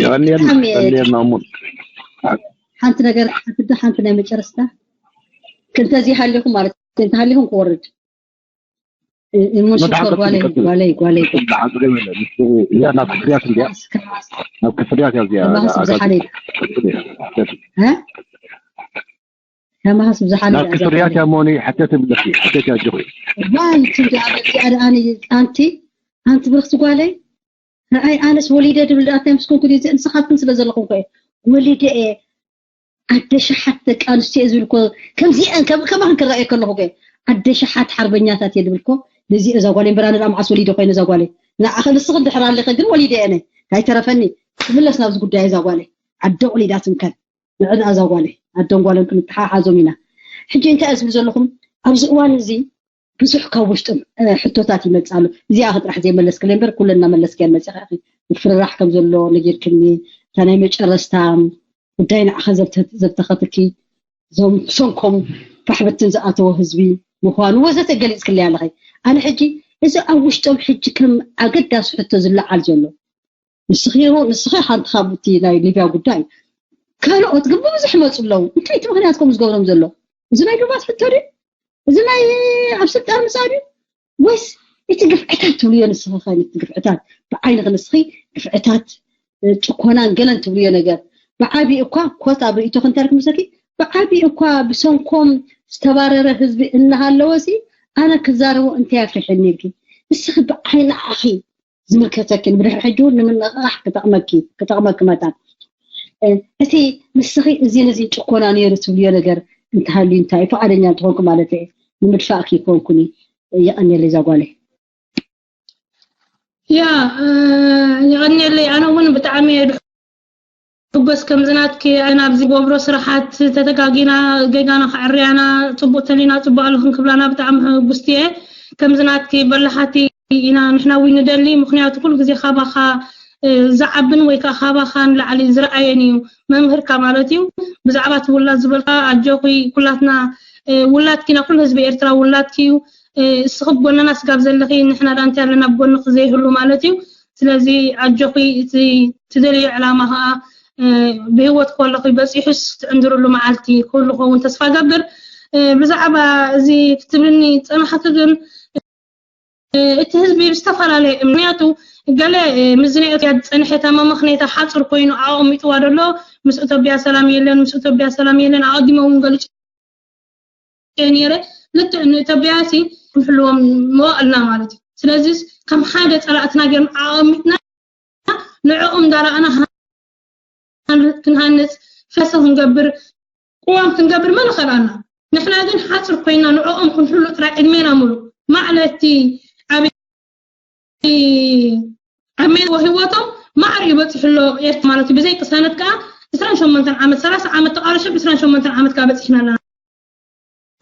የቐንየልና። የቐንየልና። እሙን ሓንቲ ነገር ሓንቲ ሓንቲ ናይ መጨረስታ ክንተዚ ሃሊኹም ማለት እንተሃሊኹም ክወርድ እሙን ሽኮር ጓለይ ጓለይ ጓለይ እያ ናብ ክፍርያት እንዲያ ናብ ክፍርያት እያ እዚኣ ከማህስ ብዙሓን ከማህስ ብዙሓን ናብ ክፍርያት እያ መሆኑ ሓተት ብለኪ ሓተት እያ ጅኹ ዋይ ትንዲ ኣበዚኣ ደኣኒ ኣንቲ ኣንቲ ብርክቲ ጓለይ ንኣይ ኣነስ ወሊደ ድብል ደኣ እንታይ ምስ ኮንኩ ድዩ ንስኻትክን ስለ ዘለኹም ኮ ወሊደ እየ ኣደ ሸሓት ደቂ ኣንስትዮ እየ ዝብል ኮ ከምዚአን ከማኽን ክረኣየ ከለኹ ኮ ኣደ ሸሓት ሓርበኛታት እየ ድብል ኮ ነዚ እዛ ጓለይ እምበራ ንዳ መዓስ ወሊደ ኮይነ እዛ ጓለይ ንዓኸ ንስኽን ድሕር ኣለኸ ግን ወሊደ እየ ነ ካይተረፈኒ ክምለስ ናብዚ ጉዳይ እዛ ጓለይ ኣደ ወሊዳ ትምከን ንዕዳ እዛ ጓለይ ኣደን ጓለን ክንተሓሓዞም ኢና ሕጂ እንታይ እየ ዝብል ዘለኹም ኣብዚ እዋን እዚ ብዙሕ ካብ ውሽጥም ሕቶታት ይመፅእ ኣሎ። እዚኣ ጥራሕ ዘይመለስክለይ እምበር ኩለን እናመለስክያ መፂኻ ኢኺ። ምፍርራሕ ከም ዘሎ ነጊርክኒ፣ እታ ናይ መጨረስታ ጉዳይ ንዓኻ ዘብተኸትኪ፣ እዞም ብሰንኮም ፋሕብትን ዝኣተወ ህዝቢ ምዃኑ ወዘተ ገሊፅክለይ ኣለኺ። ኣነ ሕጂ እዚ ኣብ ውሽጦም ሕጂ ከም ኣገዳሲ ሕቶ ዝለዓል ዘሎ ንስኺ ንስኺ ሓንቲ ካብ እቲ ናይ ሊብያ ጉዳይ ካልኦት ግን ብብዙሕ ይመፁ ኣለዉ። እንታይ እቲ ምኽንያት ከምኡ ዝገብሮም ዘሎ? እዚ ናይ ዱባት ሕቶ ድዩ? እዚ ናይ ኣብ ስልጣን ምፃእ ድዩ? ወይስ እቲ ግፍዕታት ትብልዮ ንስኺ ኸ እቲ ግፍዕታት ብዓይንኺ ንስኺ ግፍዕታት ጭኮናን ገለን ትብልዮ ነገር ብዓብዪ እኳ ኮት ኣብ ርእይቶኺ እንታይ ኢልኪ መሰልኪ ብዓብዪ እኳ ብሰንኮም ዝተባረረ ህዝቢ እናሃለወ ሲ ኣነ ክዛረቦ እንታይ ኣፍሪሐኒ ኢልኪ ንስኺ ብዓይኒ ኣኺ ዝምልከተኪ ንብድሕሪ ሕጂ እውን ንምንቕቓሕ ክጠቕመኪ ክጠቕመኪ መጠን እቲ ንስኺ እዚ ነዚ ጭኮና ነይሩ ትብልዮ ነገር እንተሃልዩ እንታይ እዩ ፍቓደኛ እንተኾንኩ ማለት እየ ንምድፋእኪ ይኮንኩኒ የቐንየለይ እዛ ጓለይ ያ የቐንየለይ ኣነ እውን ብጣዕሚ እየ ሕጎስ ከምዚ ናትኪ ኣነ ኣብዚ ገብሮ ስራሓት ተተጋጊና ጌጋና ክዕርያና ፅቡቅ ተሊና ፅቡቅ ኣለኹም ክብላና ብጣዕሚ ሕጉስቲ እየ ከምዚ ናትኪ በላሓቲ ኢና ንሕና እውን ንደሊ ምክንያቱ ኩሉ ግዜ ካባኻ ዝዓብን ወይ ከዓ ካባኻ ንላዕሊ ዝረኣየን እዩ መምህርካ ማለት እዩ ብዛዕባ እቲ ውላድ ዝበልካ ኣጆኺ ኩላትና ውላድኪ ኢና ኩሉ ህዝቢ ኤርትራ ውላድኪ እዩ እስኺ ብጎንና ስጋብ ዘለኺ ንሕና ዳ እንታይ ኣለና ብጎንኺ ዘይህሉ ማለት እዩ ስለዚ ኣጆኺ እቲ ትደልዮ ዕላማ ከዓ ብህይወት ከለኺ በፂሑስ ትዕንድርሉ መዓልቲ ክህሉ ክኸውን ተስፋ ገብር ብዛዕባ እዚ ክትብልኒ ዝፀናሕኪ ግን እቲ ህዝቢ ብዝተፈላለየ ምክንያቱ ገለ ምስ ናይ ኢትዮጵያ ዝፀንሐ እታ መመኽነይታ ሓፁር ኮይኑ ኣቐሚጥዋ ዘሎ ምስ ኢትዮጵያ ሰላም የለን ምስ ኢትዮጵያ ሰላም የለን ኣቐዲመ እውን ገልጭ ነይረ ልክዕ ንኢትዮጵያ ሲ ክንሕልዎም መዋእልና ማለት እዩ ስለዚ ከም ሓደ ፀላእትና ገርና ኣቐሚጥና ንዕኦም እንዳረኣና ክንሃንፅ ፈሰ ክንገብር ቅዋም ክንገብር መን ኸልኣና ንሕና ግን ሓፅር ኮይና ንዕኦም ክንሕሉ ጥራይ ዕድሜና ሙሉ ማዕለቲ ኣብ ኣብ ሜት ወህይወቶም ማዕር ይበፅሑ ኣሎ ኤርትራ ማለት እዩ ብዘይ ቅሳነት ከዓ 28 ዓመት 30 ዓመት ተቃለሸ ብ28 ዓመት ከዓ በፂሕና ኣለና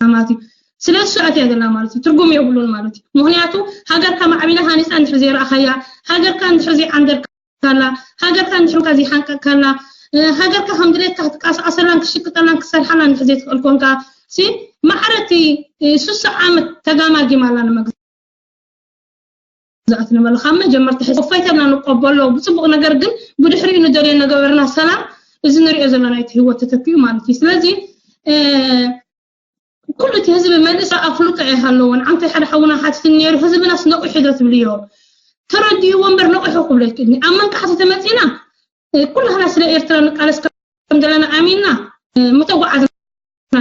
ማለት እዩ ስለዚ ሰዓት እያ ዘላ ማለት እዩ ትርጉም የብሉን ማለት እዩ ምክንያቱ ሃገርካ ማዕቢላ ሃኒፃ እንድሕር ዘይረኣኻያ ሃገርካ እንድሕር ዘይዓንደርካላ ሃገርካ እንድሕር ካ ዘይሓንቀቅካላ ሃገርካ ከም ድሌትካ ክትቀሳቀሰላን ክሽቅጠላን ክሰርሓላ እንድሕር ዘይትኽእል ኮንካ ሲ ማዕረቲ ሱሳ ዓመት ተጋማጊማ ኣላ ንመግዛእቲ ዝኣትንበሉ ካብ መጀመርታ ሕዚ እፎይታ ኢና ንቀበሎ ብፅቡቅ ነገር ግን ብድሕሪኡ ንደልዮ ነገበርና ሰላም እዚ ንሪኦ ዘለና እቲ ህይወት ተተኪኡ ማለት እዩ ስለዚ ኩሉ እቲ ህዝቢ መልእስ ኣፍልጦ ኣይሃለዎን ዓንተ ሓደ ሓውና ሓትትን ነይሩ ህዝብናስ ነቂሑ ዶ ትብልዮ ተረዲእዎ እምበር ነቂሑ ክብለኪ ኣብ መንቃሕቲ ተመፂና ኩላህና ስለ ኤርትራ ንቃለስ ከም ዘለና ኣሚንና ምተጓዓዝና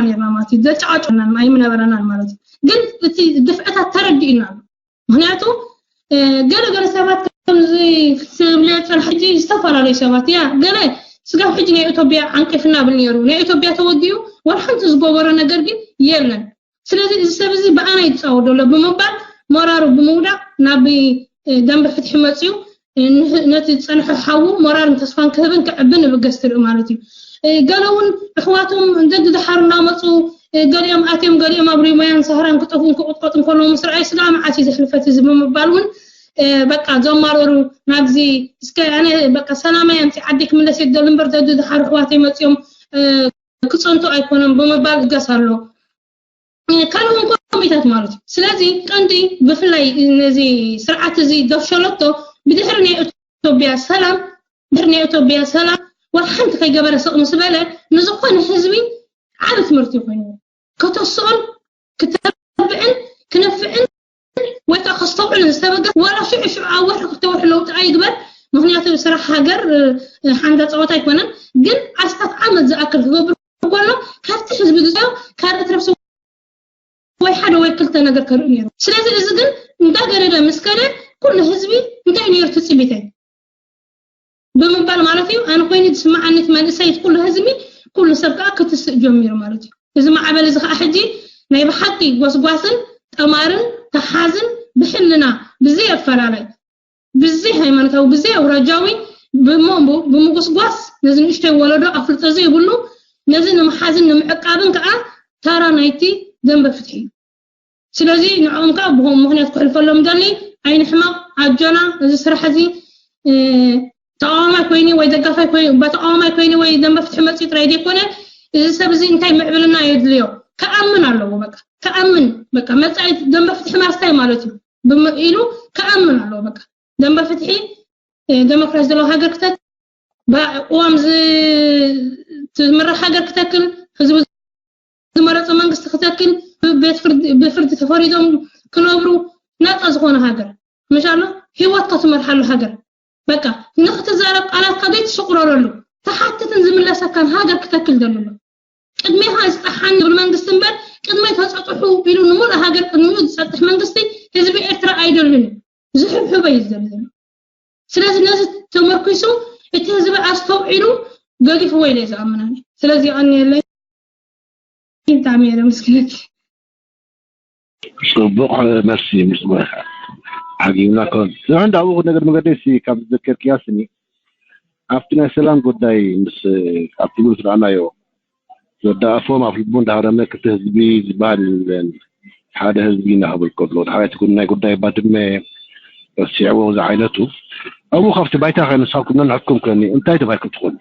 ነርና ማለት እዩ ዘጫዋጭና ኣይምነበረናን ማለት እዩ ግን እቲ ድፍዕታት ተረዲእና ኣሎ ምክንያቱ ገለ ገለ ሰባት ከምዚ ክትብልዮ ፅራሕ ሕጂ ዝተፈላለዩ ሰባት እያ ገለ ስጋብ ሕጂ ናይ ኢትዮጵያ ዓንቂፍና ብል ነይሩ ናይ ኢትዮጵያ ተወዲኡ ዋላ ሓንቲ ዝገበሮ ነገር ግን የለን ስለዚ እዚ ሰብ እዚ ብኣና ይፃወት ዘሎ ብምባል ሞራሩ ብምውዳቅ ናብ ደንበ ፍትሒ መፅዩ ነቲ ዝፀንሐ ሓዉ ሞራልን ተስፋን ክህብን ክዕብን ይብገስ ትርኢ ማለት እዩ። ገለ እውን ኣሕዋቶም ደድሓር እናመፁ ገሊኦም ኣትዮም ገሊኦም ኣብ ሪሞያን ሳህራን ክጠፍኡን ክቕጥቀጡ እንከለዉ ምስ ረኣዩ ስጋ መዓስ እዩ ዘሕልፈት እዚ ብምባል እውን በቃ ዘማረሩ ናብዚ እስከ ኣነ በቃ ሰላማይ ኣምፂ ዓዲ ክምለስ የደል እምበር ደድሓር ኣሕዋተይ መፅኦም ክፀንቱ ኣይኮነን ብምባል ይገስ ኣሎ። ካልኦን ኮሚታት ማለት እዩ። ስለዚ ቀንዲ ብፍላይ ነዚ ስርዓት እዚ ደፍሸለቶ ብድሕሪ ናይ ኢትዮጵያ ሰላም ድሕሪ ናይ ኢትዮጵያ ሰላም ወላ ሓንቲ ከይገበረ ስቕ ምስ በለ ንዝኾነ ህዝቢ ዓቢ ትምህርቲ ኮይኑ ከተስኦን ክተብዕን ክነፍዕን ወይ ከዓ ከስተውዕልን ዝተበገስ ዋላ ሽዑ ሽዑ ኣብ ወርሒ ክልተ ወርሒ ለውጢ ኣይግበር። ምክንያቱ ስራሕ ሃገር ሓንዳ ፀወታ ኣይኮነን። ግን ኣስታት ዓመት ዝኣክል ክገብር ከሎ ካብቲ ህዝቢ ግዜዮ ካልኦት ረብሲ ወይ ሓደ ወይ ክልተ ነገር ከርኢ ነይሩ። ስለዚ እዚ ግን እንዳገደደ ምስ ከደ ኩሉ ህዝቢ እንታይ ነይሩ ትፅቢተይ ብምባል ማለት እዩ። ኣነ ኮይኑ ዝስምዓኒ እቲ መንእሰይ እቲ ኩሉ ህዝቢ ኩሉ ሰብ ከዓ ክትስእ ጀሚሩ ማለት እዩ። እዚ ማዕበል እዚ ከዓ ሕጂ ናይ ብሓቂ ጎስጓስን ጠማርን ተሓዝን ብሕልና ብዘይ ኣፈላላይ ብዘይ ሃይማኖታዊ ብዘይ ኣውራጃዊ ብምጉስጓስ ነዚ ንእሽተይ ወለዶ ኣፍልጦ ዘይብሉ ነዚ ንምሓዝን ንምዕቃብን ከዓ ታራ ናይቲ ደንበ ፍትሒ እዩ። ስለዚ ንዕኦም ከዓ ብኸም ምክንያት ክሕልፈሎም ደሊ ኣይንሕመቕ ኣጆና እዚ ስራሕ እዚ ተቃዋማይ ኮይኒ ወይ ደጋፋይ በተቃዋማይ ኮይኒ ወይ ደንበ ፍትሒ መፅኡ ጥራይ ዘይኮነ እዚ ሰብ እዚ እንታይ ምዕብልና የድልዮ ክኣምን ኣለዎ። በቃ ክኣምን በቃ መፃኢ ደንበ ፍትሒ ማስታይ ማለት እዩ ኢሉ ክኣምን ኣለዎ። በቃ ደንበ ፍትሒ ደሞክራሲ ዘለዎ ሃገር ክተክል ብቅዋም ዝምራሕ ሃገር ክተክል ህዝቡ ዝመረፆ መንግስቲ ክተክል ብፍርዲ ተፈሪዶም ክነብሩ ናፃ ዝኾነ ሃገር ምሻሎ ህይወትካ ትመርሓሉ ሃገር በቃ ንክትዛረብ ቃላትካ ዘይትስቁረረሉ ተሓትትን ዝምለሰካን ሃገር ክተክል ደልሎ ቅድሜኻ ዝፀሓን ዝብል መንግስቲ እምበር ቅድመይ ተፀጥሑ ኢሉ ንምሉእ ሃገር ቅድሚኡ ዝፀጥሕ መንግስቲ ህዝቢ ኤርትራ ኣይደልን እዩ ዝሕብሕበ እዩ ዝደሊ ዘሎ ስለዚ ነዚ ተመርኪሱ እቲ ህዝቢ ኣስተውዒሉ ገዲፍዎ ኢለ ዝኣምናኒ ስለዚ የቐንየለይ ብጣዕሚ እየ ዘመስግነኪ ፅቡቕ መልሲ ምስ ዓጊብና ኮን ንሕን ዳብኡ ነገር መገደሲ ካብ ዝዘከርክያ ስኒ ኣብቲ ናይ ሰላም ጉዳይ ምስ ኣብቲ ግሩፕ ዝረኣናዮ ዘዳኣፎም ኣብ ልቡ እንዳሃረመ ክልተ ህዝቢ ዝበሃል የለን ሓደ ህዝቢ ኢና ክብል ከሎ ሓደ እቲ ናይ ጉዳይ ባድመ ረሲዕዎ ዝዓይነቱ ኣብኡ ካብቲ ባይታ ከነሳኩም ነንሕኩም ከኒ እንታይ ተባሂልኩም ትኾኑ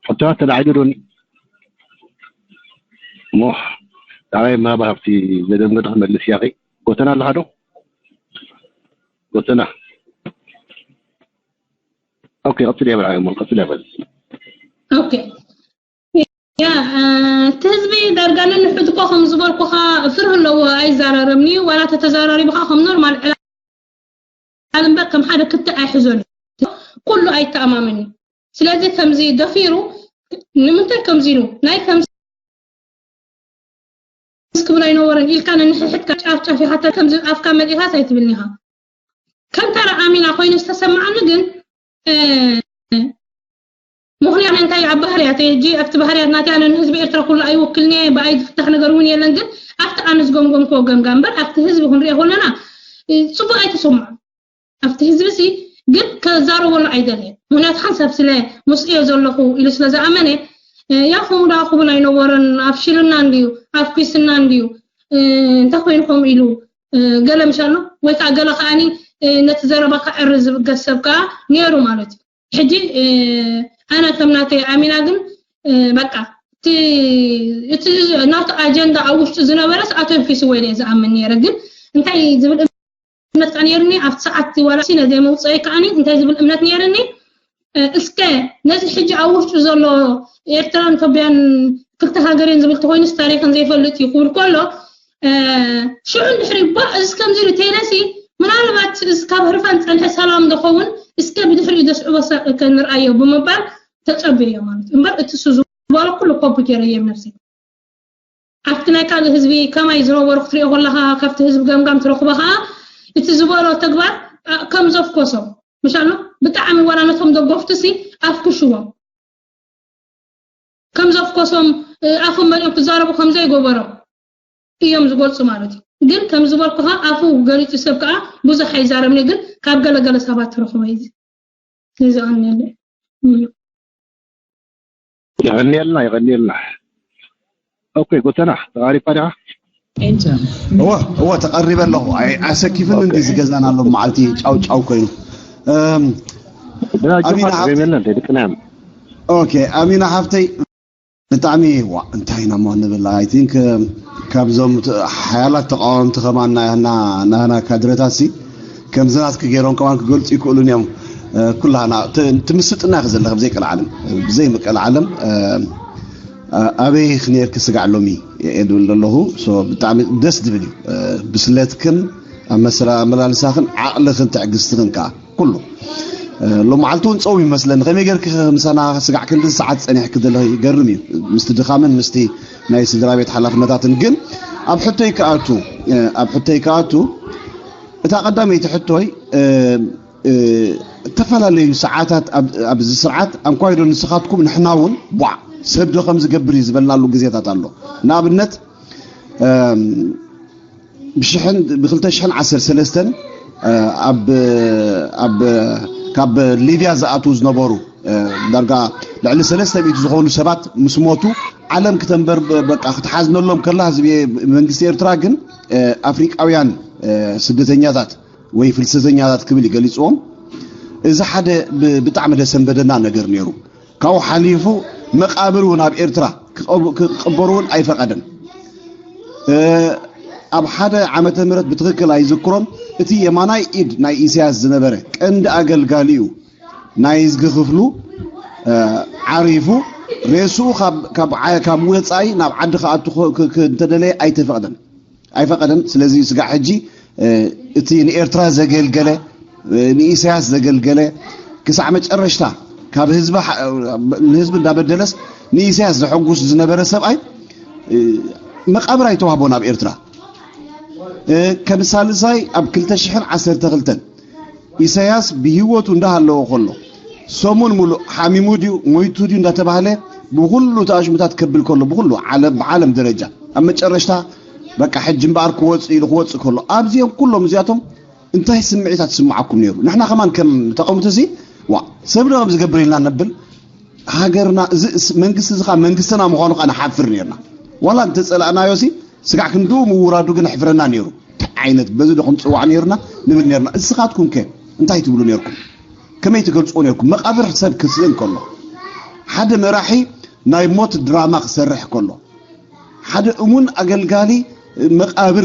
ሕቶታት ተላዒሉ ዶኒ እሞ ዳዕዋይ ምናልባት ኣብቲ ዘደንገደ ክመልስ ያኺ ጎተና ኣለኻ ዶ ጎተና ኦኬ ቀፅል የበል ዓገሞ ቀፅል የበል ኦኬ ያ እቲ ህዝቢ ዳርጋ ነንሕድኮ ከም ዝበልኩኻ ፍርህ ኣለዎ ኣይዘራረብን እዩ ዋላ ተተዘራሪብኻ ከም ኖርማል ዕላል እምበር ከም ሓደ ክቲ ኣይሕዞን እዩ ኩሉ ኣይተኣማመን እዩ ስለዚ ከምዚ ደፊሩ ንምንታይ ከምዚ ኢሉ ናይ ከምዚ ክብል ኣይነበረን ኢልካ ነንሕድሕድካ ጫፍ ጫፍ ኢኻ ከምዚ ኣፍካ መሊእካስ ኣይትብልኒ ኢኻ ከም ተራ ኣሚና ኮይኑ ዝተሰማዓኒ ግን ምኽንያት እንታይ ኣብ ባህርያት ሕጂ ኣብቲ ባህርያት ናተይ ኣነ ንህዝቢ ኤርትራ ኩሉ ኣይውክልኒ ብኣይ ዝፍታሕ ነገር እውን የለን ግን ኣብቲ ኣነ ዝገምገምክዎ ገምጋ እምበር ኣብቲ ህዝቢ ክንሪኦ ከለና ፅቡቅ ኣይተሰምዖ ኣብቲ ህዝቢ ሲ ግን ከዛረበሉ ኣይደልየ ምክንያቱ ሓንሳብ ስለ ምስእዮ ዘለኹ ኢሉ ስለ ዝኣመነ ያ ከምኡ ደኣ ክብል ኣይነበረን ኣፍሽልና እንድዩ ኣፍኪስና እንድዩ እንታይ ኮይኑ ከምኡ ኢሉ ገለ ምሻሎ ወይ ከዓ ገለ ከዓኒ ነቲ ዘረባ ከዕሪ ዝብገስ ሰብ ከዓ ነይሩ ማለት እዩ ሕጂ ኣነ ከም ናተይ ኣሚና ግን በቃ እቲ ናቱ ኣጀንዳ ኣብ ውሽጡ ዝነበረስ ኣተንፊስዎ ኢለ ዝኣምን ነይረ ግን እንታይ ዝብል እምነት ከዓ ነይርኒ ኣብቲ ሰዓት ዋላ ነዘይ መውፅአይ ከዓኒ እንታይ ዝብል እምነት ነይርኒ እስከ ነዚ ሕጂ ኣብ ውሽጡ ዘሎ ኤርትራን ኢትዮጵያን ክልተ ሃገርን ዝብል ተኮይኑስ ታሪክን ዘይፈልጥ እዩ ክብል ከሎ ሽዑ እንድሕሪ ባ እዚ ከምዚ ኢሉ ተይለሲ ምናልባት እዚ ካብ ህርፋን ፀንሐ ሰላም ዝኸውን እስከ ብድሕሪኡ ዘስዕቦ ከንርኣዮ ብምባል ተፀብዮ ማለት እምበር እቲ እሱ ዝበሎ ኩሉ ኮፒ ገይረዮ ነብሲ ኣብቲ ናይ ካልእ ህዝቢ ከማይ ዝነበሩ ክትሪኦ ከለኻ ካብቲ ህዝቢ ገምጋም ትረኽቦ ከዓ እቲ ዝበሎ ተግባር ከም ዘፍኮሶም ምሻሎ ብጣዕሚ ዋላ ነቶም ደገፍቱ ሲ ኣፍክሽዎም ከም ዘፍኮሶም ኣፎም መሊኦም ክዛረቡ ከም ዘይገበሮም እዮም ዝገልፁ ማለት እዩ ግን ከም ዝበልኩኻ ኣፉ ገሊፁ ሰብ ከዓ ብዙሕ ኣይዛረብኒ ግን ካብ ገለገለ ሰባት ትረኽቦ እዩ የቐንየልና የቐንየልና ኦኬ ጎተና ተቓሪብካ ዲኻ እወ እወ ተቐሪበ ኣለኹ ኣሰኪፍን እንዲ ዝገዛና ኣሎ መዓልቲ ጫው ጫው ኮይኑ ኣሚና ሓብተይ ኦኬ ኣሚና ሓብተይ ብጣዕሚ ዋ እንታይ ኢና ሞ ንብል ኣይ ቲንክ ካብዞም ሓያላት ተቃወምቲ ከማን ናና ካድረታት ሲ ከምዚ ናትኪ ገይሮም ከማን ክገልፁ ይክእሉን እዮም ኩላና ትምስጥና ክዘለኸ ብዘይ ቀልዓለም ብዘይ ቀልዓለም ኣበይ ክነርክ ስጋዕ ሎሚ የድብል ዘለኹ። ብጣዕሚ ደስ ዝብል እዩ። ብስለትክን ኣብ መሰላ መላልሳኽን ዓቕልኽን ትዕግስትኽን ከዓ ኩሉ ሎመዓልቲ እውን ፀው ይመስለኒ። ከመይ ገርክ ምሳና ስጋዕ ክንዲ ሰዓት ፀኒሕክ ዘለኺ ይገርም እዩ። ምስቲ ድኻምን ምስቲ ናይ ስድራ ቤት ሓላፍነታትን ግን ኣብ ሕቶይ ክኣቱ ኣብ ሕቶይ ክኣቱ እታ ቀዳመይቲ ሕቶይ እተፈላለዩ ሰዓታት ኣብዚ ስርዓት ኣንኳይዶ ንስኻትኩም ንሕና እውን ቧዕ ሰብ ዶ ከም ዝገብር እዩ ዝበልናሉ ግዜታት ኣሎ። ንኣብነት ብሽሕን ብ2013 ኣብ ኣብ ካብ ሊብያ ዝኣትዉ ዝነበሩ ዳርጋ ልዕሊ ሰለስተ ሚእቲ ዝኾኑ ሰባት ምስ ሞቱ ዓለም ክተንበር በቃ ክትሓዝነሎም ከላ ህዝቢ መንግስቲ ኤርትራ ግን ኣፍሪቃውያን ስደተኛታት ወይ ፍልሰተኛታት ክብል ይገሊፅዎም። እዚ ሓደ ብጣዕሚ ደሰንበደና ነገር ነይሩ። ካብኡ ሓሊፉ መቃብር እውን ኣብ ኤርትራ ክቐበሩ እውን ኣይፈቐደን። ኣብ ሓደ ዓመተ ምህረት ብትኽክል ኣይዝክሮን፣ እቲ የማናይ ኢድ ናይ ኢሳያስ ዝነበረ ቀንዲ ኣገልጋሊኡ ናይ ዝጊ ክፍሉ ዓሪፉ ሬስኡ ካብ ወፃኢ ናብ ዓዲ ክኣቱ እንተደለየ ኣይተፈቕደን ኣይፈቐደን። ስለዚ ስጋዕ ሕጂ እቲ ንኤርትራ ዘገልገለ ንኢሳያስ ዘገልገለ ክሳዕ መጨረሽታ ካብ ህዝቢ ንህዝቢ እንዳበደለስ ንኢሳያስ ዘሐጉስ ዝነበረ ሰብኣይ መቃብር ኣይተዋህቦን ኣብ ኤርትራ። ከም ሳልሳይ ኣብ ክልተ ሽሕን ዓሰርተ ክልተን ኢሳያስ ብህይወቱ እንዳሃለወ ከሎ ሰሙን ሙሉእ ሓሚሙ ድዩ ሞይቱ ድዩ እንዳተባህለ ብኩሉ ተኣሽሙታት ከብል ከሎ ብኩሉ ዓለም ብዓለም ደረጃ ኣብ መጨረሽታ በቃ ሕጂ እምበኣር ክወፅእ ኢሉ ክወፅእ ከሎ ኣብዚኦም ኩሎም እዚኣቶም እንታይ ስምዒታት ዝስምዓኩም ነይሩ? ንሕና ከማን ከም ተቐምቲ ሲ ዋ ሰብ ዶ ከም ዝገብር ኢልና ነብል። ሃገርና መንግስቲ እዚ መንግስትና ምዃኑ ከዓ ንሓፍር ነርና። ዋላ እንተፀላእናዮ ሲ ስጋዕ ክንድኡ ምውራዱ ግን ሕፍረና ነይሩ። እንታይ ዓይነት በዚ ዶ ክንፅዋዕ ነይርና ንብል ነርና። እስኻትኩም ከ እንታይ ትብሉ ነርኩም? ከመይ ትገልፅዎ ነርኩም? መቃብር ሰብ ክስእን ከሎ ሓደ መራሒ ናይ ሞት ድራማ ክሰርሕ ከሎ ሓደ እሙን ኣገልጋሊ መቃብር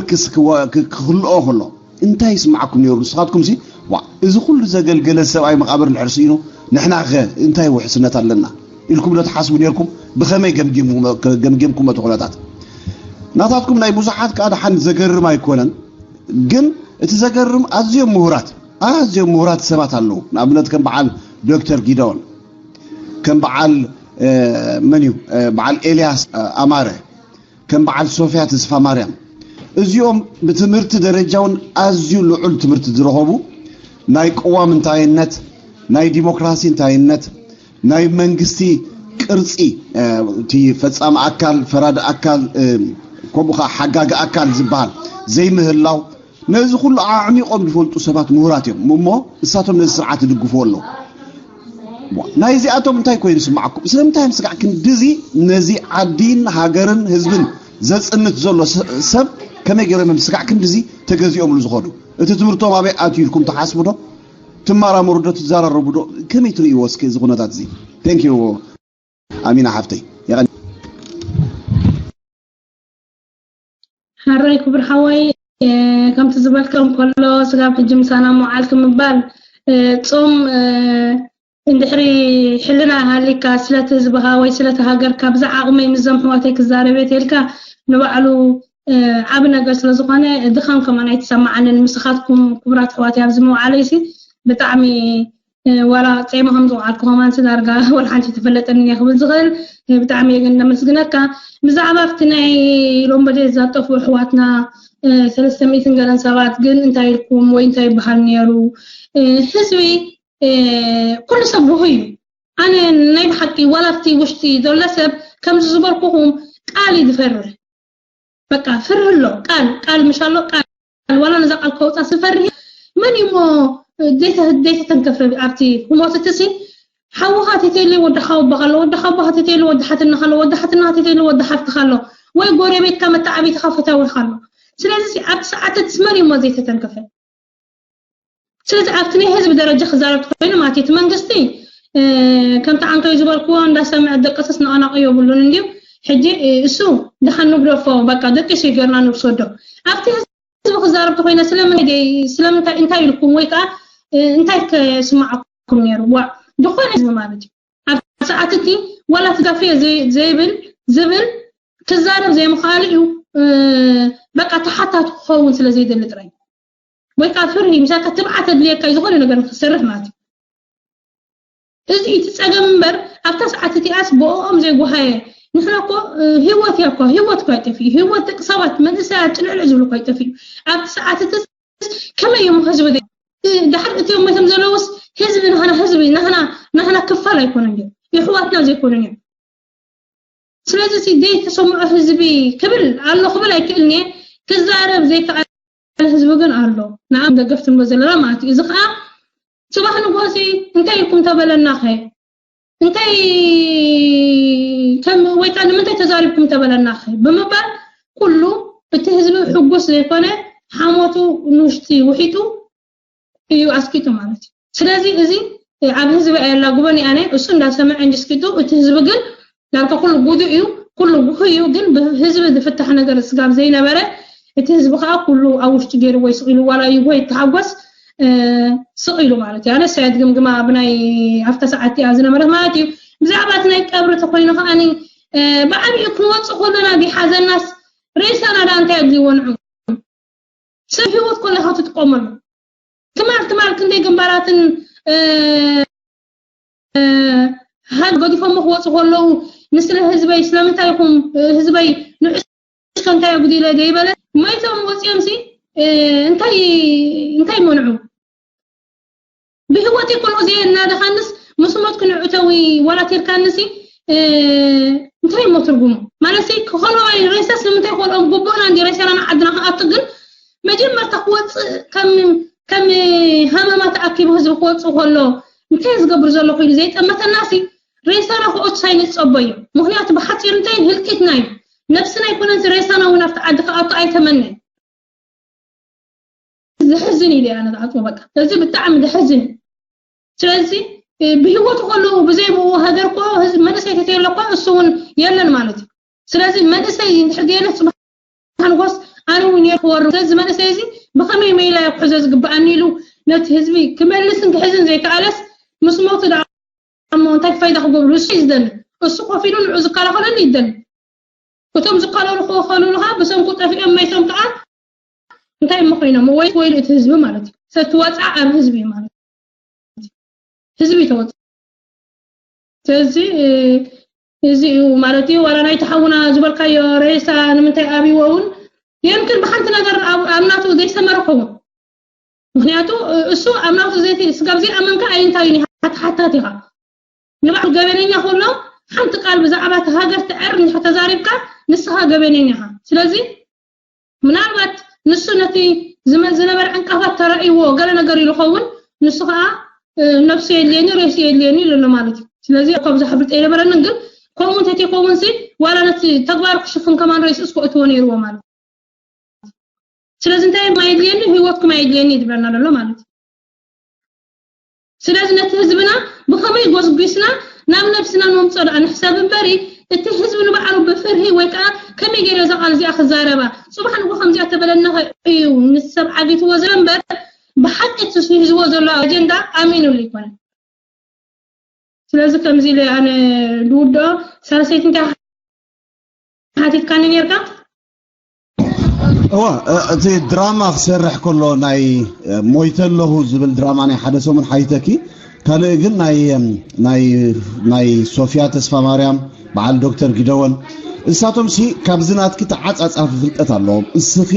ክኽልኦ ከሎ እንታይ ይስምዓኩም ነይሩ? ንስኻትኩም ሲ ዋ እዚ ኩሉ ዘገልገለ ሰብኣይ መቃብር እንድሕር ስኢኑ ንሕና ኸ እንታይ ውሕስነት ኣለና ኢልኩም ዶ ትሓስቡ ነርኩም? ብኸመይ ገምጊምኩም እቲ ኩነታት? ናታትኩም ናይ ብዙሓት ከዓ ደሓን ዘገርም ኣይኮነን፣ ግን እቲ ዘገርም ኣዝዮም ምሁራት ኣዝዮም ምሁራት ሰባት ኣለዉ። ንኣብነት ከም በዓል ዶክተር ጊደዎን ከም በዓል መን እዩ በዓል ኤልያስ ኣማረ ከም በዓል ሶፍያ ተስፋ ማርያም እዚኦም ብትምህርቲ ደረጃውን ኣዝዩ ልዑል ትምህርቲ ዝረኸቡ ናይ ቅዋም እንታይነት ናይ ዲሞክራሲ እንታይነት ናይ መንግስቲ ቅርፂ እቲ ፈፃሚ ኣካል ፈራዲ ኣካል ከምኡ ከዓ ሓጋጊ ኣካል ዝበሃል ዘይምህላው ነዚ ኩሉ ኣዕሚቖም ዝፈልጡ ሰባት ምሁራት እዮም እሞ እሳቶም ነዚ ስርዓት ይድግፍዎ ኣለዉ። ናይዚኣቶም እንታይ ኮይኑ ይስማዓኩም? ስለምንታይ እዮም ስጋዕ ክንድዚ ነዚ ዓዲን ሃገርን ህዝብን ዘፅንት ዘሎ ሰብ ከመይ ገይሮም እዮም ስጋዕ ክንድዚ ተገዚኦምሉ ዝኸዱ? እቲ ትምህርቶም ኣበይ ኣትዩ ኢልኩም ትሓስቡ ዶ? ትመራመሩ ዶ ትዘራረቡ ዶ? ከመይ ትርእይዎ እስኪ እዚ ኩነታት እዚ? Thank you ኣሚና ሓፍተይ። ሓራይ ክቡር ሓወይ ከምቲ ዝበልከም ከሎ ስጋብ ሕጂ ምሳና ምውዓል ክምባል ጾም እንድሕሪ ሕልና ሃሊካ ስለቲ ህዝብኻ ወይ ስለቲ ሃገርካ ብዛ ዓቕመይ ምስዞም ኣሕዋተይ ክዛረብ እየ ተልካ ንባዕሉ ዓቢ ነገር ስለ ዝኾነ ድኻም ከማን ኣይተሰማዓንን። ምስኻትኩም ክቡራት ኣሕዋተይ ኣብዚ ምውዓለይሲ ብጣዕሚ ዋላ ጼማ ከም ዝውዓልኩ ከማን ዳርጋ ዋላ ሓንቲ ኣይተፈለጠንን እየ ክብል ዝኽእል። ብጣዕሚ እየ ግን ነመስግነካ። ብዛዕባ ኣብቲ ናይ ሎምበዴ ዝዛጠፉ ኣሕዋትና ሰለስተ ሚእትን ገለን ሰባት ግን እንታይ ኢልኩም ወይ እንታይ ይበሃል ነይሩ? ህዝቢ ኩሉ ሰብ ብሁ እዩ። ኣነ ናይ ብሓቂ ዋላ ኣብቲ ውሽጢ ዘሎ ሰብ ከምዚ ዝበልኩኹም ቃል እዩ ዝፈርህ። በቃ ፍርህ ኣሎ ቃል ቃል ምሽ ኣሎ ቃል ዋላ ነዛ ቃል ከውፃ ዝፈርህ መን እዩ እሞ ዘይተተንከፈ ኣብቲ ክሞት እቲ ሲ ሓውኻ ተተይሉ ወዲ ሓወቦኻ ኣሎ ወዲ ሓወቦኻ ተተይሉ ወዲ ሓትንኻ ኣሎ ወዲ ሓትንኻ ተተይሉ ወዲ ሓፍትኻ ኣሎ ወይ ጎረቤትካ መተዓቢትኻ ፈታዊኻ ኣሎ። ስለዚ ኣብቲ ሰዓት እቲ መን እዩ እሞ ዘይተተንከፈ? ስለዚ ኣብቲ ናይ ህዝቢ ደረጃ ክዛረብ ተኮይኑ ማለት እቲ መንግስቲ ከምቲ ዓንቶይ ዝበልክዎ እንዳሰምዐ ደቀሰስ ነቐናቕ የብሉን እንድዩ። ሕጂ እሱ ድሓን ንግደፎ በቃ ደቂሱ ይገርና ንውሰዶ ኣብቲ ህዝቢ ክዛረብ ተኮይነ ስለምንታይ እንታይ ኢልኩም ወይ ከዓ እንታይ ከስማዓኩም ነይሩ። ዋ ዝኾነ ህዝቢ ማለት እዩ። ኣብ ሰዓት እቲ ዋላ ትጋፍዮ ዘይ- ዘይብል ዝብል ክዛረብ ዘይምኽኣሉ እዩ። እ፣ በቃ ተሓታቱ ክኸውን ስለ ዘይደሊ ጥራይ፣ ወይ ከዓ ፍርሂ ምሳካ ትብዓት ኣድልየካ እዩ ዝኾነ ነገር ንክሰርሕ ማለት እዩ። እዚ እቲ ጸገም እምበር ኣብታ ሰዓት እቲኣስ ብኦም ዘይጓሃየ፣ ንሕና እኮ እ፣ ህይወት እያ እኮ፣ ህይወት እኮ ኣይጠፍእ፣ ህይወት ደቂ ሰባት መንእሰያት ጭልዕልዕ ዝብሉ እኮ ኣይጠፍእ። ኣብቲ ሰዓት እቲ ከመይ እዮም ህዝቢ ደይ- እ፣ ድሕር እቲኦም መይቶም ዘለውስ ህዝቢ ናህና፣ ህዝቢ ናህና፣ ናህና ክፋል ኣይኮነን እዮም፣ የሕዋትና ዘይኮነን እዮም። ስለዚ እቲ ዘይተሰምዖ ህዝቢ ክብል ኣሎ ክብል ኣይክእልን እየ። ክዛረብ ዘይከኣለ ህዝቢ ግን ኣሎ፣ ንኣም ደገፍቲ ንብሎ ዘለና ማለት እዩ። እዚ ከዓ ጽባሕ ንግሆ እዚ እንታይ ኢልኩም ተበለናኸ፣ እንታይ ከም ወይ ከዓ ንምንታይ ተዛሪብኩም ተበለናኸ ብምባል ኩሉ እቲ ህዝቢ ሕጉስ ዘይኮነ ሓሞቱ ንውሽጢ ውሒጡ እዩ ኣስቂጡ ማለት እዩ። ስለዚ እዚ ኣብ ህዝቢ ኣየላጉበን እየ ኣነ፣ እሱ እንዳሰምዐ እንጂ ስኪቱ፣ እቲ ህዝቢ ግን ዳርጋ ኩሉ ጉዱ እዩ፣ ኩሉ ጉሁ እዩ። ግን ብህዝቢ ዝፍታሕ ነገር ስጋብ ዘይነበረ እቲ ህዝቢ ከዓ ኩሉ ኣብ ውሽጡ ገይሩ ወይ ስቕ ኢሉ ዋላ ይጎ ይተሓጎስ እ፣ ስቕ ኢሉ ማለት እዩ። ኣነ ሳያት ግምግማ ብናይ ኣብታ ሰዓት እያ ዝነበረት ማለት እዩ። ብዛዕባ እቲ ናይ ቀብሪ ተኮይኑ ከዓኒ እ፣ ብዓብዩ ክንወፅእ ከለና ቢሓዘናስ ሬሳና ዳ እንታይ ኣብዚ ወንዑ ሰብ ህይወት ኮሎ ኢኻ ትጥቀመሉ። ትማል ትማል ክንደይ ግንባራትን እ፣ እ፣ ሃል ገዲፎም ክወፁ ከለዉ ንስለ ህዝበይ ስለምንታይ ኢኹም እ፣ ህዝበይ ንዕስቶ እንታይ ኣጉዲለ ዘይበለ መይቶም ወፂኦም ሲ እ፣ እንታይ እንታይ መንዑ ብህይወት ይኩን እዚኤ እናደኻንስ ምስ ሞት ክንዕተዊ ዋላ ቴርካንሲ እ፣ እንታይ እሞ ትርጉሙ ማለት ሲ ክኸልኦ ሬሳስ ንምንታይ ክኸልኦም ግቡእና እንዲ ሬሳና ንዓድና ክኣቱ ግን መጀመርታ ክወፅእ ከም ከም ሃመማ ተኣኪቡ ህዝቢ ክወፅእ ከሎ እንታይ ዝገብር ዘሎ ኮይኑ ዘይጠመተና ሲ ሬሳና ክኦት ሳይንፀቦ እዩ ምክንያቱ ብሓፂር እንታይ ህልቂትና እዩ ነብስና ኣይኮነን ሬሳና እውን ኣብቲ ዓዲ ክኣቱ ኣይተመነን ዘሕዝን ኢለ ኣነ ዝዓፅሞ በቃ እዚ ብጣዕሚ ዘሕዝን እዩ ስለዚ ብህይወቱ ከለዉ ብዘይ ብኡ ሃገር እኮ ህዝቢ መንእሰይ ተተየሎ እኮ እሱ እውን የለን ማለት እዩ ስለዚ መንእሰይ እንድሕር ገየለ ፅባሕ ንጎስ ኣነ እውን እየ ክወርም ስለዚ መንእሰይ እዚ ብከመይ መይላ እየ ክሕዞ ዝግብኣኒ ኢሉ ነቲ ህዝቢ ክመልስን ክሕዝን ዘይከኣለስ ምስ ሞቱ ደኣ እሞ እንታይ ፋይዳ ክገብሩ እሱ እዩ ዝደሊ እሱ ኮፍ ኢሉ ንዑ ዝከላኸለሉ ይደሊ እቶም ዝከለሉ ክኸሉልኻ ብሰንኩ ጠፊኦም መይቶም ከዓ እንታይ እሞ ኮይኖም ወይ ወይሉ እቲ ህዝቢ ማለት እዩ ሰቲ ወፃ ኣብ ህዝቢ ማለት ህዝቢ ተወፅ ስለዚ እዚ እዩ ማለት እዩ ዋላ ናይ ተሓውና ዝበልካዮ ሬሳ ንምንታይ ኣብይዎ እውን የምክን ብሓንቲ ነገር ኣብ ናቱ ዘይሰመረ ኸውን ምክንያቱ እሱ ኣብ ናቱ ዘይቲ ስጋብ ዘይኣመንካ ኣይንታዩ ተሓታት ኢኻ ንባዕሉ ገበነኛ ከሎ ሓንቲ ቃል ብዛዕባ እቲ ሃገር ትዕር እንድሕር ተዛሪብካ ንስኻ ገበነኛ ኢኻ ስለዚ ምናልባት ንሱ ነቲ ዝመ- ዝነበረ ዕንቃፋት ተራእይዎ ገለ ነገር ኢሉ ኸውን ንሱ ከዓ እ፣ ነብሱ የድልየኒ ሬሱ የድልየኒ ኢሉ ኣሎ ማለት እዩ ስለዚ ካብ ዝሓፍልጠ የነበረንን ግን ከምኡ እንተትኸውን ሲ ዋላ ነቲ ተግባር ክሽፍን ከማን ሬስኡስ ክእትዎ ነይርዎ ማለት ስለዚ እንታይ ማየድልየኒ ህይወትኩም ኣየድልየኒ ይድብለና ዘሎ ማለት እዩ ስለዚ ነቲ ህዝብና ብኸመይ ጎስጒስና ናብ ነብስና ነምፅኦ ደኣ ንሕሰብ እምበሪ እቲ ህዝቢ ንባዕሉ ብፍርሂ ወይ ከዓ ከመይ ገይረ እዛ ቃል እዚኣ ክዛረባ ፅባሕ ንጎ ከምዚኣ ተበለና እዩ ምስ ሰብ ዓጊትዎ ዘሎ እምበር ብሓቂ እቲ ህዝቦ ዘሎ ኣጀንዳ ኣሚኑሉ ይኮነ ስለዚ ከምዚ ኢለ ኣነ ዝውድኦ ሳልሰይቲ እንታይ ሓቲትካኒ ነርካ እዋ እቲ ድራማ ክሰርሕ ከሎ ናይ ሞይተ ኣለኹ ዝብል ድራማ ናይ ሓደ ሰሙን ሓይተኪ ካልእ ግን ናይ ናይ ናይ ሶፊያ ተስፋ ማርያም በዓል ዶክተር ጊደወን እሳቶም ሲ ካብዚ ናትኪ ተዓጻጻፊ ፍልጠት ኣለዎም እስኺ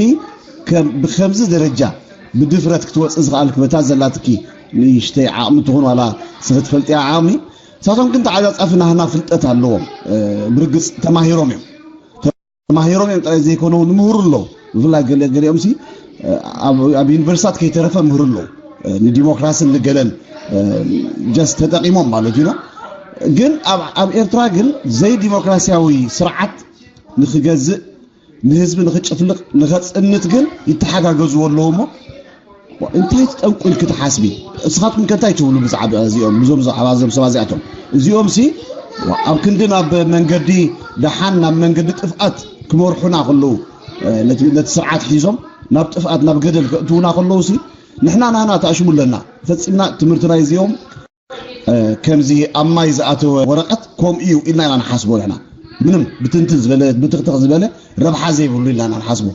ብከምዚ ደረጃ ብድፍረት ክትወፂ ዝኽኣልኪ በታ ዘላትኪ ንእሽተይ ዓቕሚ ትኹን ዋላ ስኺ ትፈልጥያ ዓቕሚ ንሳቶም ግን ተዓፃፃፊ ናህና ፍልጠት ኣለዎም ብርግፅ ተማሂሮም እዮም ተማሂሮም እዮም ጥራይ ዘይኮነ እውን ምህሩ ኣለዉ ብፍላይ ገለ ገሊኦም ሲ ኣብ ዩኒቨርሲታት ከይተረፈ ምህሩ ኣለዉ ንዲሞክራስን ንገለን ጀስት ተጠቂሞም ማለት እዩ ግን ኣብ ኤርትራ ግን ዘይዲሞክራሲያዊ ስርዓት ንክገዝእ ንህዝቢ ንኽጭፍልቕ ንኸፅንት ግን ይተሓጋገዝዎ ኣለዉ እሞ እንታይ ትጠንቁ ኢልኪ ትሓስቢ? እስኻትኩም ከ እንታይ ትብሉ ብዛዕባ እዚኦም ብዞም ዛዕባ እዞም ሰባት እዚኣቶም? እዚኦም ሲ ኣብ ክንዲ ናብ መንገዲ ደሓን ናብ መንገዲ ጥፍኣት ክመርሑና ከለዉ ነቲ ነቲ ስርዓት ሒዞም ናብ ጥፍኣት ናብ ገደል ከእትዉና ከለዉ ሲ ንሕና ናህና ተኣሽሙ ኣለና ፈፂምና ትምህርቲ ናይ እዚኦም ከምዚ ኣብ ማይ ዝኣተወ ወረቐት ከምኡ እዩ ኢልና ኢና ንሓስቦ ንሕና። ምንም ብትንትን ዝበለ ብትኽትኽ ዝበለ ረብሓ ዘይብሉ ኢልና ኢና ንሓስቦ።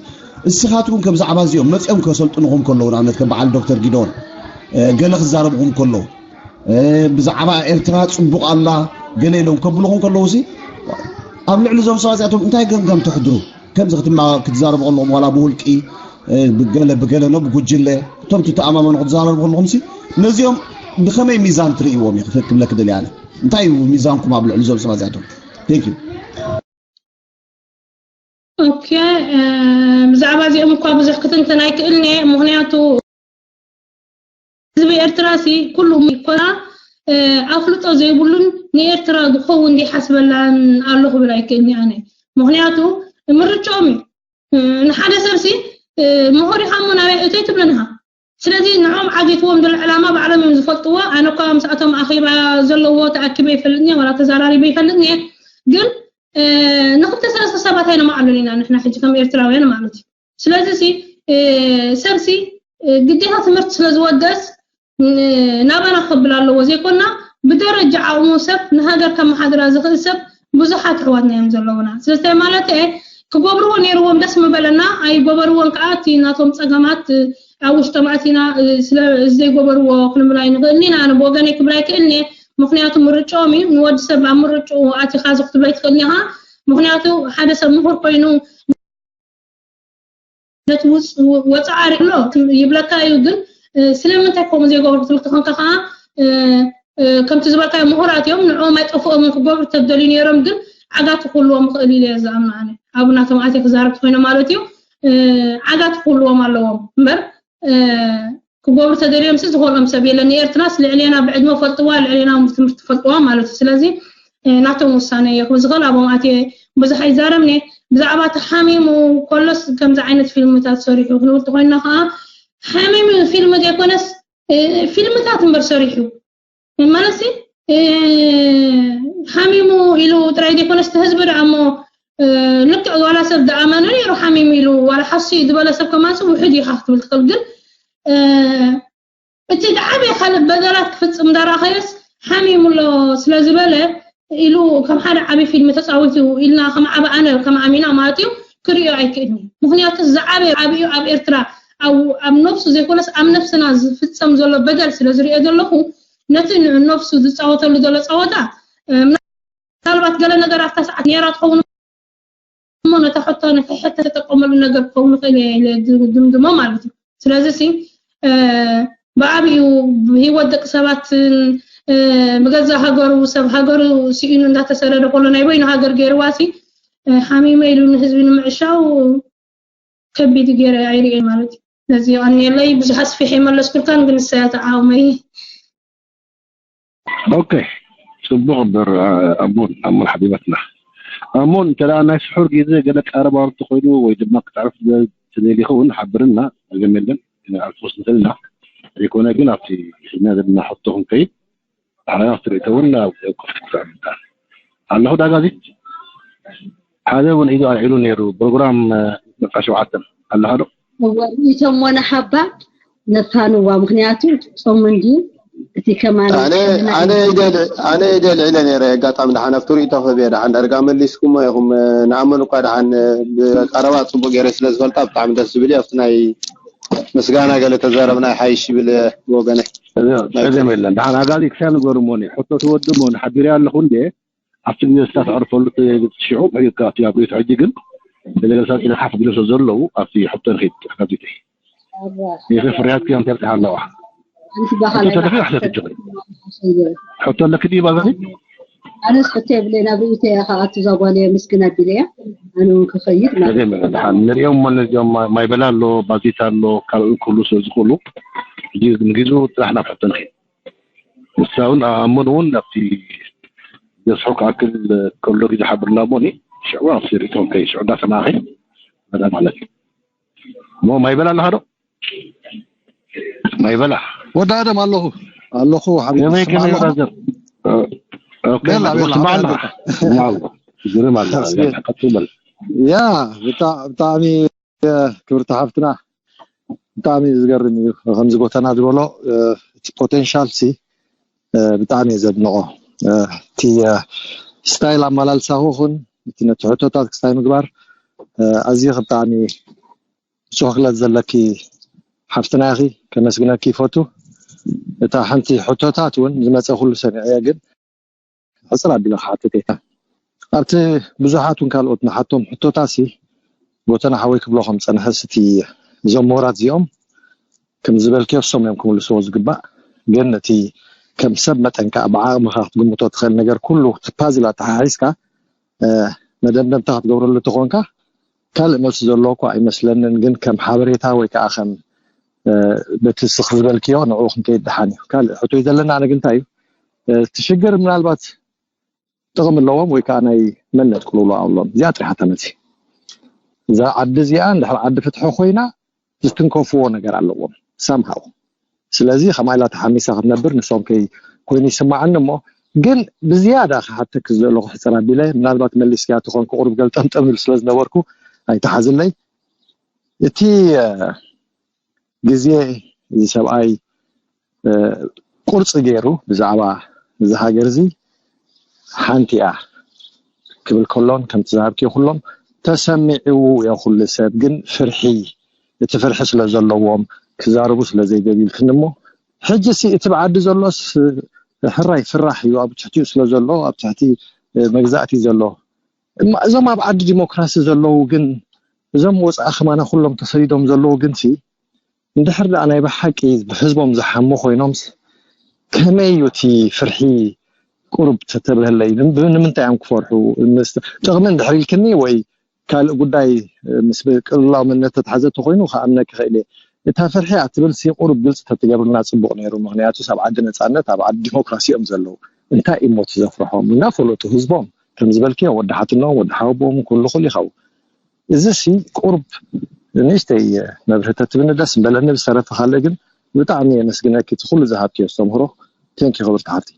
እስኻትኩም ከም ዛዕባ እዚኦም መፅኦም ከሰልጥኑኹም ከለዉ ንኣብነት ከም በዓል ዶክተር ጊዶን ገለ ክዛረብኹም ከለዉ ብዛዕባ ኤርትራ ፅቡቕ ኣላ ገለ ኢሎም ከብልኹም ከለዉ ሲ ኣብ ልዕሊ እዞም ሰባት እዚኣቶም እንታይ ገምገም ተሕድሩ? ከምዚ ክትማ ክትዛረቡ ከለኹም ዋላ ብውልቂ ብገለ ብገለ ነው ብጉጅለ እቶም ትተኣማመኑ ክትዛረቡ ከለኹም ሲ ነዚኦም ብኸመይ ሚዛን ትርእይዎም እዩ ክብል ክብለክ ደልየ ኣነ። እንታይ እዩ ሚዛንኩም ኣብ ልዕሊ እዞም ሰባት እዚኣቶም? Thank you። ኦኬ ብዛዕባ እዚኦም እኳ ብዙሕ ክትንትን ኣይክእልን እየ። ምክንያቱ ህዝቢ ኤርትራ ሲ ኩሉ ይኮና ኣፍልጦ ዘይብሉን ንኤርትራ ዝኸውን ዘይሓስበላን ኣሎ ክብል ኣይክእልን እየ ኣነ። ምክንያቱ ምርጫኦም እዩ። ንሓደ ሰብ ሲ ምሁር ኢኻ እሞ ናበይ እተይ ትብለንኻ። ስለዚ ንዖም ዓጊትዎም ዘሎ ዕላማ ባዕሎም እዮም ዝፈልጥዎ። ኣነ እኳ ምስኣቶም ኣኼባ ዘለዎ ተኣኪበ ይፈልጥኒ ዋላ ተዛራሪበ ይፈልጥኒ ግን ንክልተ ሰለስተ ሰባት ኣይነማዕብልን ኢና ንሕና ሕጂ ከም ኤርትራውያን ማለት እዩ። ስለዚ ሲ ሰብሲ ግዴታ ትምህርቲ ስለ ዝወደስ ናባና ክብል ኣለዎ ዘይኮና ብደረጃ ዓቕሙ ሰብ ንሃገር ከመሓድራ ዝኽእል ሰብ ብዙሓት ኣሕዋትና እዮም ዘለውና። ስለዚ ማለት ክገብርዎ ነይርዎም ደስ ምበለና ኣይገበርዎን ከዓ እቲ ናቶም ፀገማት ኣብ ውሽጦም ኣቲና ስለ ዘይገበርዎ ክንብል ኣይንኽእልን ኢና። ኣነ ብወገነይ ክብል ኣይክእልን እየ። ምክንያቱ ምርጫኦም እዩ። ንወዲ ሰብ ኣብ ምርጭኡ ኣቲኻ እዚ ክትብሎ ኣይትኽእልን ኢኻ። ምክንያቱ ሓደ ሰብ ምሁር ኮይኑ ነቲ ወፃዓ ሪሎ ይብለካ እዩ። ግን ስለምንታይ ከምኡ ዘይገብሩ ክትብል ተኾንካ ከዓ ከምቲ ዝበልካዮ ምሁራት እዮም። ንዕኦም ኣይጠፍኦምን ክገብሩ ተደልዩ ነይሮም። ግን ዓጋቲ ክህልዎም ይኽእል ኢለ እየ ዝኣምኑ ኣነ። ኣብ ናቶም ኣትየ ክዛረብ ተኮይነ ማለት እዩ። ዓጋቲ ክህልዎም ኣለዎም እምበር ክገብሩ ተደልዮም ሲ ዝኮልኦም ሰብ የለን። ንኤርትራስ ልዕሌና ብዕድመ ፈልጥዋ ልዕሌና ትምህርቲ ፈልጥዋ ማለት እዩ። ስለዚ ናቶም ውሳነ እየ ክብል ዝኽእል ኣብኦም ኣትየ ብዙሕ ኣይዛረብን እየ። ብዛዕባ ተሓሚሙ ኮሎስ ከምዚ ዓይነት ፊልምታት ሰሪሑ ክንብል ተኮይና ከዓ ሓሚሙ ፊልም ዘይኮነስ ፊልምታት እምበር ሰሪሑ ማለትሲ ሓሚሙ ኢሉ ጥራይ ዘይኮነስ እቲ ህዝቢ ደኣ እሞ ልክዕ ዋላ ሰብ ደኣመነ ነይሩ ሓሚሙ ኢሉ ዋላ ሓሱ እዩ ዝበለ ሰብ ከማንሲ ውሕድ እዩ ኢኻ ክትብል ትኽእል ግን እቲ ዝዓበየ ካልእ በደላት ክፍፅም እንዳረኣኸዮስ ሓሚሙ ኣሎ ስለ ዝበለ ኢሉ ከም ሓደ ዓብዪ ፊልም ተፃዊቱ ኢልና ከም ዓብ ኣነ ከም ኣሚና ማለት እዩ ክርእዮ ኣይክእልኒ። ምክንያቱ ዝዓበየ ዓብዩ ኣብ ኤርትራ ኣብ ነብሱ ዘይኮነስ ኣብ ነብስና ዝፍፀም ዘሎ በደል ስለ ዝርእዮ ዘለኹ ነቲ ነብሱ ዝፃወተሉ ዘሎ ፀወታ ምናልባት ገለ ነገር ኣብታ ሰዓት ነይራ ትኸውን እሞ ነታ ሕቶ ንክሕተ ተጠቀመሉ ነገር ክኸውን ይኽእል እየ ኢለ ዝድምድሞ ማለት እዩ። ስለዚ ሲ ብዓብኡ ብሂወት ደቂ ሰባትን ብገዛ ሃገሩ ሰብ ሃገሩ ስኢኑ እንዳተሰደደ ከሎ ናይ በይኑ ሃገር ገይርዋ ሲ ሓሚመ ኢሉ ንህዝቢ ንምዕሻው ከቢድ ገይረ ኣይርእዮን ማለት እዩ። ነዚ የቐንየለይ ብዙሕ ኣስፊሐ ይመለስኩልካን ግን ንሳያ ተዓውመይ ኦኬ ጽቡቕ እምበር ኣሞን ኣሞን ሓቢበትና ኣሞን እንተ ደኣ ናይ ስሑር ግዜ ገለ ቀረባ እንተኾይኑ ወይ ድማ ክትዕርፍ ትደሊ ይኸውን ሓብርና ጸገም የለን ኣልፎስ ንኽእልና ዘይኮነ ግን ኣብቲ ሒዝና ዘለና ሕቶ ክንከይድ ንሕና ትርኢቶ እውን ኣብ ክፍቲ ክስዕብ ኣለኹ ዳጋዚት ሓደ እውን ኢዱ ኣልዒሉ ነይሩ ፕሮግራም መጻ ሸውዓተን ኣለኻ ዶ እወ ሪኢቶሞ ንሓባ ነፋንዋ ምክንያቱ ጾም እንዲ እቲ ከማን ኣነ ኣነ ኢደ ኣነ ኢደ ልዕለ ነይረ ኣጋጣሚ ደሓን ኣብቲ ሪኢቶ ክህብ እየ ደሓን ዳርጋ መሊስኩሞ ኢኹም ንኣመን እኳ ደሓን ብቀረባ ጽቡቅ ገይረ ስለ ዝፈልጣ ብጣዕሚ ደስ ዝብል እዩ ኣብቲ ናይ ምስጋና ገለ ተዛረብና ይሓይሽ ይብል ብወገነ ጸገም የለን ደሓን ኣጋዚ ክሳብ ንገሩ ሞኒ ሕቶ ትወዱ ሞኒ ሓቢረ ኣለኹ እንዴ ኣብቲ ግዜ ስታ ተዕርፈሉ ሽዑ ሕጊካ ኣብቲ ኣብ ሪኢቶ ሕጂ ግን ገለገለታት ኢለ ሓፍ ቢሎም ስለ ዘለዉ ኣብቲ ሕቶ ንኺድ ኣጋዚተይ ይኸ ፍርያት ክያም ተብጽሕ ኣለዋ ሕቶ ኣለኪ ኣሕተት ትኽእል ሕቶ ኣለኪ ድዩ ባዛኒ ኣነስ ሕቶ የብለይ ናብ ርእይቶ እያ ከዓ እቲ እዛ ጓል እየ ምስግን ኣቢለ እያ ኣነ እውን ክኸይድ ማለት እዩ። ደሓን ንሪኦም እሞ ነዚኦም ማይ- ማይበላ ኣሎ ባዚታ ኣሎ ካልእ ኩሉ ስለ ዝኽእሉ ሕጂ ንጊዙ ጥራሕ ናብ ሕቶ ንኺድ ንሳ እውን ኣሞን እውን ኣብቲ ዘስሑ ክኣክል ከሎ ግዜ ሓብርና እሞ ኒ ሽዑ ኣብቲ ርእይቶ ንከይ ሽዑ እንዳሰማዕኺ መዳ ማለት እዩ እሞ ማይበላ ኣለኻ ዶ ማይበላ ወዲ ኣደም ኣለኹ ኣለኹ ሓቢቢ ከመይ ከመይ ብራዘር ኦኬ ቤላ ቤላ ስማዕ ኣለኻ ስማዕ ኣሎ ግርም ኣሎ ቀጥል ያ ብጣ- ብጣዕሚ ክብርቲ ሓፍትና ብጣዕሚ እዩ ዝገርም እዩ ከምዚ ጎተና ዝበሎ እቲ ፖቴንሻል ሲ ብጣዕሚ እየ ዘድንቆ። እቲ ስታይል ኣመላልሳኹ ኹን እቲ ነቲ ሕቶታት ክስታይ ምግባር ኣዝዩ ብጣዕሚ ጽሑፍ ክለት ዘለኪ ሓፍትና ኢኺ። ከመስግነኪ ይፈቱ። እታ ሓንቲ ሕቶታት እውን ዝመፀ ኩሉ ሰሚዐ እየ፣ ግን ሕፅር ኣቢለ ክሓትት እየ። ኣብቲ ብዙሓት እውን ካልኦት ንሓቶም ሕቶታሲ ጎተና ሓወይ ክብሎ ከም ፀንሐ ስቲ እዞም ምሁራት እዚኦም ከም ዝበልክዮ እሶም እዮም ክምልስዎ ዝግባእ። ግን እቲ ከም ሰብ መጠን ከዓ ብዓቕምኻ ክትግምቶ ትኽእል ነገር ኩሉ ትፓዝል ኣተሓሒዝካ መደምደምታ ክትገብረሉ ተኾንካ ካልእ መልሲ ዘለዎ እኳ ኣይመስለንን። ግን ከም ሓበሬታ ወይ ከዓ ከም በቲ ስኽ ዝበልክዮ ንዕኡ ክንከይድ ደሓን እዩ። ካልእ ሕቶይ ዘለና ኣነ ግን እንታይ እዩ እቲ ሽግር ምናልባት ጥቕሚ ኣለዎም ወይ ከዓ ናይ መነት ቅልውላው ኣለዎም። እዚኣ ጥሪሓ ተመልሲ እዛ ዓዲ እዚኣ እንድሕር ዓዲ ፍትሒ ኮይና ዝትንከፍዎ ነገር ኣለዎም ሳምሃው። ስለዚ ከማይ ኢላ ተሓሚሳ ክትነብር ንሶም ከይ ኮይኑ ይስማዓኒ እሞ ግን ብዝያዳ ክሓተክ ዘለኹ ሕፅር ኣቢለ ምናልባት መሊስክያ ትኾን ክቁርብ ገልጠምጠም ብል ስለ ዝነበርኩ ኣይተሓዝለይ። እቲ ግዜ እዚ ሰብኣይ ቁርፂ ገይሩ ብዛዕባ እዚ ሃገር እዚ ሓንቲ እያ ክብል ከሎን ከምቲ ዝሃብክዮ ኩሎም ተሰሚዕዎ እዮ ኩሉ ሰብ ግን ፍርሒ እቲ ፍርሒ ስለ ዘለዎም ክዛረቡ ስለ ዘይደልዩ ኢልክኒ እሞ ሕጂ ሲ እቲ ብዓዲ ዘሎስ ሕራይ ፍራሕ እዩ ኣብ ትሕቲኡ ስለ ዘሎ ኣብ ትሕቲ መግዛእቲ ዘሎ እዞም ኣብ ዓዲ ዲሞክራሲ ዘለዉ ግን እዞም ወፃኢ ከማና ኩሎም ተሰዲዶም ዘለዉ ግን ሲ እንድሕር ደኣ ናይ ብሓቂ ብህዝቦም ዝሓሙ ኮይኖምስ ከመይ እዩ እቲ ፍርሒ ቁሩብ ተተብህለይ ንምንታይ እዮም ክፈርሑ ጥቕሚ እንድሕር ኢልክኒ ወይ ካልእ ጉዳይ ምስ ቅልውላው መንነት ተተሓዘ ተኮይኑ ክኣምነኪ ክእል እየ እታ ፍርሒ ኣትብል ሲ ቁሩብ ግልፂ ተትገብርልና ፅቡቅ ነይሩ ምክንያቱ ኣብ ዓዲ ነፃነት ኣብ ዓዲ ዲሞክራሲ እዮም ዘለዉ እንታይ እሞ እቲ ዘፍርሖም እናፈለጡ ህዝቦም ከም ዝበልክዮ ወዲ ሓትኖም ወዲ ሓወቦም ኩሉ ኩሉ ይኸውን እዚ ሲ ቁሩብ ንእሽተይ መብርሂ ተትብኒ ደስ ምበለኒ ብዝተረፈ ካልእ ግን ብጣዕሚ የመስግነኪ እቲ ኩሉ ዝሃብክዮ ኣስተምህሮ ቴንኪ ክብርቲ ሓፍቲ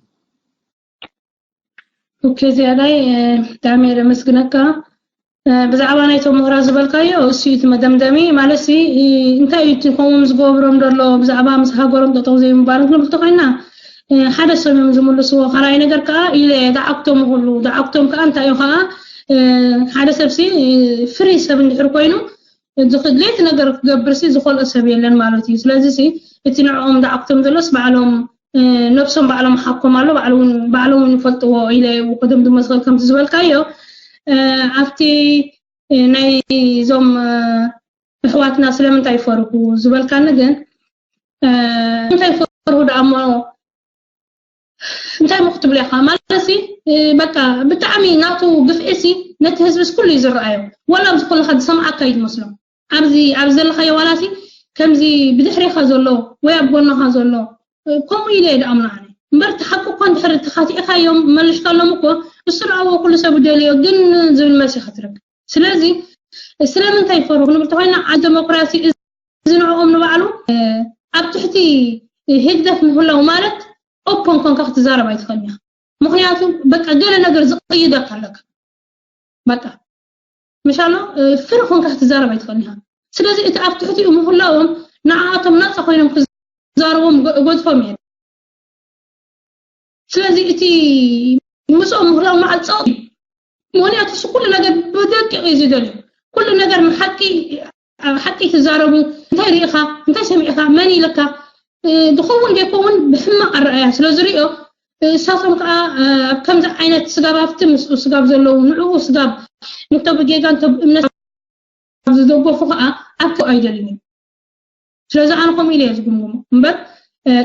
ኦኬ ዝያዳይ ብጣዕሚ እየ ዘመስግነካ ብዛዕባ ናይቶም ምሁራት ዝበልካዮ እሱ እቲ መደምደሚ ማለት ሲ እንታይ እዩ እቲ ከምኡም ዝገብሮም ዘሎ ብዛዕባ ምስ ሃገሮም ጠጠው ዘይምባል ክንብል ተኮይና ሓደ ሰብ እዮም ዝምልስዎ ካልኣይ ነገር ከዓ ኢለ ዳዓክቶም ይክሉ ዳዓክቶም ከዓ እንታይ እዩ ከዓ ሓደ ሰብ ሲ ፍሪ ሰብ እንድሕር ኮይኑ ዝክድሌት ነገር ክገብር ሲ ዝኮልኦ ሰብ የለን ማለት እዩ ስለዚ ሲ እቲ ንዕኦም ዳዓክቶም ዘሎስ ባዕሎም ነብሶም ባዕሎም ሓኮም ኣሎ ባዕሎም ይፈልጥዎ ኢለ ክደምድሞ ዝኽእል ከምቲ ዝበልካዮ ኣብቲ ናይ እዞም ኣሕዋትና ስለምንታይ ይፈርሁ ዝበልካኒ ግን እንታይ ይፈርሁ ደኣ እሞ እንታይ ሞ ክትብሎ ኢኻ ማለት ሲ በቃ ብጣዕሚ ናቱ ግፍዒ ሲ ነቲ ህዝቢ ሲ ኩሉ እዩ ዝረኣዮ ወላ ኣብዚ ከለካ ዝሰምዓካ እዩ ዝመስሎም ኣብዚ ኣብዚ ዘለካዮ ዋላ ሲ ከምዚ ብድሕሬካ ዘሎ ወይ ኣብ ጎንኻ ዘሎ ከምኡ ኢለ እየ ደኣምኖ ኣነ እምበር እቲ ሓቂ እኳ እንድሕር ተኻቲእካዮም መሊስካሎም እኮ እሱ ረኣዎ ኩሉ ሰብ ደልዮ ግን ዝብል መልሲ ክትረክብ ስለዚ ስለምንታይ ይፈርሁ ክንብል ተኮይና ኣብ ዲሞክራሲ እዚ ንዕኦም ንባዕሉ ኣብ ትሕቲ ህግደፍ ምህላው ማለት ኦፖን ኮንካ ክትዛረብ ኣይትኽእልን ኢኻ ምክንያቱ በቃ ገለ ነገር ዝቕይደካ ኣለካ በቃ ምሻሎ ፍሪ ኮንካ ክትዛረብ ኣይትኽእልን ኢኻ ስለዚ እቲ ኣብ ትሕቲኡ ምህላዎም ንዓኣቶም ናፃ ኮይኖም ክዛረቦም ገድፎም እየ ስለዚ እቲ ምስኦም ምህላው መዓል ፀቕ ምክንያቱ እሱ ኩሉ ነገር ብደቂቕ እዩ ዝደልዩ ኩሉ ነገር ንሓቂ ሓቂ ትዛረቡ እንታይ ርኢኻ እንታይ ሰሚዕኻ መን ኢለካ ዝኸውን ዘይከውን ብሕማቕ ኣረኣያ ስለ ዝሪኦ እሳቶም ከዓ ኣብ ከምዚ ዓይነት ስጋብ ኣብቲ ምስኡ ስጋብ ዘለዉ ንዕኡ ስጋብ እንተ ብጌጋ እንተ ብእምነት ዝደገፉ ከዓ ኣብቲ ኣይደልን እዩ ስለዚ ኣነ ከምኡ ኢለ እየ ዝግምግሞ እምበር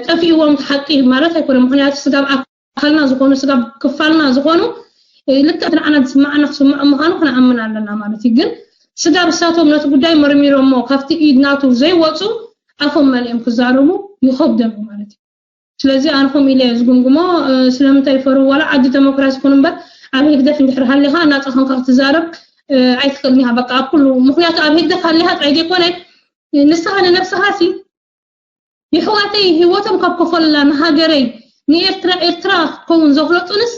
ጠፊእዎም ሓቂ ማለት ኣይኮነ ምክንያቱ ስጋብ ኣካልና ዝኾኑ ስጋብ ክፋልና ዝኾኑ ልክዕ ንዓና ዝስማዓና ክስምዖ ምዃኑ ክንኣምን ኣለና ማለት እዩ ግን ስጋብ እሳቶም ነቲ ጉዳይ መርሚሮሞ ካብቲ ኢድ ናቱ ዘይወፁ ኣፎም መሊኦም ክዛረቡ ይኸብዶም እዩ ማለት እዩ ስለዚ ኣነ ከምኡ ኢለ እየ ዝግምግሞ ስለምንታይ ይፈርሁ ዋላ ዓዲ ዲሞክራሲ ኩን እምበር ኣብ ህግደፍ እንድሕር ሃሊኻ ናፃ ኮንካ ክትዛረብ ኣይትኽእልን ኢኻ በቃ ኣብ ኩሉ ምክንያቱ ኣብ ህግደፍ ሃሊኻ ጥራይ ዘይኮነ ንስኻ ንነብስኻ ሲ የሕዋተይ ህይወቶም ካብ ከፈሉላ ንሃገረይ ንኤርትራ ኤርትራ ክትከውን ዘፍለጡንስ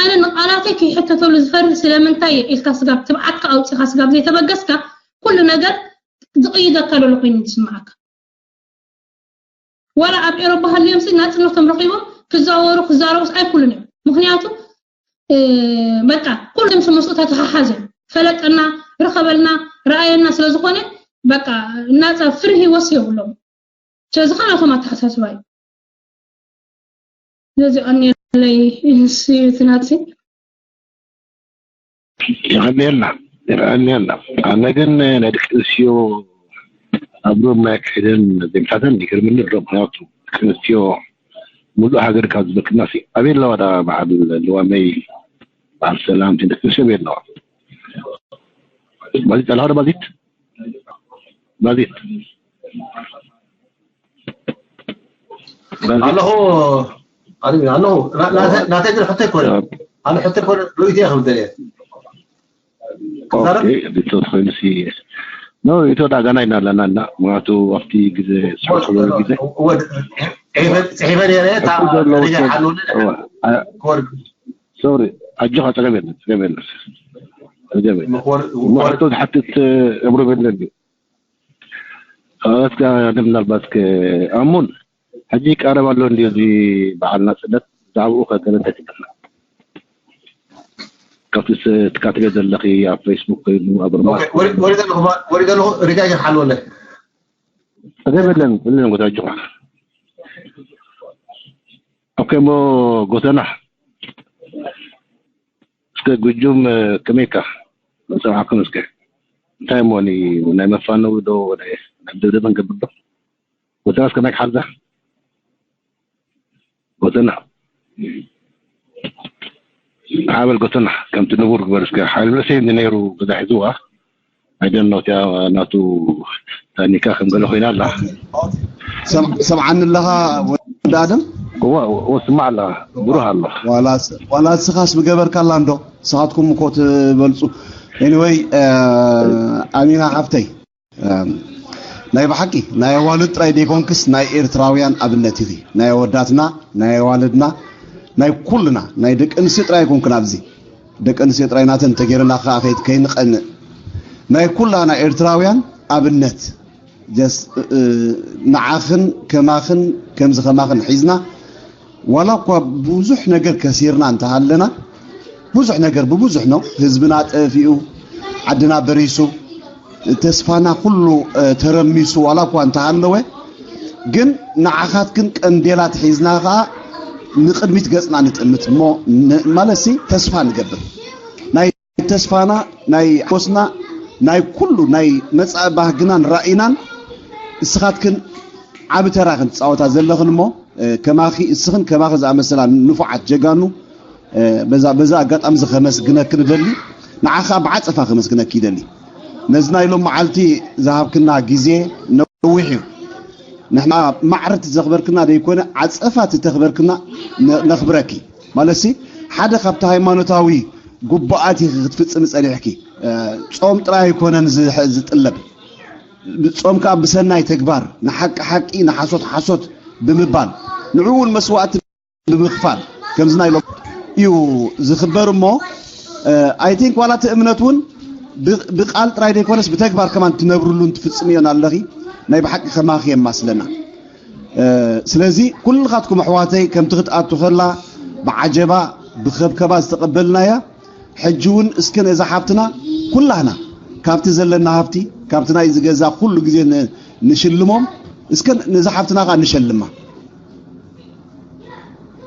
ኣነ ንቓላተይ ከይሕተተሉ ዝፈርህ ስለምንታይ እየ ኢልካ ስጋብ ትብዓትካ ኣውፂኻ ስጋብ ዘይተበገስካ ኩሉ ነገር ዝቕይደካ ዘሎ ኮይኑ ዝስምዓካ ዋላ ኣብ ኤሮፓ ሃልዮም ሲ ናፅነቶም ረኺቦም ክዛወሩ ክዛረቡስ ኣይክእሉን እዮም። ምክንያቱ በቃ ኩሎም ምስ ምስኡ ተተሓሓዘ ፈለጠና፣ ረኸበልና፣ ረኣየና ስለ ዝኾነ በቃ ናፃ ፍርሂ ወስ የብሎም። ስለዚ ከማቶም ኣተሓሳስባ እዩ። ስለዚ ቀኒለይ ንሱ እዩ እቲ ናትሲ። የቐንየልና፣ የቐንየልና። ኣነ ግን ናይ ደቂ ኣንስትዮ ኣብ ሮም ናይ ክሕደን ዘይምሳተን ይገርምኒ ኣሎ። ምክንያቱ ደቂ ኣንስትዮ ሙሉእ ሃገር ካብ ዝበክና ሲ ኣበይ ኣለዋ ዳ በዓል ልዋመይ በዓል ሰላም ደቂ ኣንስትዮ ኣበይ ኣለዋ? ባዚት ኣለዋ ዶ ባዚት? ባዚት ኣለኹ ኣለኹ ናተይ ግን ሕቶ ይኮነ ኣነ ሕቶ ይኮነ ርእይቶ እየ ክብል ደልየ ሪቶት ኮይኑሲ ኖ ሪቶት ኣጋና ኢና ኣለና እና ምክንያቱ ኣብቲ ግዜ ስርሕሎ ግዜ ፅሒፈ ነረ ሶሪ ኣጆኻ ፀገም የለን ፀገም የለን ፀገም የለን ሕቶ ዝሓትት እምሮ የለን እዩ እስከ ምናልባት ኣሙን ሕጂ ይቃረብ ኣሎ እንዲ እዚ በዓል ናፅነት ብዛዕባኡ ከገለፀት ይበልና ካብቲ ትካትለ ዘለኺ ኣብ ፌስቡክ ኮይኑ ኣብ ርማ ወሪደ ኣለኹ ሪጋ ይሓልወለ ፀገም የለን ብልን ጎታጅኻ ኦኬ ሞ ጎተና እስከ ጉጁም ከመይካ ሰምዓኩም እስከ እንታይ እሞ ናይ መፋነዊ ዶ ናይ ደብደበ ንገብር ዶ ጎተና እስከ ማይክ ሓዛ ጎተና ሓበል ጎተና ከምቲ ንቡር ግበር እስከ ሓይሉ ብለሰ እንዲ ነይሩ ገዛ ሒዝዋ ኣይደን ነው እቲያ ናቱ ታኒካ ከም ገለ ኮይና ኣላ ሰምዓኒ ኣለኻ ወዲ ኣደም ወስማዕ ኣለኻ ብሩህ ኣሎ ዋላ ስኻስ ምገበርካላ እንዶ ስኻትኩም እኮ ትበልፁ ኤኒወይ ኣሚና ሓፍተይ ናይ ብሓቂ ናይ ኣዋልድ ጥራይ ደይኮንክስ ናይ ኤርትራውያን ኣብነት ኢኺ ናይ ኣወዳትና ናይ ኣዋልድና ናይ ኩልና ናይ ደቂ ኣንስትዮ ጥራይ ኣይኮንክን ኣብዚ ደቂ ኣንስትዮ ጥራይ ናተን ተገይርና ከዓ ከይንቀንእ ናይ ኩላና ኤርትራውያን ኣብነት ንዓኽን ከማኽን ከምዚ ከማኽን ሒዝና ዋላ እኳ ብዙሕ ነገር ከሲርና እንተሃለና ብዙሕ ነገር ብብዙሕ ነው ህዝብና ጠፊኡ ዓድና በሪሱ ተስፋና ኩሉ ተረሚሱ ዋላ እኳ እንተሃለወ ግን ንዓኻትክን ቀንዴላት ሒዝና ከዓ ንቅድሚት ገፅና ንጥምት እሞ ማለትሲ ተስፋ ንገብር ናይ ተስፋና ናይ ሓጎስና ናይ ኩሉ ናይ መፃኢ ባህግናን ራእይናን እስኻትክን ዓቢ ተራ ኢኽን ትፃወታ ዘለኽን እሞ ከማኺ እስኽን ከማኺ ዝኣመሰላ ንፉዓት ጀጋኑ በዛ በዛ ኣጋጣሚ እዚ ከመስግነኪ ንደሊ ንዓኻ ብዓፀፋ ከመስግነኪ ይደሊ ነዚ ናይ ሎም መዓልቲ ዝሃብክና ግዜ ነዊሕ እዩ ንሕና ማዕረ ትዘኽበርክና ዘይኮነ ዓፀፋ ትተኽበርክና ነኽብረኪ ማለትሲ ሓደ ካብቲ ሃይማኖታዊ ጉቡኣት ኢኺ ክትፍፅሚ ፀኒሕኪ ፆም ጥራይ ኣይኮነን ዝጥለብ ጾም ከዓ ብሰናይ ተግባር ንሓቂ ሓቂ ንሓሶት ሓሶት ብምባል ንዕኡ እውን መስዋእቲ ብምኽፋል ከምዚ ናይ ሎም እዩ ዝኽበር እሞ I think ዋላ እቲ እምነት እውን ብቃል ጥራይ ዘይኮነስ ብተግባር ከማን ትነብርሉን ትፍፅምዮን ኣለኺ ናይ ብሓቂ ከማኺ የማስለና ስለዚ ኩልኻትኩም ኣሕዋተይ ከምቲ ክትኣቱ ከላ ብዓጀባ ብኸብከባ ዝተቐበልናያ ሕጂ እውን እስከ ነዛ ሓፍትና ኩላህና ካብቲ ዘለና ሃብቲ ካብቲ ናይ ዝገዛ ኩሉ ግዜ ንሽልሞም እስከ ነዛ ሓፍትና ከዓ ንሸልማ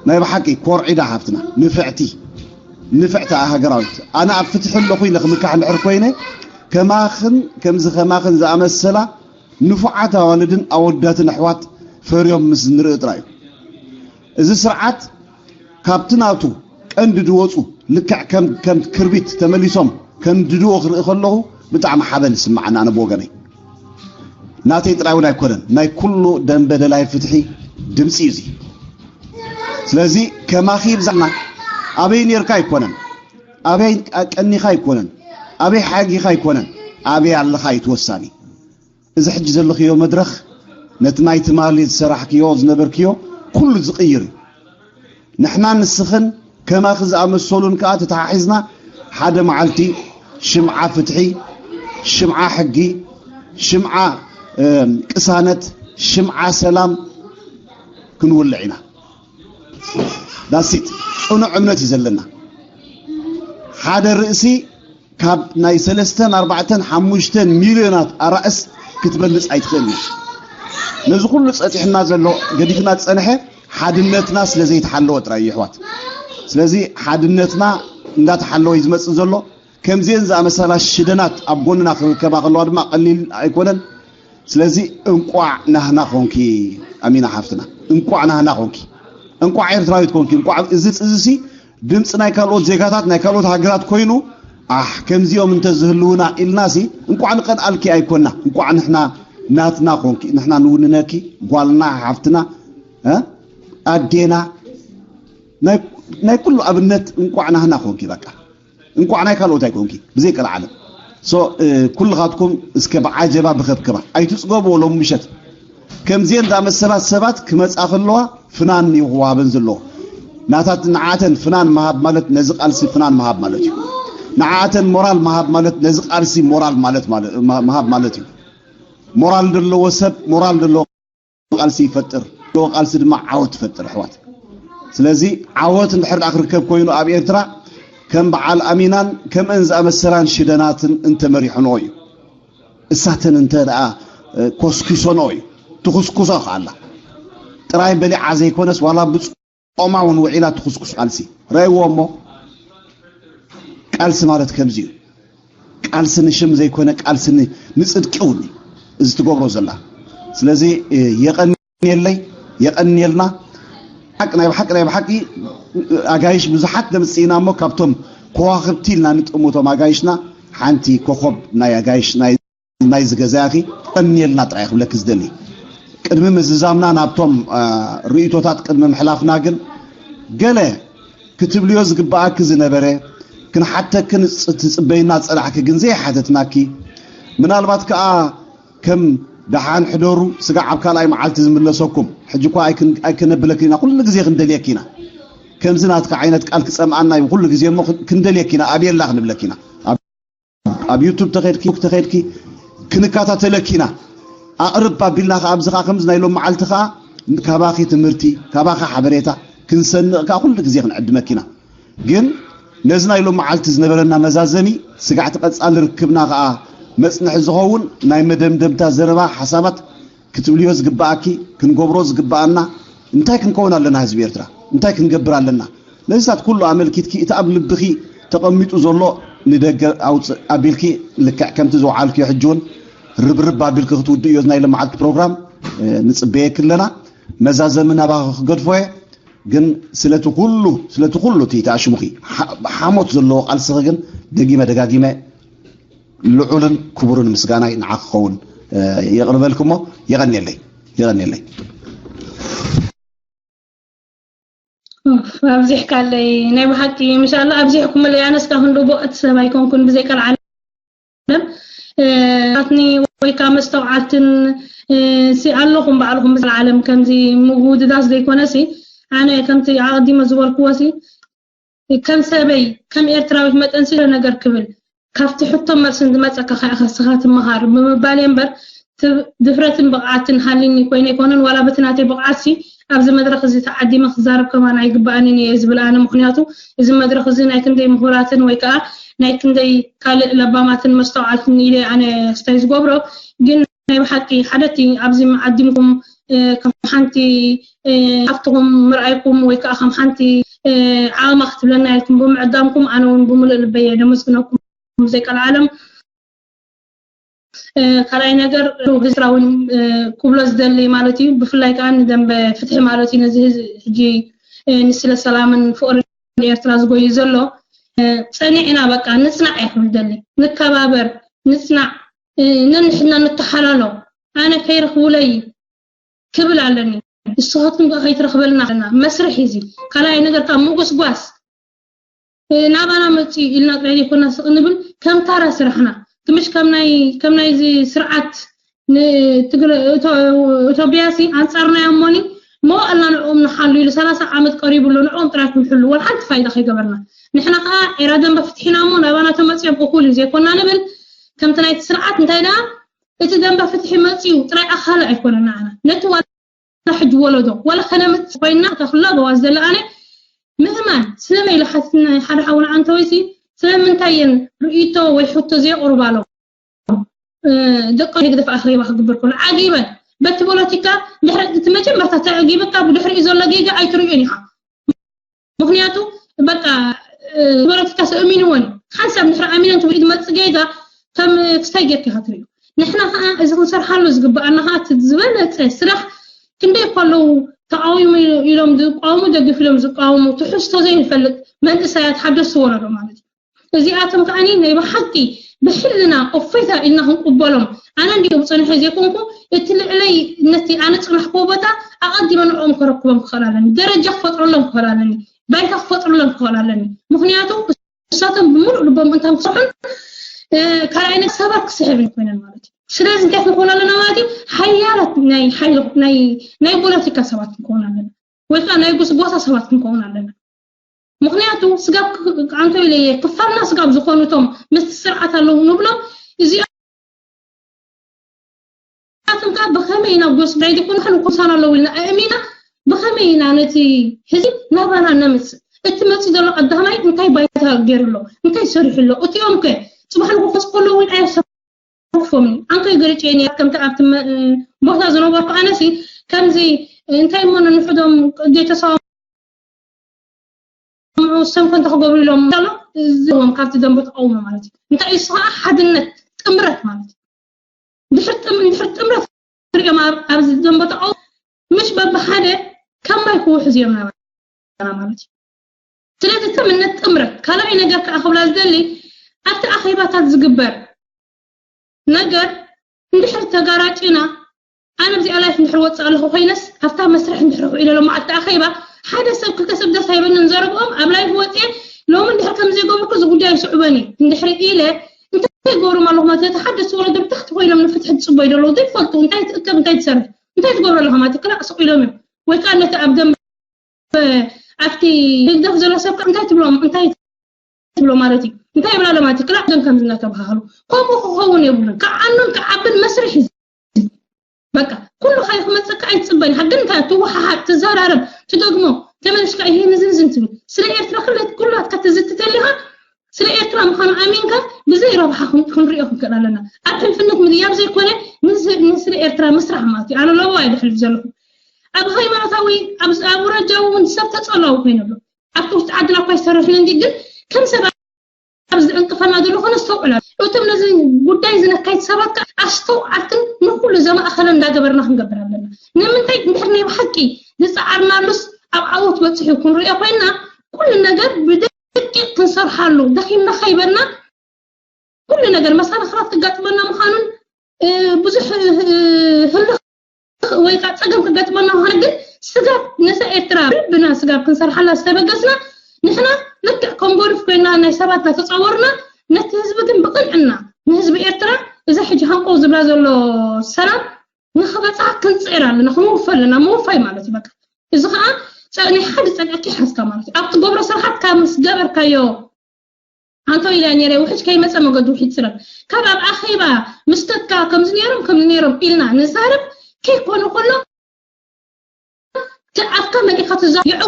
ናይ ብሓቂ ኮርዒዳ ሃብትና ንፍዕቲ ንፍዕቲ ሃገራዊት ኣነ ኣብ ፍትሒ ኣለኹ ኢለ ክምካሕ እንድሕር ኮይነ ከማኽን ከምዚ ከማኽን ዝኣመሰላ ንፉዓት ኣዋልድን ኣወዳትን ኣሕዋት ፈርዮም ምስ ንርኢ ጥራይ እዩ እዚ ስርዓት ካብቲ ናቱ ቀንዲ ዝወፁ ልክዕ ከም ከም ክርቢት ተመሊሶም ከንድድዎ ክርኢ ከለኹ ብጣዕሚ ሓበን ይስማዓኒ ኣነ ብወገነይ ናተይ ጥራይ እውን ኣይኮነን ናይ ኩሉ ደንበ ደላይ ፍትሒ ድምፂ እዩ እዚ ስለዚ ከማኺ ይብዛሕና ኣበይ ነርካ ኣይኮነን ኣበይ ቀኒኻ ኣይኮነን ኣበይ ሓጊኻ ኣይኮነን ኣበይ ኣለኻ እዩ ተወሳኒ እዚ ሕጂ ዘለኽዮ መድረኽ ነቲ ናይ ትማሊ ዝሰራሕክዮ ዝነበርክዮ ኩሉ ዝቕይር እዩ ንሕና ንስኽን ከማኺ ዝኣመሰሉን ከኣ ተተሓሒዝና ሓደ መዓልቲ ሽምዓ ፍትሒ ሽምዓ ሕጊ ሽምዓ ቅሳነት ሽምዓ ሰላም ክንውልዕ ኢና ዳሲት ጽኑዕ እምነት እዩ ዘለና። ሓደ ርእሲ ካብ ናይ ሰለስተን ኣርባዕተን ሓሙሽተን ሚልዮናት ኣራእስ ክትበልጽ ኣይትኽእልን። ነዚ ኩሉ ጸጢሕና ዘሎ ገዲፍና ዝጸንሐ ሓድነትና ስለ ዘይተሓለወ ጥራይ እዩ ኣሕዋት። ስለዚ ሓድነትና እንዳተሓለወ እዩ ዝመጽእ ዘሎ። ከምዚአን ዝኣመሰላ ሽደናት ኣብ ጎንና ክርከባ ከለዋ ድማ ቀሊል ኣይኮነን። ስለዚ እንቋዕ ናህና ኾንኪ ኣሚና ሓፍትና፣ እንቋዕ ናህና ኾንኪ፣ እንቋዕ ኤርትራዊት ኮንኪ፣ እንቋዕ እዚ እዚ ሲ ድምፂ ናይ ካልኦት ዜጋታት ናይ ካልኦት ሃገራት ኮይኑ ኣሕ ከምዚኦም እንተዝህልውና ኢልናሲ እንቋዕ ንቐንኣልኪ ኣይኮና፣ እንቋዕ ንሕና ናትና ኮንኪ፣ ንሕና ንውንነኪ፣ ጓልና፣ ሓፍትና፣ እ? ኣዴና፣ ናይ ናይ ኩሉ ኣብነት እንቋዕ ናህና ኮንኪ። በቃ እንቋዕ ናይ ካልኦት ኣይኮንኪ ብዘይ ቀልዓለም። ሶ ኩልኻትኩም እስከ ብዓጀባ ብኸብከባ ኣይትፅገቡ። ሎም ምሸት ከምዚአን ዝኣመሰላ ሰባት ክመፃ ከለዋ ፍናን እዩ ክወሃበን ዘለዎ። ናታት ንዓተን ፍናን ምሃብ ማለት ነዚ ቃልሲ ፍናን ምሃብ ማለት እዩ። ንዓተን ሞራል ምሃብ ማለት ነዚ ቃልሲ ሞራል ማለት ማለት ምሃብ ማለት እዩ። ሞራል ዘለዎ ሰብ ሞራል ዘለዎ ቃልሲ ይፈጥር፣ ዘለዎ ቃልሲ ድማ ዓወት ይፈጥር ኣሕዋት። ስለዚ ዓወት እንድሕር ደኣ ክርከብ ኮይኑ ኣብ ኤርትራ ከም በዓል ኣሚናን ከምአን ዝኣመሰላን ሽደናትን እንተመሪሖንኦ እዩ። እሳተን እንተ ደኣ ኮስኪሶንኦ እዩ። ትኹስኩሶ ከኣላ ጥራይ በሊዓ ዘይኮነስ ዋላ ብጾማ እውን ውዒላ ትኹስኩስ ቃልሲ ረእይዎ። እሞ ቃልሲ ማለት ከምዚ እዩ። ቃልሲ ንሽም ዘይኮነ ቃልሲ ንፅድቂ እውን እዚ ትገብሮ ዘላ። ስለዚ የቀንየለይ፣ የቀንየልና። ሓቂ ናይ ብሓቂ ናይ ብሓቂ ኣጋይሽ ብዙሓት ደምፅኢና እሞ ካብቶም ከዋክብቲ ኢልና ንጥምቶም ኣጋይሽና ሓንቲ ኮኸብ ናይ ኣጋይሽ ናይ ናይዚ ገዛ ኢኺ። ቀንየልና ጥራይ ክብለኪ ዝደሊ ቅድሚ ምዝዛምና ናብቶም ርእይቶታት ቅድሚ ምሕላፍና ግን ገለ ክትብልዮ ዝግባኣኪ ዝነበረ ክንሓተኪ ትጽበይና ዝጸናሕኪ ግን ዘይሓተትናኪ ምናልባት ከኣ ከም ደሓን ሕደሩ ስጋዕ ኣብ ካልኣይ መዓልቲ ዝምለሰኩም ሕጂ እኳ ኣይክነብለኪ ኢና ኩሉ ግዜ ክንደልየኪ ኢና ከምዚ ናትካ ዓይነት ቃል ክጸምኣና እዩ ኩሉ ግዜ እሞ ክንደልየኪ ኢና ኣብየላ ክንብለኪ ኢና ኣብ ዩቱብ ተኸድኪ ተኸድኪ ክንከታተለኪ ኢና ኣቕርብ ኣቢልና ከኣ ኣብዚ ከኣ ከምዚ ናይ ሎም መዓልቲ ከኣ ካባኺ ትምህርቲ ካባኺ ሓበሬታ ክንሰንቕ ከኣ ኩሉ ግዜ ክንዕድመኪ ኢና ግን ነዚ ናይ ሎም መዓልቲ ዝነበረና መዛዘሚ ስጋዕቲ ቀጻሊ ርክብና ከኣ መጽንሒ ዝኸውን ናይ መደምደምታ ዘረባ ሓሳባት ክትብልዮ ዝግባኣኪ ክንገብሮ ዝግባኣና እንታይ ክንከውን ኣለና ህዝቢ ኤርትራ እንታይ ክንገብር ኣለና ነዚታት ኩሉ ኣመልኪትኪ እቲ ኣብ ልብኺ ተቐሚጡ ዘሎ ንደገ ኣውፅእ ኣቢልኪ ልክዕ ከምቲ ዝወዓልክዮ ሕጂ እውን ርብርብ ኣቢልኪ ክትውድእዮ ናይ ለመዓልቲ ፕሮግራም ንፅበየኪ ኣለና መዛዘሚ ናባኺ ክገድፎ እየ ግን ስለቲ ኩሉ ስለቲ ኩሉ እቲ ተኣሽሙኺ ሓሞት ዘለዎ ቃልስኺ ግን ደጊመ ደጋጊመ ልዑልን ክቡርን ምስጋናይ ንዓኺ ክኸውን የቕርበልኪ እሞ የቐንየለይ የቐንየለይ ኣብዚሕካለይ ናይ ብሓቂ ምሻላ ኣብዚሕኩምለይ ኣነስ ካሁን ዶ ቦእት ሰብ ኣይኮንኩን ብዘይ ቀልዓለም ኣትኒ ወይ ከዓ መስተውዓልትን ሲ ኣለኹም ባዕልኹም ብዘለዓለም ከምዚ ምውድዳስ ዘይኮነ ሲ ኣነ ከምቲ ኣቐዲመ ዝበልክዎ ሲ ከም ሰበይ ከም ኤርትራዊት መጠን ስለ ነገር ክብል ካብቲ ሕቶ መልስን ዝመፀካ ከ ኢኻ ስኻ ትመሃር ብምባል እየ እምበር ድፍረትን ብቕዓትን ሃልይኒ ኮይነ ኣይኮነን ዋላ በቲ ናተይ ብቕዓት ሲ ኣብዚ መድረኽ እዚ ተዓዲመ ክዛረብ ከማን ኣይግበኣንን እየ ዝብል ኣነ ምኽንያቱ እዚ መድረኽ እዚ ናይ ክንደይ ምሁራትን ወይ ከዓ ናይ ክንደይ ካልእ ለባማትን መስተውዓልትን ኢለ ኣነ ስታይ ዝገብሮ ግን ናይ ብሓቂ ሓደቲ ኣብዚ ዓዲምኩም ከም ሓንቲ ኣብትኹም ምርኣይኩም ወይ ከዓ ከም ሓንቲ ዓቕማ ክትብለና ኢልኩም ብምዕዳምኩም ኣነ እውን ብምሉእ ልበየ ደመስግነኩም ዘይቀልዓለም ካልኣይ ነገር ህዝራ እውን ክብሎ ዝደሊ ማለት እዩ ብፍላይ ከዓ ንደንበ ፍትሒ ማለት እዩ ነዚ ህጂ ንስለ ሰላምን ፍቅሪ ኤርትራ ዝጎዩ ዘሎ ፀኒዕና በቃ ንፅናዕ እየ ክብል ደሊ ንከባበር ንፅናዕ ነንሕድና ንተሓላሎ ኣነ ከይረኽቡለይ ክብል ኣለኒ ንስኻትኩም ከ ከይትረኽበልና ኣለና መስርሕ እዚ ካልኣይ ነገር ካብ ምጉስጓስ ናባና መፅኡ ኢልና ጥራይ ዘይኮና ስቕ ንብል ከም ታራ ስራሕና ትምሽ ከም ናይዚ ስርዓት ኢትዮጵያ ሲ ኣንፃርና እያ እሞኒ መዋእልና ንዕኦም ንሓሉ ኢሉ ሰላሳ ዓመት ቀሪቡ ኣሎ ንዕኦም ጥራይ ክንሕሉ ወላ ሓንቲ ፋይዳ ከይገበርና ንሕና ከዓ ዒራ ደንበ ፍትሒና እሞ ናባና ተመፅኦም እኩል እዩ ዘይኮና ንብል ከምቲ ናይቲ ስርዓት እንታይ ደኣ እቲ ደንበ ፍትሒ መፅኡ ጥራይ ኣኻሊ ኣይኮነን ንዓና ነቲ ሕጂ ወለዶ ዋላ ከነምፅእ ኮይና ተክላ በዋዝ ዘለ ኣነ ምእማን ስለመይ ኢለ ሓትትና ሓደ ሓውና ኣንተ ወይሲ ስለምንታይ እየን ርእይቶ ወይ ሕቶ ዘየቕርባሎም ደቂ ህግደፍ ኣኽሪባ ክግበር ከሎ ዓጊበን በቲ ፖለቲካ ድሕሪ እቲ መጀመርታ ተዕጊብካ ብድሕሪኡ ዘሎ ጌጋ ኣይትርእዮን ኢኻ። ምክንያቱ በቃ ፖለቲካ ሰእሚንዎን ሓንሳብ ድሕሪ ኣሚነን ትብሉ ዝመፅእ ጌጋ ከም ክስታይ ጌርካ ኢኻ ትርእዮ። ንሕና ከዓ እዚ ክንሰርሓሉ ዝግበኣና ከዓ እቲ ዝበለፀ ስራሕ ክንደይ እኳ ኣለዉ ተቃዊሙ ኢሎም ዝቃወሙ ደግፍ ኢሎም ዝቃወሙ ትሕዝቶ ዘይንፈልጥ መንእሰያት ሓደስቲ ወለዶ ማለት እዩ። እዚኣቶም ከዓኒ ናይ ብሓቂ ብሕልና እፎይታ ኢልና ክንቅበሎም ኣነ እንዲኦም ፀኒሐ ዘይኮንኩ እቲ ልዕለይ ነቲ ኣነ ፅናሕክዎ ቦታ ኣቐዲመ ንዕኦም ከረክቦም ክኽእል ኣለኒ ደረጃ ክፈጥረሎም ክኽእል ኣለኒ ባይታ ክፈጥረሎም ክኽእል ኣለኒ ምክንያቱ እሳቶም ብምሉእ ልቦም እንታይ ክሰርሑን ካልኣይ ነገር ሰባት ክስሕብ ኮይነን ማለት እዩ ስለዚ እንታይ ክንኮን ኣለና ማለት እዩ ሓያላት ናይ ሓይሎ ናይ ናይ ፖለቲካ ሰባት ክንከውን ኣለና ወይ ከዓ ናይ ጎስጓሳ ሰባት ክንከውን ኣለና ምኽንያቱ ስጋብ ኣንቶ ኢለየ ክፋልና ስጋብ ዝኾኑቶም ምስቲ ስርዓት ኣለዉ ንብሎም እዚኣቶም ከዓ ብኸመይ ኢና ጎስዳይ ድኩን ኩሳን ኣለዉ ኢልና ኣእሚና ብኸመይ ኢና ነቲ ህዝቢ ናባና ነምፅእ እቲ መፂ ዘሎ ቀዳማይ እንታይ ባይታ ገይሩ ኣሎ እንታይ ሰሪሑ ኣሎ እቲኦም ከ ፅባሕ ንክፈፅ ከለዉ እውን ኣየሰ ክፎም ኣንከይ ገርጨ ነያ ከምቲ ኣብቲ ቦታ ዝነበርኩ ኣነሲ ከምዚ እንታይ እሞ ንሕዶም ዘይተሰሙ ሰንኮ እንተክገብሩ ኢሎም ሎ ዝዎም ካብቲ ደንቦ ተቃውሞ ማለት እዩ እንታይ እሱ ከዓ ሓድነት ጥምረት ማለት እዩ ድሕር ጥምረት ሪኦም ኣብዚ ደንቦ ተቃውሞ ምሽ በብሓደ ካብ ማይ ክውሕዝ እዮም ናባና ማለት እዩ ስለዚ ተምነት ጥምረት ካልኣይ ነገር ከዓ ክብላ ዝደሊ ኣብቲ ኣኼባታት ዝግበር ነገር እንድሕር ተጋራጭና ኣነ ኣብዚኣ ላይፍ እንድሕር ወፅእ ኣለኹ ኮይነስ ኣብታ መስርሕ እንድሕር ውዒለ ሎ መዓልቲ ኣኼባ ሓደ ሰብ ክልተ ሰብ ደስ ኣይበንን ዘረብኦም ኣብ ላይፍ ወፅየ ሎሚ እንድሕር ከም ዘይገበርኩ እዚ ጉዳይ ይስዕበኒ እንድሕር ኢለ እንታይ ይገብሮም ኣለኹ ማለት ነቲ ሓደስቲ ወለዶ ብታሕቲ ኮይኖም ንፍትሒ ትፅበዩ ዘለዉ ዘይፈልጡ እንታይ ትእከብ እንታይ ትሰርሕ እንታይ ትገብሮ ኣለኻ ማለት ክላእ ስቕ ኢሎም እዮም ወይ ከዓ ነቲ ኣብ ደንበ ኣብቲ ህግደፍ ዘሎ ሰብ እንታይ ትብሎም እንታይ ትብሎ ማለት እዩ እንታይ ይብላ ለማለት ክላ ደም ከም ዝነተባሃሉ ከምኡ ክኸውን የብሉን ክዓኑን ክዓብን መስርሕ እዩ በቃ ኩሉ ካይ ክመፀካ ኣይትፅበን ሓግን እንታይ ትወሓሓድ ትዘራረብ ትደግሞ ተመልሽካ ይሄ ንዝንዝን ትብል ስለ ኤርትራ ክለት ኩላትካ ትዝትተሊኻ ስለ ኤርትራ ምዃኑ ኣሚንካ ብዘይ ረብሓ ክንሪኦ ክንክእል ኣለና ኣብ ሕልፍነት ምድያብ ዘይኮነ ንስለ ኤርትራ ምስራሕ ማለት እዩ ኣነ ለዋ ይድሕልፍ ዘለኹ ኣብ ሃይማኖታዊ ኣብ ውረጃዊ እውን ሰብ ተፀላዊ ኮይነ ኣሎ ኣብቲ ውሽጢ ዓድና እኳ ይሰርሕን እንዲ ግን ከም ሰብ ኣብ ዝዕንቅፈና ዘሎ ከነስተውዕል እቶም ነዚ ጉዳይ ዝነካይት ሰባት ከዓ ኣስተውዓልትን ንኩሉ ዘማእኸለ እንዳገበርና ክንገብር ኣለና ንምንታይ እንድሕር ናይ ብሓቂ ዝፀዓርናሉስ ኣብ ዓወት በፅሑ ክንሪኦ ኮይና ኩሉ ነገር ብደቂቅ ክንሰርሓሉ ደኺምና ከይበልና ኩሉ ነገር መሰናኽላት ክጋጥመና ምዃኑን ብዙሕ ህልኽ ወይ ከዓ ፀገም ክገጥመና ምዃኑ ግን ስጋብ ነዛ ኤርትራ ብልብና ስጋብ ክንሰርሓላ ዝተበገስና ንሕና ልክዕ ከም ጎልፍ ኮይና ናይ ሰባት እናተፃወርና ነቲ ህዝቢ ግን ብቅንዕና ንህዝቢ ኤርትራ እዛ ሕጂ ሃንቆ ዝብላ ዘሎ ሰላም ንክበፅሓ ክንፅዕር ኣለና ክንውፈ ኣለና ምውፋይ ማለት እዩ በቃ እዚ ከዓ ናይ ሓደ ፀግዕካ ይሓዝካ ማለት እዩ ኣብ ትገብሮ ስራሓት ካብ ምስ ገበርካዮ ኣንቶ ኢለ ነረ ውሕጅ ከይመፀ መገዱ ውሕጅ ፅረብ ካብ ኣብ ኣኼባ ምስተትካ ከምዚ ነይሮም ከምዚ ነይሮም ኢልና ንዛረብ ከይኮነ ከሎ ኣፍካ መሊእካ ትዛይዑ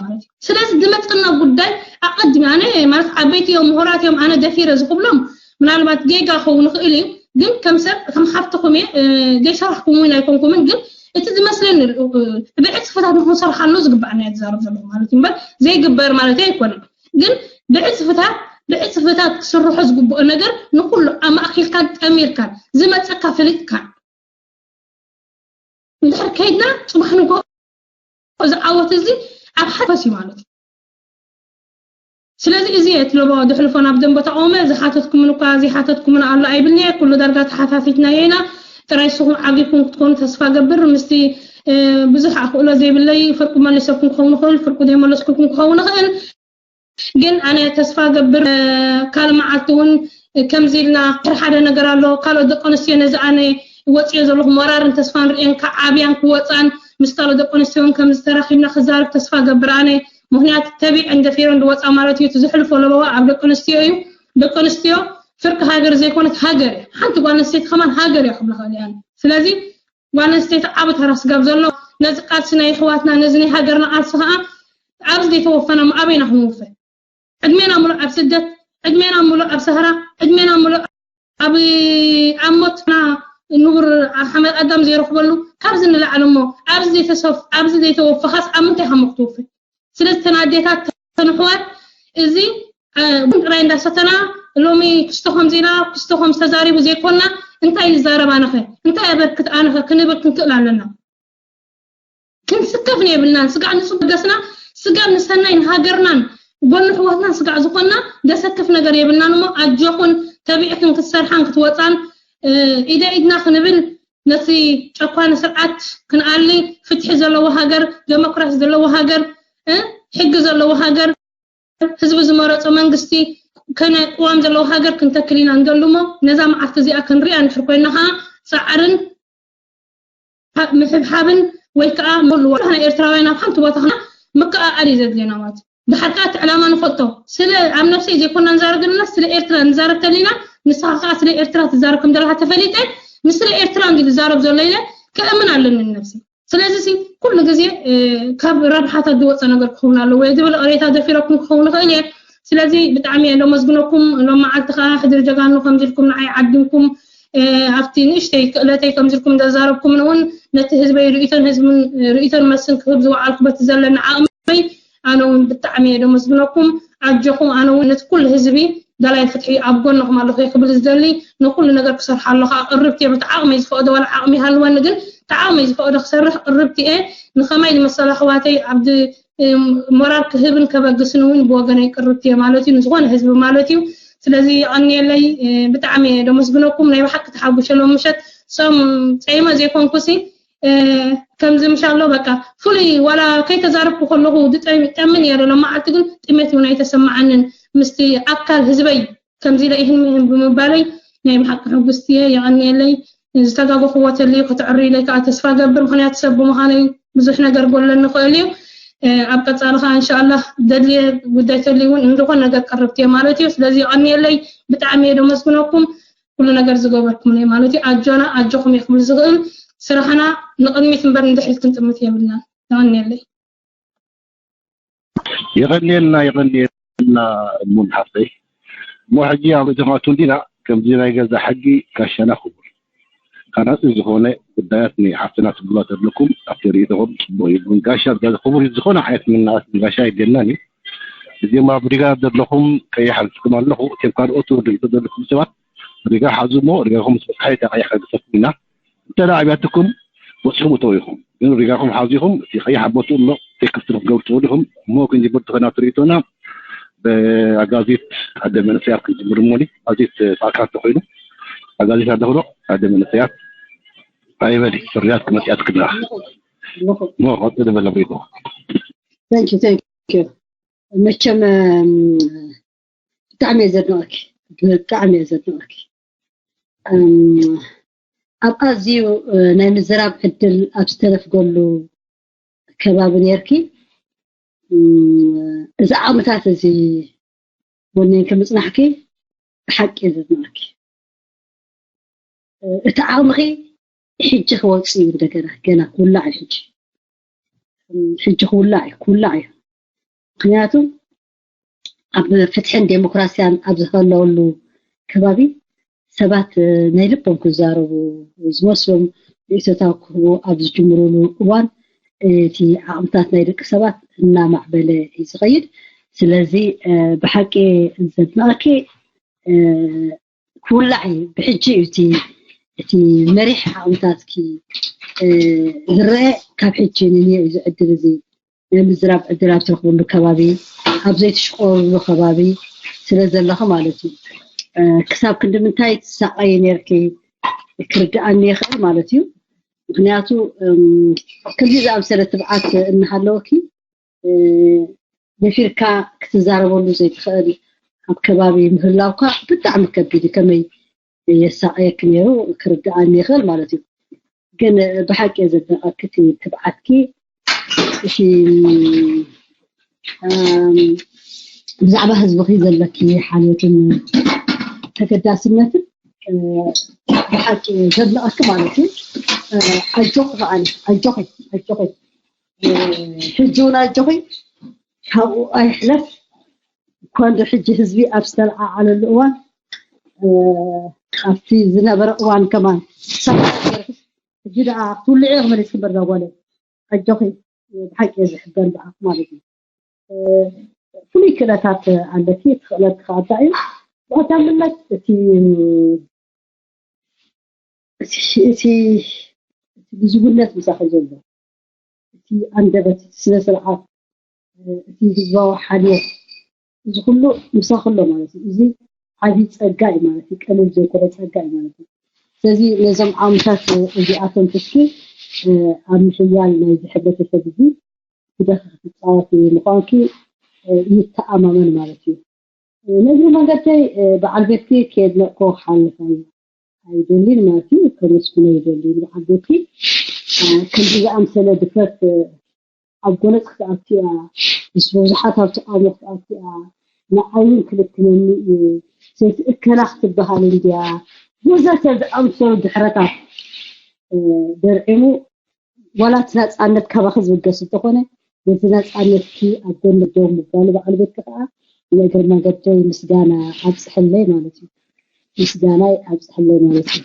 ስለዚ ዝመፀና ጉዳይ ኣቐድሚ ኣነ ማለት ዓበይቲ እዮም ምሁራት እዮም ኣነ ደፊረ ዝኽብሎም ምናልባት ጌጋ ክኸውን ይኽእል እዩ ግን ከም ሰብ ከም ሓፍትኹም እየ ዘይሰራሕኩም እውን ኣይኮንኩምን ግን እቲ ዝመስለኒ ብዕፅፍታት ንክንሰርሓሉ ዝግባኣና እየ ዝዛረብ ዘለኹ ማለት እዩ እምበር ዘይግበር ማለት ኣይኮነን ግን ብዕፅፍታት ብዕፅፍታት ክስርሖ ዝግብኦ ነገር ንኩሉ ኣማእኪልካን ጠሚርካን ዝመፀካ ፍሊጥካን እንድሕር ከይድና ፅባሕ ንጎ እዚ ዓወት እዚ ኣብ ሓደ ፈስ እዩ ማለት እዩ ስለዚ እዚ እየ ትለቦ ድሕልፎ ናብ ደንበ ተቃውሞ ዝሓተትኩምን እኳ ዘይሓተትኩምን ኣሎ ኣይብልኒ እየ ኩሉ ዳርጋ ተሓታቲትናዮ ኢና ጥራይ ንስኹም ዓጊብኩም ክትኮኑ ተስፋ ገብር ምስቲ ብዙሕ ኣኽእሎ ዘይብለይ ፍርቁ መሊሰኩም ክኸውን ይኽእል ፍርቁ ዘይመለስኩልኩም ክኸውን ይኽእል ግን ኣነ ተስፋ ገብር ካልእ መዓልቲ እውን ከምዚ ኢልና ድሕር ሓደ ነገር ኣሎ ካልኦት ደቂ ኣንስትዮ ነዚ ኣነ ወፅዮ ዘለኹ ሞራርን ተስፋን ርእየን ክዓብያን ክወፃን ምስ ካልኦት ደቂ ኣንስትዮ እውን ከምዚ ተራኺብና ክዛረብ ተስፋ ገብር ኣነ ምክንያቱ ተቢዐን ደፊረን ዝወፃ ማለት እዩ እቲ ዝሕልፎ ለበዋ ኣብ ደቂ ኣንስትዮ እዩ ደቂ ኣንስትዮ ፍርቂ ሃገር ዘይኮነት ሃገር እያ ሓንቲ ጓል ኣንስተይቲ ከማን ሃገር እያ ክብላ ክእል እያ ስለዚ ጓል ኣንስተይቲ ዓቢ ተራ ስጋብ ዘሎ ነዚ ቃልሲ ናይ ኣሕዋትና፣ ነዚ ናይ ሃገርና ቃልሲ ከዓ ኣብዚ ዘይተወፈና ኣበይና ክንወፈ? ዕድሜና ሙሉእ ኣብ ስደት፣ ዕድሜና ሙሉእ ኣብ ሰህራ፣ ዕድሜና ሙሉእ ኣብ ኣብ ሞትና ንቡር ሓመድ ኣዳም ዘይረኽበሉ። ካብዚ ንላዕሊ እሞ ኣብዚ ዘይተሰፍ ኣብዚ ዘይተወፈኻስ ኣብ ምንታይ ከም ክትወፍር? ስለዚ ተን ኣዴታት፣ ተን ኣሕዋት፣ እዚ ቡን ጥራይ እንዳሰተና ሎሚ ክስቶ ከምዚና ክስቶ ከም ዝተዛሪቡ ዘይኮና፣ እንታይ ይዛረብ ኣነኸ እንታይ ኣበርክት ኣነኸ ክንብል ክንክእል ኣለና። ክንስከፍ የብልናን። ስጋዕ ንሱ ገስና ስጋዕ ንሰናይ ንሃገርናን ጎኒ ኣሕዋትናን ስጋዕ ዝኾንና ደሰክፍ ነገር የብልናን። እሞ ኣጆኹን ተቢዕክን ክትሰርሓን ክትወፃን ኢደ ኢድና ክንብል ነቲ ጨኳኒ ስርዓት ክንኣሊ፣ ፍትሒ ዘለዎ ሃገር፣ ዴሞክራሲ ዘለዎ ሃገር፣ ሕጊ ዘለዎ ሃገር፣ ህዝቢ ዝመረፆ መንግስቲ ከነ ቅዋም ዘለዎ ሃገር ክንተክል ኢና ንደሊ። እሞ ነዛ መዓልቲ እዚኣ ክንሪኣ እንድሕር ኮይና ከዓ ፃዕርን ምሕብሓብን ወይ ከዓ መሉ ዋላ ናይ ኤርትራውያን ኣብ ሓንቲ ቦታ ክና ምክኣኣል እዩ ዘድልየና ማለት እዩ። ድሓር ከዓ እቲ ዕላማ ንፈልጦ። ስለ ኣብ ነፍሰይ ዘይኮና ንዛረብ ዘለና፣ ስለ ኤርትራ ንዛረብ ተሊና፣ ንስኻ ከዓ ስለ ኤርትራ ትዛረብ ከም ዘለካ ተፈሊጠ፣ ንስለ ኤርትራ እንዲ ዝዛረብ ዘሎ ኢለ ከእምን ኣለኒ ንነፍሰይ። ስለዚ ሲ ኩሉ ግዜ ካብ ረብሓታት ዝወፀ ነገር ክኸውን ኣለዎ ዝብል ቅሬታ ደፊረኩም ክኸውን ይኽእል እየ። ስለዚ ብጣዕሚ እየ ለመስግነኩም። ሎም መዓልቲ ከዓ ሕድሪ ጀጋኑ ከምዚልኩም ንዓይ ዓዲምኩም ኣብቲ ንእሽተይ ክእለተይ ከምዚልኩም ዘዛረብኩምን እውን ነቲ ህዝበይ ርእይቶን ህዝብን ርእይቶን መስን ክህብ ዝወዓልኩ በቲ ዘለኒ ዓቕመይ ኣነ እውን ብጣዕሚ እየ ደመስግነኩም። ኣጆኹም። ኣነ እውን ነቲ ኩሉ ህዝቢ ደላይ ፍትሒ ኣብ ጎንኹም ኣለኹ ክብል ዝደሊ። ንኩሉ ነገር ክሰርሕ ኣለኹ ቅርብቲ እየ። በቲ ዓቕመይ ዝፈቕዶ ዋላ ዓቕሚ ይሃልወኒ ግን እቲ ዓቕመይ ዝፈቕዶ ክሰርሕ ቅርብቲ እየ። ንኸማይ ዝመሰሉ ኣሕዋተይ ኣብቲ ሞራል ክህብን ከበግስን እውን ብወገነይ ቅርብቲ እየ ማለት እዩ፣ ንዝኾነ ህዝቢ ማለት እዩ። ስለዚ የቐንየለይ። ብጣዕሚ እየ ደመስግነኩም። ናይ ብሓቂ ተሓጉሸ ሎም ምሸት ሶም ፀይመ ዘይኮንኩሲ ከምዚ ምሻሎ በቃ ፍሉይ ዋላ ከይተዛረብኩ ከለኹ ዝጠምን እየ ሎም መዓልቲ ግን ጥሜት እውን ኣይተሰማዓንን ምስቲ ኣካል ህዝበይ ከምዚ ኢለ ይህን ምሂን ብምባለይ ናይ ብሓቂ ሕጉስቲ እየ። የቐንየለይ። ዝተጋገኽዎ ተልዩ ከተዕርዩለይ ከዓ ተስፋ ገብር። ምኽንያቱ ሰብ ብምዃነይ ብዙሕ ነገር ጎለኒ ይኽእል እዩ። ኣብ ቀፃሊ ከዓ እንሻኣላ ደድልየ ጉዳይ ተልዩ እውን እንድኾን ነገር ቀርብቲ እየ ማለት እዩ። ስለዚ የቐንየለይ። ብጣዕሚ እየ ደመስግነኩም። ኩሉ ነገር ዝገበርኩምለይ ማለት እዩ። ኣጆና ኣጆኹም እየ ክብል ዝኽእል። ስራሕና ንቕድሚት እምበር ንድሕሪት ክንጥምት የብልናን። የቐንየለይ። የቐንየልና የቐንየልና እሙን ሓፍተይ። እሞ ሕጂ ኣብ ርእስኻ እንዲና ከምዚ ናይ ገዛ ሕጊ ጋሻና ክቡር ሃናፂ ዝኾነ ጉዳያት ንሓፍትና ትብልዋ ዘለኩም ኣብቲ ርእይቶኹም ፅቡቕ እዩ። ግን ጋሻ ክቡር እዩ። ዝኾነ ዓይነት ምንቕስቃስ ጋሻ የድልየናን እዩ። እዚኦም ኣብ ሪጋ ዘለኹም ቀይሕ ሓልፍኩም ኣለኹ። እቶም ካልኦት ትወድልቶ ዘለኩም ሰባት ሪጋ ሓዙ እሞ ሪጋኹም ምስ በፅሐ እታ ቀይሕ ከልግሰኩም ኢና። እንተ ደኣ ኣብያትኩም በፂኹም እተው ኢኹም። ግን ሪጋኹም ሓዚኹም እቲ ቀይሕ ኣብ ቦትኡ ኣሎ ቴክስት ንክትገብሩ ትኽእሉ ኢኹም። እሞ ክንጅምር ተኾይና ትርኢቶና ብኣጋዚት ኣደ መንእሰያት ክንጅምር እሞኒ ኣዚት ፃዕካ እንተኮይኑ ኣጋዚት ኣለኹ ዶ ኣደ መንእሰያት ኣይበሊ ፍርያት ክመፅያት ክድራ እሞ ቀፅል በለ ብሪቶ Thank you, thank you. መቸም ብጣዕሚ እየ ዘድንቐኪ ብጣዕሚ እየ ዘድንቐኪ ኣብ ኣዝዩ ናይ ምዝራብ ዕድል ኣብ ዝተነፍገሉ ከባቢ ነርኪ እዚ ዓቕምታት እዚ ወኒንኪ ምፅናሕኪ ብሓቂ እየ ዘድንቐኪ እቲ ዓቕምኺ ሕጂ ክወፅእ እዩ እንደገና ገና ክውላዕ እዩ ሕጂ ሕጂ ክውላዕ እዩ ክውላዕ እዩ ምክንያቱ ኣብ ፍትሕን ዴሞክራስያን ኣብ ዝህለወሉ ከባቢ ሰባት ናይ ልቦም ክዛረቡ ዝመስሎም ርእይቶታት ክህቡ ኣብ ዝጅምሩሉ እዋን እቲ ዓቕምታት ናይ ደቂ ሰባት እናማዕበለ እዩ ዝኸይድ። ስለዚ ብሓቂ ዘድንቐኪ ክውላዕ እዩ ብሕጂ እዩ እቲ መሪሕ ዓቕምታትኪ ዝረአ ካብ ሕጂ ንንዮ እዩ ዝዕድል እዚ ናይ ምዝራብ ዕድል ኣብ ትረኽብሉ ከባቢ ኣብ ዘይትሽቆርሉ ከባቢ ስለ ዘለኺ ማለት እዩ ክሳብ ክንዲ ምንታይ ትሳቐይ ነርኪ ክርድኣኒ ይኽእል ማለት እዩ ምክንያቱ ከምዚ ዝኣምሰለ ትብዓት እናሃለወኪ ደፊርካ ክትዛረበሉ ዘይትኽእል ኣብ ከባቢ ምህላውካ ብጣዕሚ ከቢድ እዩ ከመይ የሳቐየኪ ነይሩ ክርድኣኒ ይኽእል ማለት እዩ ግን ብሓቂ እየ ዘድንቐኪ እቲ ትብዓትኪ እቲ ብዛዕባ ህዝብኺ ዘለኪ ሓልዮትን ተገዳስነትን ብሓቂ ዘድንቐኪ ማለት እዩ ኣጆኺ ከዓኒ ኣጆኺ ኣጆኺ፣ ሕጂ እውን ኣጆኺ፣ ካብኡ ኣይሕለፍ። እኳ እንዶ ሕጂ ህዝቢ ኣብ ዝተለዓዓለሉ እዋን፣ ኣብቲ ዝነበረ እዋን ከማን ሳብ ገርኪ፣ ሕጂ ደኣ ክትውልዒ ክመሊስ ክበር ዛጓለ። ኣጆኺ፣ ብሓቂ እየ ዝሕበን ብኣኽ ማለት እዩ። ፍሉይ ክእለታት ኣለኪ። እቲ ክእለት ከዓ እንታይ እዩ? ብቐዳምነት እቲ እቲ እቲ እቲ ልዝቡነት ምሳኺ ዘሎ፣ እቲ ኣንደበት፣ እቲ ስነ ስርዓት፣ እቲ ህዝባዊ ሓልዮት፣ እዚ ኩሉ ምሳኺ ኣሎ ማለት እዩ። እዚ ዓብዪ ጸጋ እዩ ማለት እዩ። ቀሊል ዘይኮነ ጸጋ እዩ ማለት እዩ። ስለዚ ነዞም ዓምታት እዚኣቶም ትስኪ ኣብ ምሕያል ናይዚ ሕብረተሰብ እዚ ግደ ክትፃወቲ ምዃንኪ ይተኣማመን ማለት እዩ። ነዚ መንገድተይ በዓል ቤትኪ ከየድነቅኮ ክሓልፍ ኣይደልን ማለት እዩ። ከመስግኖ ይደሊ በዓል ቤትኪ። ከምዚ ዝኣምሰለ ድፍረት ኣብ ጎነፅ ክትኣትያ ምስ ብዙሓት ኣብ ተቃውሞ ክትኣትያ ንዓይን ክልክነኒ እዩ። ሰይቲ እከላ ክትበሃል እንድያ ወዘተ ዝኣምሰሉ ድሕረታት ደርዒሙ ዋላ እቲ ናፃነት ካባኺ ዝብገስ እንተኾነ ነቲ ናፃነትኪ ኣብ ጎኒ ደው ምባሉ በዓል ቤትኪ ከዓ ንእግር መንገደይ ምስጋና ኣብፅሐለይ ማለት እዩ። ምስጋናይ ኣብፅሐለይ ማለት እዩ።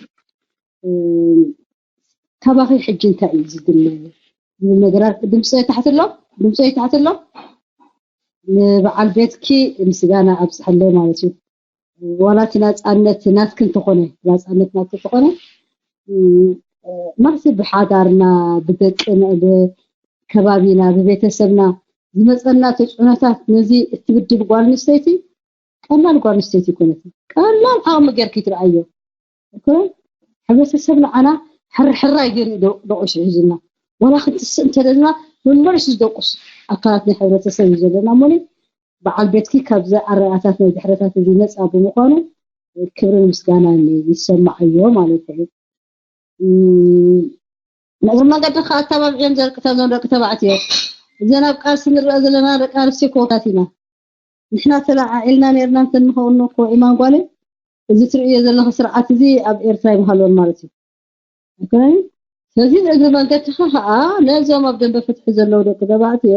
ካባኺ ሕጂ እንታይ እዩ ዝድለ ዝብል ነገራት ድምፂ ይታሕት ኣሎ። ድምፂ ይታሕት ኣሎ። ንበዓል ቤትኪ ምስጋና ኣብፅሐለይ ማለት እዩ። ዋላ እቲ ናፃነት ናትኪ እንተኾነ ናፃነት ናትኪ እንተኾነ ማሲ ብሓዳርና ብደቅና ብከባቢና ብቤተሰብና ዝመፀና ተፅዕኖታት ነዚ እትብድል ጓል ኣንስተይቲ ቀላል ጓል ኣንስተይቲ ይኮነት። ቀላል ዓቕሚ ገርኪ ትረኣዮ። እኮ ሕብረተሰብ ንዓና ሕርሕራይ ገይሩ ደቁስ ሒዙና ዋላ ክንትስእ እንተደልና መመልሱ ዝደቁስ ኣካላት ናይ ሕብረተሰብ እዩ ዘለና እሞኒ በዓል ቤትኪ ካብዚ ኣረኣታት ናይ ድሕረታት እዚ ነፃ ብምዃኑ ክብርን ምስጋናን ይሰማዓዮ ማለት እዩ። ንእግሪ መንገዲ ከዓ ኣተባብዕዮም ዘርቅታ ዞም ደቂ ተባዕትዮ እዘን ኣብ ቃልሲ ንረአ ዘለና ደቂ ኣንስትዮ ክወታት ኢና። ንሕና ተለዓዒልና ነርና እንተንኸውን እኮ ኢማን ጓለይ እዚ ትርእዮ ዘለኺ ስርዓት እዚ ኣብ ኤርትራ ይምሃልወን ማለት እዩ። ኣይኮነን? ስለዚ ንእግሪ መንገድኻ ከዓ ነዞም ኣብ ደንበ ፍትሒ ዘለዉ ደቂ ተባዕትዮ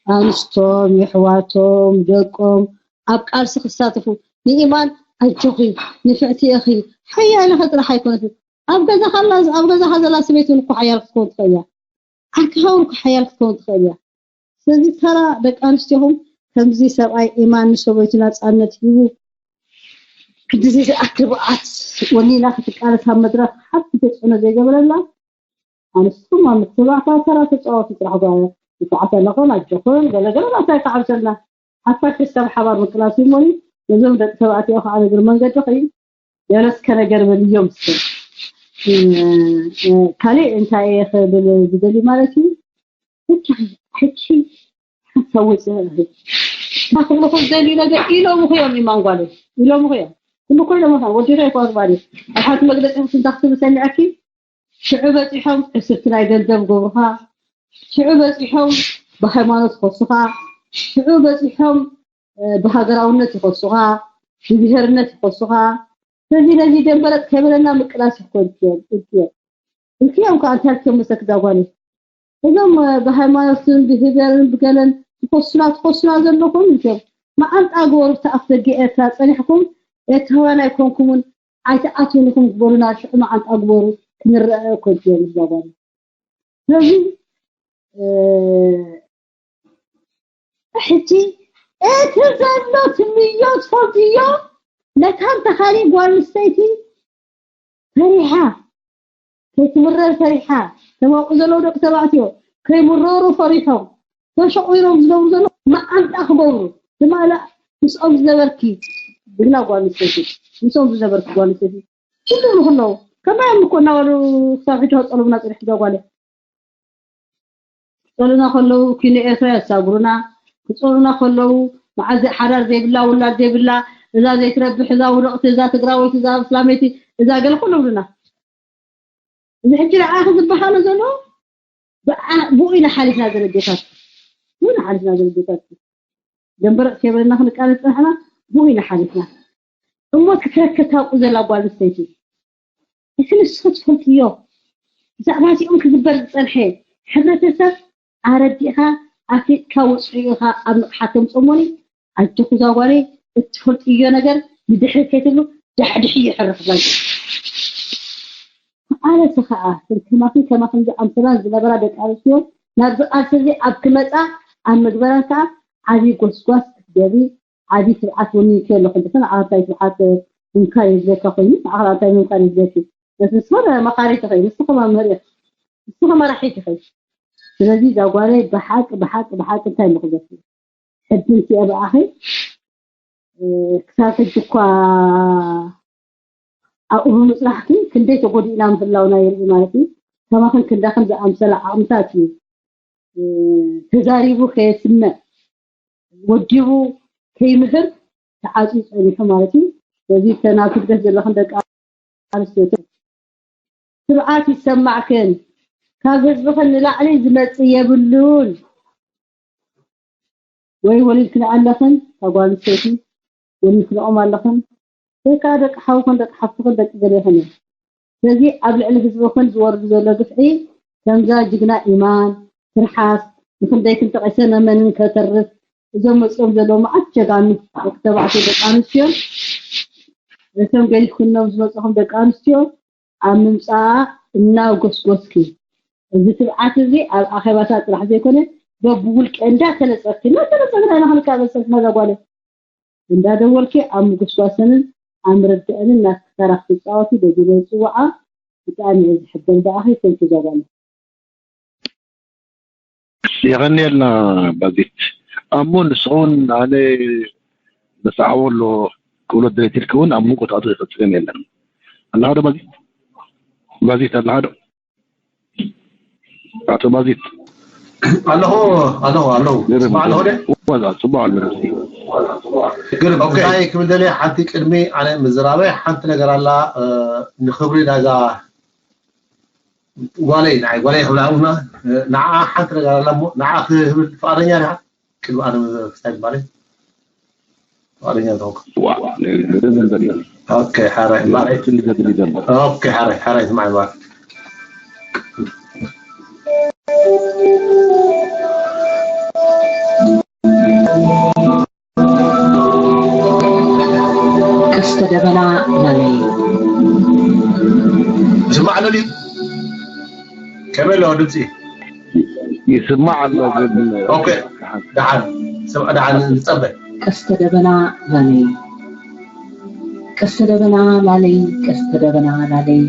ኣንስቶም የሕዋቶም ደቆም ኣብ ቃልሲ ክሳተፉ ንኢማን ኣጆኺ ንፍዕቲ ኢኺ ሓያል ኢኺ ጥራሕ ኣይኮነትን ኣብ ገዛኻ ኣላ ኣብ ገዛኻ ዘላ ሰበይቲ እውን እኮ ሓያል ክትከውን ትኽእል እያ ዓርክኻ እውን እኮ ሓያል ክትከውን ትኽእል እያ ስለዚ ተራ ደቂ ኣንስትዮኹም ከምዚ ሰብኣይ ኢማን ንሰበይቱ ናፃነት ሂቡ ክንድዚ ዝኣክል ብዓት ወኒና ክትቃለስ ኣብ መድረኽ ሓንቲ ተፅዕኖ ዘይገበረላ ኣንስቱም ኣብ ምትብባዕ ተራ ተፃወቱ ጥራሕ ጓ ይተዓት ኣለኹን ኣጆኹን ገለገለ ናታ ይተዓብሰልና ሓሳብ ክስተብ ሓባር ምቅላስ ይሞኒ ነዞም ደቂ ተባዕትዮ ከዓ እግሪ መንገዲ ኸዩ ገለስከ ነገር በልዮም እስከ ካልእ እንታይ እየ ክብል ዝደሊ ማለት እዩ ሕጂ ሕጂ ሓሳብ ወፅእ ና ክብልኹም ዝደልዩ ነገር ኢሎም እኮ እዮም ኢማን ጓለይ ኢሎም እኮ እዮም ኩሉ እኮ ኢሎም ወዲኸ ይኮርባኒ ኣብ ሓንቲ መግለፂ ክስንታ ክትብል ሰሚዐኪ ሽዑ በፂሖም እስርቲ ናይ ገንዘብ ገብሩኻ ሽዑ በፂሖም ብሃይማኖት ይኸሱኻ ሽዑ በፂሖም ብሃገራውነት ይኸሱኻ ብብሄርነት ይኸሱኻ ስለዚ ነዚ ደንበረጥ ከይበለና ምቅላስ ይኮን እዮም እዮም እዮም ከዓ እንታይ ክዮም መሰክዳ ጓል እዞም ብሃይማኖትን ብህገርን ብገለን ትኸሱና ትኸሱና ዘለኹም እዮም መዓንጣ ግበሩ ብቲ ኣፍ ደገ ኤርትራ ፀኒሕኩም ኤርትራውያን ኣይኮንኩምን ኣይትኣትውን ኢኹም ዝበሉና ሽዑ መዓንጣ ግበሩ ክንረአ ኮንት እዮም ዝባባሉ ስለዚ ሕጂ እቲ ዘሎ ትምዮ ትፈልጥዮ ነታ እንተኻሊ ጓል ኣንስተይቲ ፈሪሓ ከይትምረር ፈሪሓ ተማውቁ ዘለዉ ደቂ ተባዕትዮ ከይምረሩ ፈሪሖም ተሸቑሮም ዝነብሩ ዘሎ መዓንጣ ክገብሩ ትማእላ ምስኦም ዝነበርኪ ብግና ጓል ኣንስተይቲ ምስኦም ዝነበርኪ ጓል ኣንስተይቲ ኩሉ ንክለዉ ከማዮም እኮ እናበሉ ክሳብ ሕጂ ከፀሉምና ፅንሕ ጓለ ክፀሉና ከለዉ ኪኖ ኤርትራ የሳግሩና ክፀሉና ከለዉ መዓዝ ሓዳር ዘይብላ ውላድ ዘይብላ እዛ ዘይትረብሕ እዛ ውርቕቲ እዛ ትግራወይቲ እዛ እስላመይቲ እዛ ገለ ኩሉ ብሉና እዚ ሕጂ ንዓኺ ዝበሃሎ ዘሎ ብኡ ኢና ሓሊፍና ዘለጌታት ብኡ ኢና ሓሊፍና ዘለጌታት ደንበረቕ ከይበለና ክንቃለስ ፅናሕና ብኡ ኢና ሓሊፍና እሞ ትፍረከ ታውቁ ዘላ ጓል ኣንስተይቲ እቲ ንስኺ ትፈልጥዮ ብዛዕባ እዚኦም ክግበር ዝፀንሐ ሕብረተሰብ ኣረዲእኻ ኣፍሊጥካ ውፅዒ ኢኻ ኣብ ንቕሓት ተምፅኦ እሞኒ ኣጆኹ ዛጓለይ እትፈልጥዮ ነገር ንድሕሪ ከይትብሉ ዳሕድሕዮ ሕርኽ በል። ኣነስ ኸዓ ከማኽን ከማኽን ዝኣምሰላን ዝነበራ ደቂ ኣንስትዮ ናብዚ ቃልሲ እዚ ኣብ ክመፃ ኣብ ምግበረን ከዓ ዓብዪ ጎስጓስ ክትገብሪ ዓብዪ ትብዓት ወኒንኪ ኣለኹ። እንተኾነ ንዓኻ እንታይ ትብዓት ምምካር እዩ ዝብለካ ኮይኑ ንዓኻ እንታይ ምምካር እዩ ዝብለኪ? በስ ንስኻ መኻሪት ኢኺ፣ ንስኻ መምህር ኢኺ፣ ንስኻ መራሒት ኢኺ። ስለዚ እዛ ጓለይ ብሓቂ ብሓቂ ብሓቂ እንታይ ኣለኹ ዘፍሪ ሕድንኪ እየ ብኣኺ ክሳብ ሕጂ እኳ ኣብኡ ብምፅናሕኪ ክንደይ ተጎዲእና ምህላውና የርኢ ማለት እዩ። ከማኽን ክንዳኽን ዝኣምሰለ ዓቕምታት እዩ ተዛሪቡ ከየስምዕ ወዲቡ ከይምህር ተዓፅዩ ፀኒሑ ማለት እዩ። ስለዚ ተን ኣብ ስደት ዘለኽን ደቂ ኣንስትዮ ትብዓት ይሰማዕክን። ካብ ህዝብኽን ንላዕሊ ዝመፅእ የብሉን። ወይ ወሊድክን ኣለኽን ካብ ጓል ኣንስተይቲ ወሊድክንኦም ኣለኽን ወይ ከዓ ደቂ ሓውኽን ደቂ ሓፍትኽን ደቂ ገሌኽን እዮም። ስለዚ ኣብ ልዕሊ ህዝብኽን ዝወርድ ዘሎ ግፍዒ ከምዛ ጅግና ኢማን ትርሓስ ንኽንደይ ክንጠቒሰ መመንን ከተርፍ እዞም መፂኦም ዘለዉ መዓት ጀጋኑ ደቂ ተባዕትዮ ደቂ ኣንስትዮን ርእሶም ገዲፍክኖም ዝመፅኹም ደቂ ኣንስትዮ ኣብ ምምፃኣ እናጎስጎስኪ እዚ ትብዓት እዚ ኣብ ኣኼባታት ጥራሕ ዘይኮነ በብውልቂ እንዳተነፀፍኪ እናተነፀፍና ኢና ክንከኣበል ሰልፍና እዛ ጓለይ እንዳደወልኪ ኣብ ምጉስጓሰንን ኣብ ምርድእንን ናትኪ ተራ ክትፃወቲ ደጊመ ይፅውዓ። ብጣዕሚ እየ ዝሕበን ብኣኺ። Thank you እዛ ጓለይ። የቐንየልና ባዚት። ኣሞ ንስኹን ኣነ ንሰዓቦ ኣሎ ክብሎ ድሌት ኢልኪ እውን ኣብ ምንቆ ተኣትዎ ይፈጽም የለን። ኣለኻ ዶ ባዚት? ባዚት ኣለኻ ዶ? ኣቶ ባዚት ኣለኹ ኣለኹ ኣለኹ። ስማዕ ኣለኹ ደ? ዋዛ ጽቡቕ ኣሎ። ግርም ኦኬ። እንታይ ክብል ደልየ ሓንቲ ቅድሚ ኣነ ምዝራበይ ሓንቲ ነገር ኣላ ንኽብሪ ናይዛ ጓለይ ንዓይ ጓለይ ክብላ እውና ንዓ ሓንቲ ነገር ኣላ እሞ ንዓ ክህብል ፍቓደኛ ዲኻ? ቅድሚ ኣነ ክስታይ ግባለይ ፍቓደኛ እንተኾንካ። ዋ፣ ገለ ዘንበል እዩ። ኦኬ፣ ሓራይ እምበኣር። ማርዒት እንዲ ዘብል ይዘንበል። ኦኬ፣ ሓራይ፣ ሓራይ ስማዕ እምበኣር። ቀስተ ደበና ላለይ። ይስማዕ ኣሎ ድዩ? ከመይ ኣሎ ድምፂ? ይስማዕ ኣሎ ግን ኦኬ፣ ደሓን ስምዕ፣ ደሓን ንፀበ። ቀስተ ደበና ላለይ። ቀስተ ደበና ላለይ፣ ቀስተ ደበና ላለይ።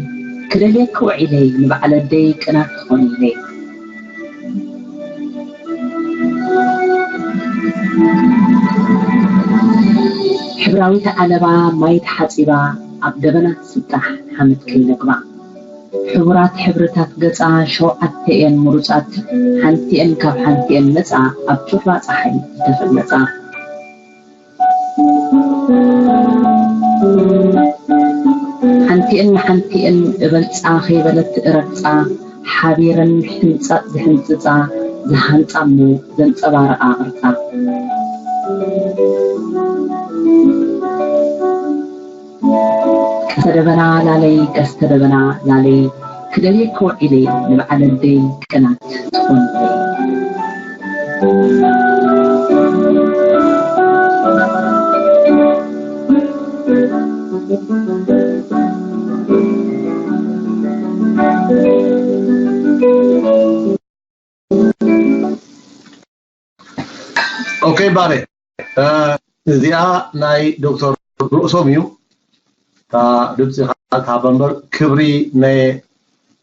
ክደልየኪ ውዒለይ፣ ንበዓል ኣደይ ቅናት ትኾንለይ። ሕብራዊት ዓለባ ማይ ተሓጺባ ኣብ ደበና ትስጣሕ ሓመድ ከይነግባ። ሕቡራት ሕብርታት ገጻ ሸውዓተ እየን ምሩጻት፣ ሓንቲኤን ካብ ሓንቲኤን መጻ ኣብ ጩራ ጸሓይ ዝተፈልመጻ። ሓንቲኤን ንሓንቲኤን እበልጻ ከይበለት እረግጻ፣ ሓቢረን ሕንጻጽ ዝሕንጽጻ፣ ዝሃንጻ እሞ ዘንጸባርቓ ቅርጻ። ቀስተ ደበና ላለይ ቀስተ ደበና ላለይ ክደልየኪ ውዒለ ንበዓል ኣደይ ቅናት ትኾንለይ። ኦኬ ባሬ፣ እዚኣ ናይ ዶክተር ርእሶም እዩ። እታ ድምፂ ከዓ ትሃባ እምበር ክብሪ ናይ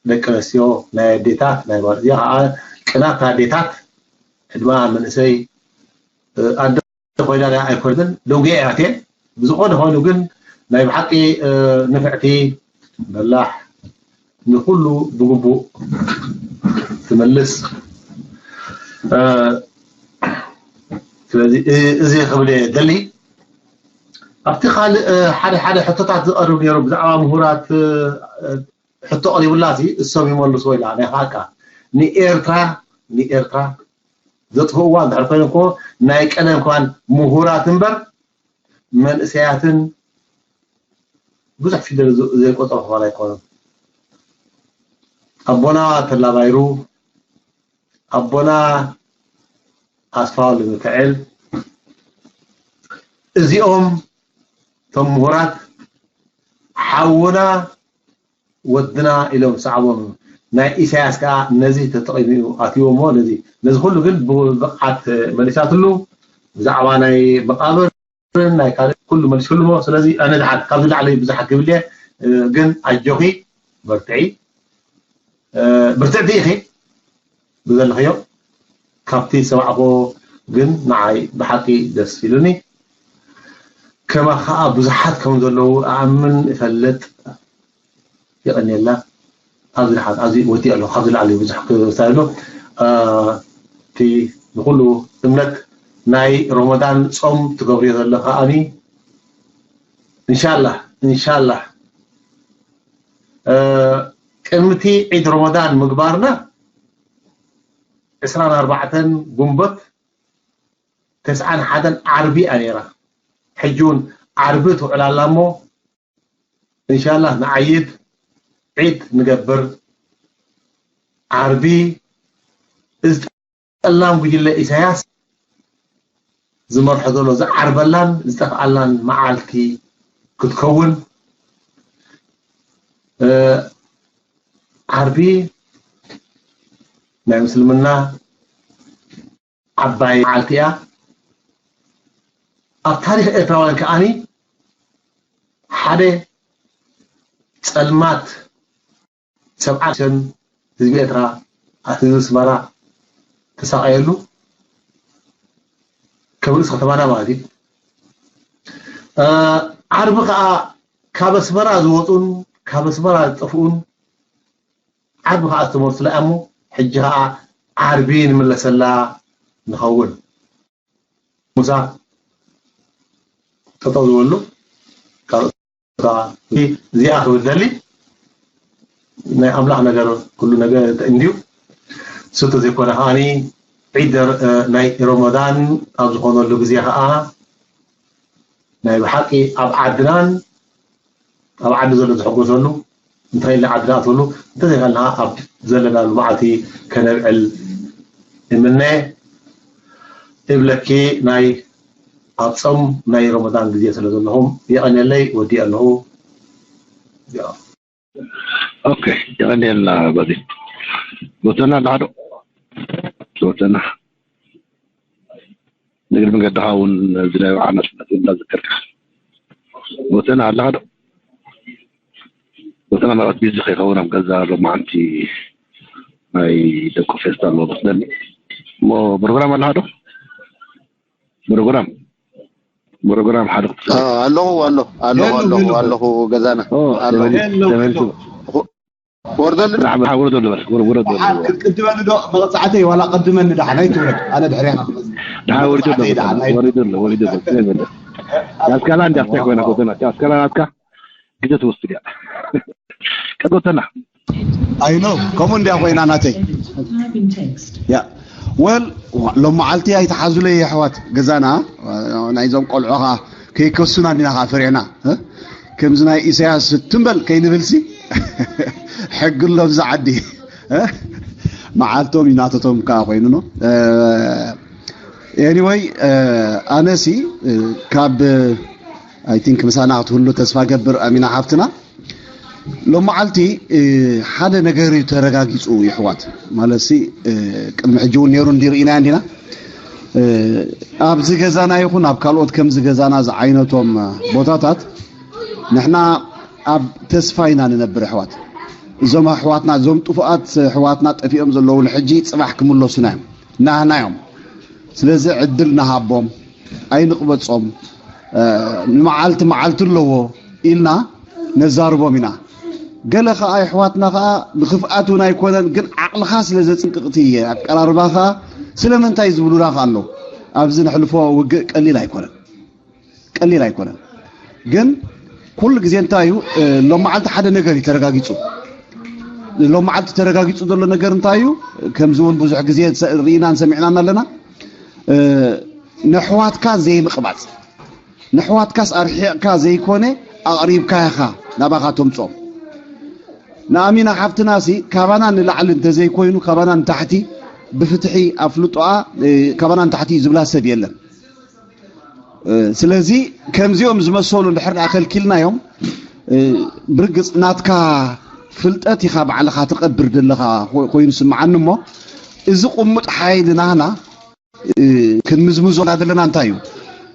ደቂ ኣንስትዮ ናይ ኣዴታት ናይ ጓል እዚኣ ከዓ ቅናት ናይ ኣዴታት ዕድማ መንእሰይ ኣደ ኮይና ኣይኮነትን ደንጉየ እያ እትየ ብዝኾነ ኮይኑ ግን ናይ ብሓቂ ንፍዕቲ በላሕ ንኩሉ ብግቡእ ትመልስ። ስለዚ እዚ ክብል እየ ደሊ። ኣብቲ ካልእ ሓደ ሓደ ሕቶታት ዝቐርብ ነይሩ ብዛዕባ ምሁራት ሕቶ ቀሪቡላ ሲ እሶም ይመልስዎ ኢላ ናይ ሓቃ ንኤርትራ ንኤርትራ ዘጥፍእዋ እንድሕር ኮይኖም እኮ ናይ ቀደም ከማን ምሁራት እምበር መንእሰያትን ብዙሕ ፊደል ዘይቆፀሩ ክማን ኣይኮኑን። ኣቦና ተላባይሩ ኣቦና ኣስፋው ልምክዕል፣ እዚኦም እቶም ምሁራት ሓውና ወድና ኢሎም ሰዓቦም። ናይ ኢሳያስ ከዓ ነዚ ተጠቒሙ እዩ ኣትይዎ እሞ ነዚ ነዚ ኩሉ ግን ብብቕዓት መሊሳትሉ። ብዛዕባ ናይ መቃብር ናይ ካልእ ኩሉ መሊስክሉ እሞ ስለዚ ኣነ ድሓር ካብዚ ላዕሊ ብዙሓት ክብል እየ። ግን ኣጆኺ በርትዒ። ብርትዕቲ ኢኺ ብዘለኽዮ። ካብቲ ዝሰማዕክዎ ግን ንዓይ ብሓቂ ደስ ኢሉኒ። ከማኻ ከዓ ብዙሓት ከም ዘለዉ እኣምን እፈልጥ። የቐንየልና። ኣብዚ ድሓር ኣብዚ ወዲእ ኣለኹ ካብዚ ላዕሊ ብዙሕ ክሳይሎ እቲ ንኩሉ እምነት ናይ ሮሞዳን ጾም ትገብርዮ ዘሎ ከዓኒ እንሻላህ እንሻላህ ቅድሚቲ ዒድ ሮሞዳን ምግባርና ዕስራን ኣርባዕተን ጉንበት ተስዓን ሓደን ዓርቢ እያ ነይራ። ሕጂ እውን ዓርቢ ትውዕል ኣላ እሞ እንሻላህ ንዓይድ ዒድ ንገብር። ዓርቢ እዚ ጠላም ጉጅለ ኢሳያስ ዝመርሖ ዘሎ ዝዓርበላን ዝጠፍኣላን መዓልቲ ክትከውን ዓርቢ ናይ ምስልምና ዓባይ መዓልቲ እያ። ኣብ ታሪክ ኤርትራውያን ከዓኒ ሓደ ጸልማት ሰብዓ ሸን ህዝቢ ኤርትራ ኣብ ህዝቢ ኣስመራ ተሳቀየሉ ከም ርእሲ ከተማና ማለት እዩ። ዓርቢ ከዓ ካብ ኣስመራ ዝወፁን ካብ ኣስመራ ዝጠፍኡን ዓርቢ ከዓ ዝተመልሱላ እሞ ሕጂ ከዓ ዓርቢ ንምለሰላ ንኸውን። ሙሳ ጠጠው ዝበሉ ካልኦት እዚኣ ክብል ደሊ ናይ ኣምላኽ ነገር ኩሉ ነገር እንድዩ። እሱ ተዘይኮነ ከዓኒ ዒድ ናይ ሮሞዳን ኣብ ዝኾነሉ ግዜ ከዓ ናይ ብሓቂ ኣብ ዓድናን ኣብ ዓዲ ዘሎ ዝሕጎሰሉ እንተኸኢልና ዓዲ ንኣትወሉ እንተዘይኸልና ኣብ ዘለናሉ መዓልቲ ከነብዕል እምነ እብለኪ ናይ ኣብ ጾም ናይ ረመዳን ግዜ ስለ ዘለኹም የቐንየለይ ወዲእ ኣለኹ። ኦኬ የቐንየልና በዚ ቦተና ኣለሓዶ ቦተና ንግድ መገድኻ እውን እዚ ናይ በዓል ናጽነት እንዳዘከርካ ቦተና ኣለኻ ዶ? ቦተና ማለት ቢዚ ከይኸውን ኣብ ገዛ ሎማዓንቲ ናይ ደቁ ፌስታል ወስደኒ እሞ ፕሮግራም ኣለኻ ዶ? ፕሮግራም ፕሮግራም ሓደ ኣለኹ ኣለኹ ኣለኹ ኣለኹ ገዛና ወርደሉ ወርደሉ በል ወርደሉ ቅድመኒ ዶ መቕጻዕተይ ዋላ ቅድመኒ ደሓን ኣይትውረድ ኣነ ድሕሪኻ ክመጽእ ደሓን ወሪዱ ኣሎ ወሪዱ ኣሎ ወሪዱ ኣሎ ያስካላ እንዲ ኣፍታይ ኮይና ጎተና ያስካላ ናትካ ግዜ ትወስድ እያ ቀጎተና ኣይ ኖ ከምኡ እንዲያ ኮይና ናተይ ያ ወል ሎመዓልቲ ኣይተሓዙለይ የሕዋት ገዛና ናይዞም ቆልዑ ኸዓ ከይከሱና እንዲና ኸዓ ፈሪሕና ከምዚ ናይ ኢሳያስ ትም በል ከይንብልሲ ሕጊ ኣሎ ኣብዚ ዓዲ መዓልቶም እዩ ናተቶም ከዓ ኮይኑ no anyway ኣነሲ ካብ I think ምሳና ክትህሉ ተስፋ ገብር ኣሚና ሓፍትና ሎመዓልቲ ሓደ ነገር እዩ ተረጋጊፁ ይሕዋት ማለትሲ ቅድሚ ሕጂ እውን ነይሩ እንዲ ርኢናዮ እንዲና ኣብዚ ገዛና ይኹን ኣብ ካልኦት ከምዚ ገዛና ዝዓይነቶም ቦታታት ንሕና ኣብ ተስፋ ኢና ንነብር ኣሕዋት እዞም ኣሕዋትና እዞም ጥፉኣት ኣሕዋትና ጠፊኦም ዘለዉ ንሕጂ ፅባሕ ክምለሱና እዮም ናህና እዮም ስለዚ ዕድል ንሃቦም ኣይንቕበፆም ንመዓልቲ መዓልቲ ኣለዎ ኢልና ነዛርቦም ኢና ገለ ከዓ ኣሕዋትና ከዓ ብክፍኣት እውን ኣይኮነን ግን ዓቕልኻ ስለ ዘፅንቅቕቲ ኣቀራርባኻ ስለምንታይ ዝብሉና ከዓ ኣለዉ ኣብዚ ነሕልፎ ውግእ ቀሊል ኣይኮነን ቀሊል ኣይኮነን ግን ኩሉ ግዜ እንታይ እዩ ሎመዓልቲ ሓደ ነገር እዩ ተረጋጊፁ ሎመዓልቲ ተረጋጊፁ ዘሎ ነገር እንታይ እዩ ከምዚ እውን ብዙሕ ግዜ ርኢናን ሰሚዕናን ኣለና ነሕዋትካ ዘይምቕባፅ ነሕዋትካስ ኣርሒቕካ ዘይኮነ ኣቕሪብካ ኢኻ ናባኻ ተምፅኦም ንኣሚና ሓፍትናሲ ካባና ንላዕሊ እንተዘይኮይኑ ካባና ንታሕቲ ብፍትሒ ኣፍልጦኣ ካባና ንታሕቲ እዩ ዝብላ ሰብ የለን። ስለዚ ከምዚኦም ዝመሰሉ እንድሕር ደኣ ከልኪልናዮም፣ ብርግጽ ናትካ ፍልጠት ኢኻ ባዕልኻ ትቐብር ዘለኻ ኮይኑ ስምዓኒ። እሞ እዚ ቁሙጥ ሓይሊ ናህና ክንምዝምዞ ዘለና እንታይ እዩ?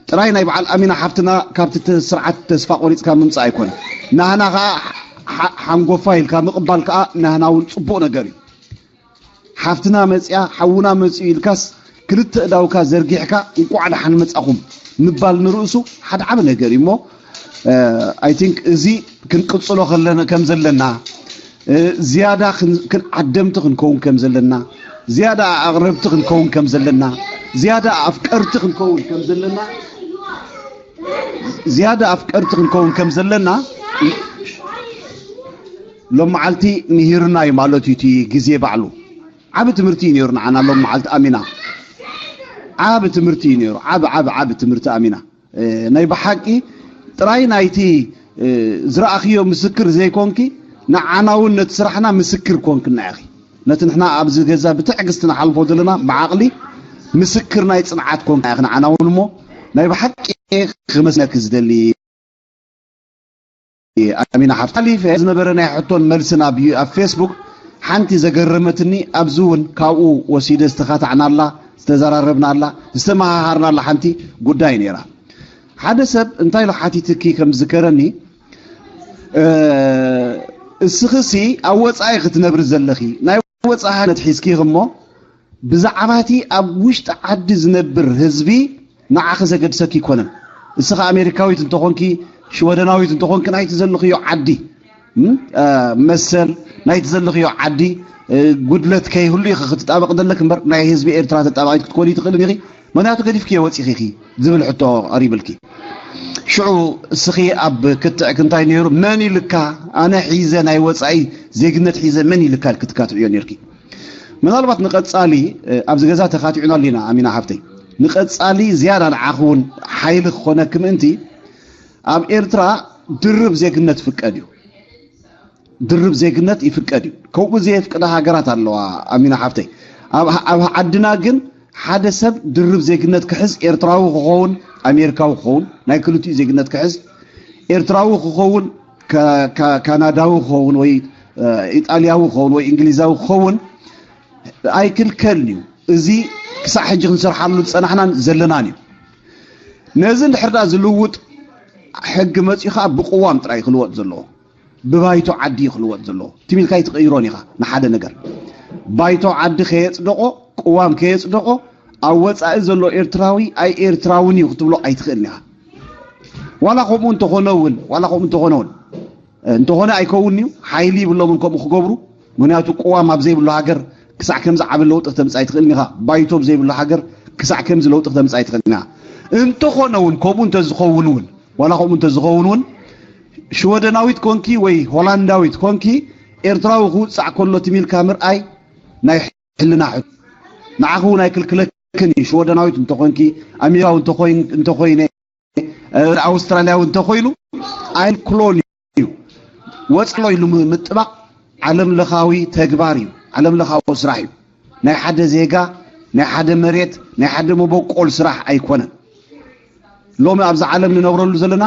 ጥራይ ናይ በዓል ኣሚና ሓፍትና ካብቲ ስርዓት ተስፋ ቆሪፅካ ምምፃእ ኣይኮነ። ናህና ከዓ ሓንጎፋ ኢልካ ምቕባል ከዓ ናህና እውን ፅቡቕ ነገር እዩ። ሓፍትና መፅያ ሓውና መፅኡ ኢልካስ ክልተ እዳውካ ዘርጊሕካ እንቋዕ ደሓን መፃኹም ምባል ንርእሱ ሓደ ዓቢ ነገር እዩ። እሞ ኣይ ቲንክ እዚ ክንቅፅሎ ከም ዘለና፣ ዝያዳ ዓደምቲ ክንከውን ከም ዘለና፣ ዝያዳ ኣቕረብቲ ክንከውን ከም ዘለና፣ ዝያዳ ኣፍቀርቲ ክንከውን ከም ዘለና፣ ዝያዳ ኣፍቀርቲ ክንከውን ከም ዘለና ሎም መዓልቲ ምሂርና እዩ ማለት እዩ። እቲ ግዜ ባዕሉ ዓቢ ትምህርቲ እዩ ነይሩ ንዓና ሎም መዓልቲ ኣሚና። ዓቢ ትምህርቲ እዩ ነይሩ። ዓቢ ዓቢ ዓቢ ትምህርቲ ኣሚና። ናይ ብሓቂ ጥራይ ናይቲ ዝረኣኽዮ ምስክር ዘይኮንኪ፣ ንዓና እውን ነቲ ስራሕና ምስክር ኮንክና ኢኺ። ነቲ ንሕና ኣብዚ ገዛ ብትዕግስቲ ንሓልፎ ዘለና ብዓቕሊ ምስክር ናይ ጽንዓት ኮንካ ኢኺ ንዓና እውን። እሞ ናይ ብሓቂ ክመስነኪ ዝደሊ ኣሚና ሓፍቲ። ሓሊፈ ዝነበረ ናይ ሕቶን መልስን ኣብ ኣብ ፌስቡክ ሓንቲ ዘገረመትኒ፣ ኣብዚ እውን ካብኡ ወሲደ ዝተኻታዕናላ ዝተዘራረብናላ ዝተመሃሃርናላ ሓንቲ ጉዳይ ነይራ። ሓደ ሰብ እንታይ ኢሉ ሓቲትኪ ከም ዝከረኒ፣ እስኽሲ ኣብ ወፃኢ ክትነብሪ ዘለኺ ናይ ወፃኢ ነት ሒዝኪ እሞ ብዛዕባቲ ኣብ ውሽጢ ዓዲ ዝነብር ህዝቢ ንዓኺ ዘገድሰኪ ኣይኮነን። እስኻ ኣሜሪካዊት እንተኾንኪ ሽወደናዊት እንተኾንኪ ናይቲ ዘለኽዮ ዓዲ መሰል ናይቲ ዘለኽዮ ዓዲ ጉድለት ከይህሉ ኢኺ ክትጣበቂ ዘለኪ እምበር ናይ ህዝቢ ኤርትራ ተጣባቂት ክትኮኒ ትኽእልን ኢኺ። ምክንያቱ ገዲፍክዮ ወፂኺ ኢኺ ዝብል ሕቶ ቀሪብልኪ። ሽዑ እስኺ ኣብ ክትዕክ እንታይ ነይሩ? መን ኢልካ? ኣነ ሒዘ ናይ ወፃኢ ዜግነት ሒዘ መን ኢልካ ክትካትዕዮ ነይርኪ። ምናልባት ንቐፃሊ ኣብዚ ገዛ ተኻቲዑና ኣሊና ኣሚና ሓፍተይ፣ ንቐፃሊ ዝያዳ ንዓኺ እውን ሓይሊ ክኾነኪ ምእንቲ ኣብ ኤርትራ ድርብ ዜግነት ፍቀድ እዩ። ድርብ ዜግነት ይፍቀድ እዩ። ከምኡ ዘየፍቅዳ ሃገራት ኣለዋ ኣሚና ሓፍተይ። ኣብ ዓድና ግን ሓደ ሰብ ድርብ ዜግነት ክሕዝ ኤርትራዊ ክኸውን ኣሜሪካዊ ክኸውን ናይ ክልቲኡ ዜግነት ክሕዝ ኤርትራዊ ክኸውን ካናዳዊ ክኸውን ወይ ኢጣልያዊ ክኸውን ወይ እንግሊዛዊ ክኸውን ኣይክልከልን እዩ። እዚ ክሳዕ ሕጂ ክንሰርሓሉ ዝፀናሕናን ዘለናን እዩ። ነዚ እንድሕር ዳ ዝልውጥ ሕጊ መፅኡ ከዓ ብቅዋም ጥራይ ክልወጥ ዘለዎ ብባይቶ ዓዲ እዩ ክልወጥ ዘለዎ። ትም ኢልካ ኣይትቕይሮን ኢኻ ንሓደ ነገር። ባይቶ ዓዲ ከየፅደቆ ቅዋም ከየፅደቆ ኣብ ወፃኢ ዘሎ ኤርትራዊ ኣይ ኤርትራውን እዩ ክትብሎ ኣይትኽእልን ኢኻ። ዋላ ከምኡ እንተኾነ እውን ዋላ ከምኡ እንተኾነ እውን እንተኾነ ኣይከውን እዩ ሓይሊ ይብሎምን ከምኡ ክገብሩ። ምክንያቱ ቅዋም ኣብ ዘይብሉ ሃገር ክሳዕ ከምዚ ዓቢ ለውጢ ክተምፅእ ኣይትኽእልን ኢኻ። ባይቶ ኣብ ዘይብሉ ሃገር ክሳዕ ከምዚ ለውጢ ክተምፅእ ኣይትኽእልን ኢኻ። እንተኾነ እውን ከምኡ እንተዝኸውን እውን ዋላ ከምኡ እንተዝኸውን እውን ሽወደናዊት ኮንኪ ወይ ሆላንዳዊት ኮንኪ ኤርትራዊ ክውፃዕ ከሎ ትም ኢልካ ምርኣይ ናይ ሕልና ሕቶ ንዓኺ እውን ኣይክልክለክን እዩ። ሽወደናዊት እንተኾንኪ ኣሜሪካዊ እንተኮይነ ኣውስትራልያዊ እንተኮይኑ ኣይክሎን እዩ። ወፅሎ ኢሉ ምጥባቕ ዓለም ለኻዊ ተግባር እዩ። ዓለም ለኻዊ ስራሕ እዩ። ናይ ሓደ ዜጋ ናይ ሓደ መሬት ናይ ሓደ መበቆል ስራሕ ኣይኮነን። ሎሚ ኣብዚ ዓለም ንነብረሉ ዘለና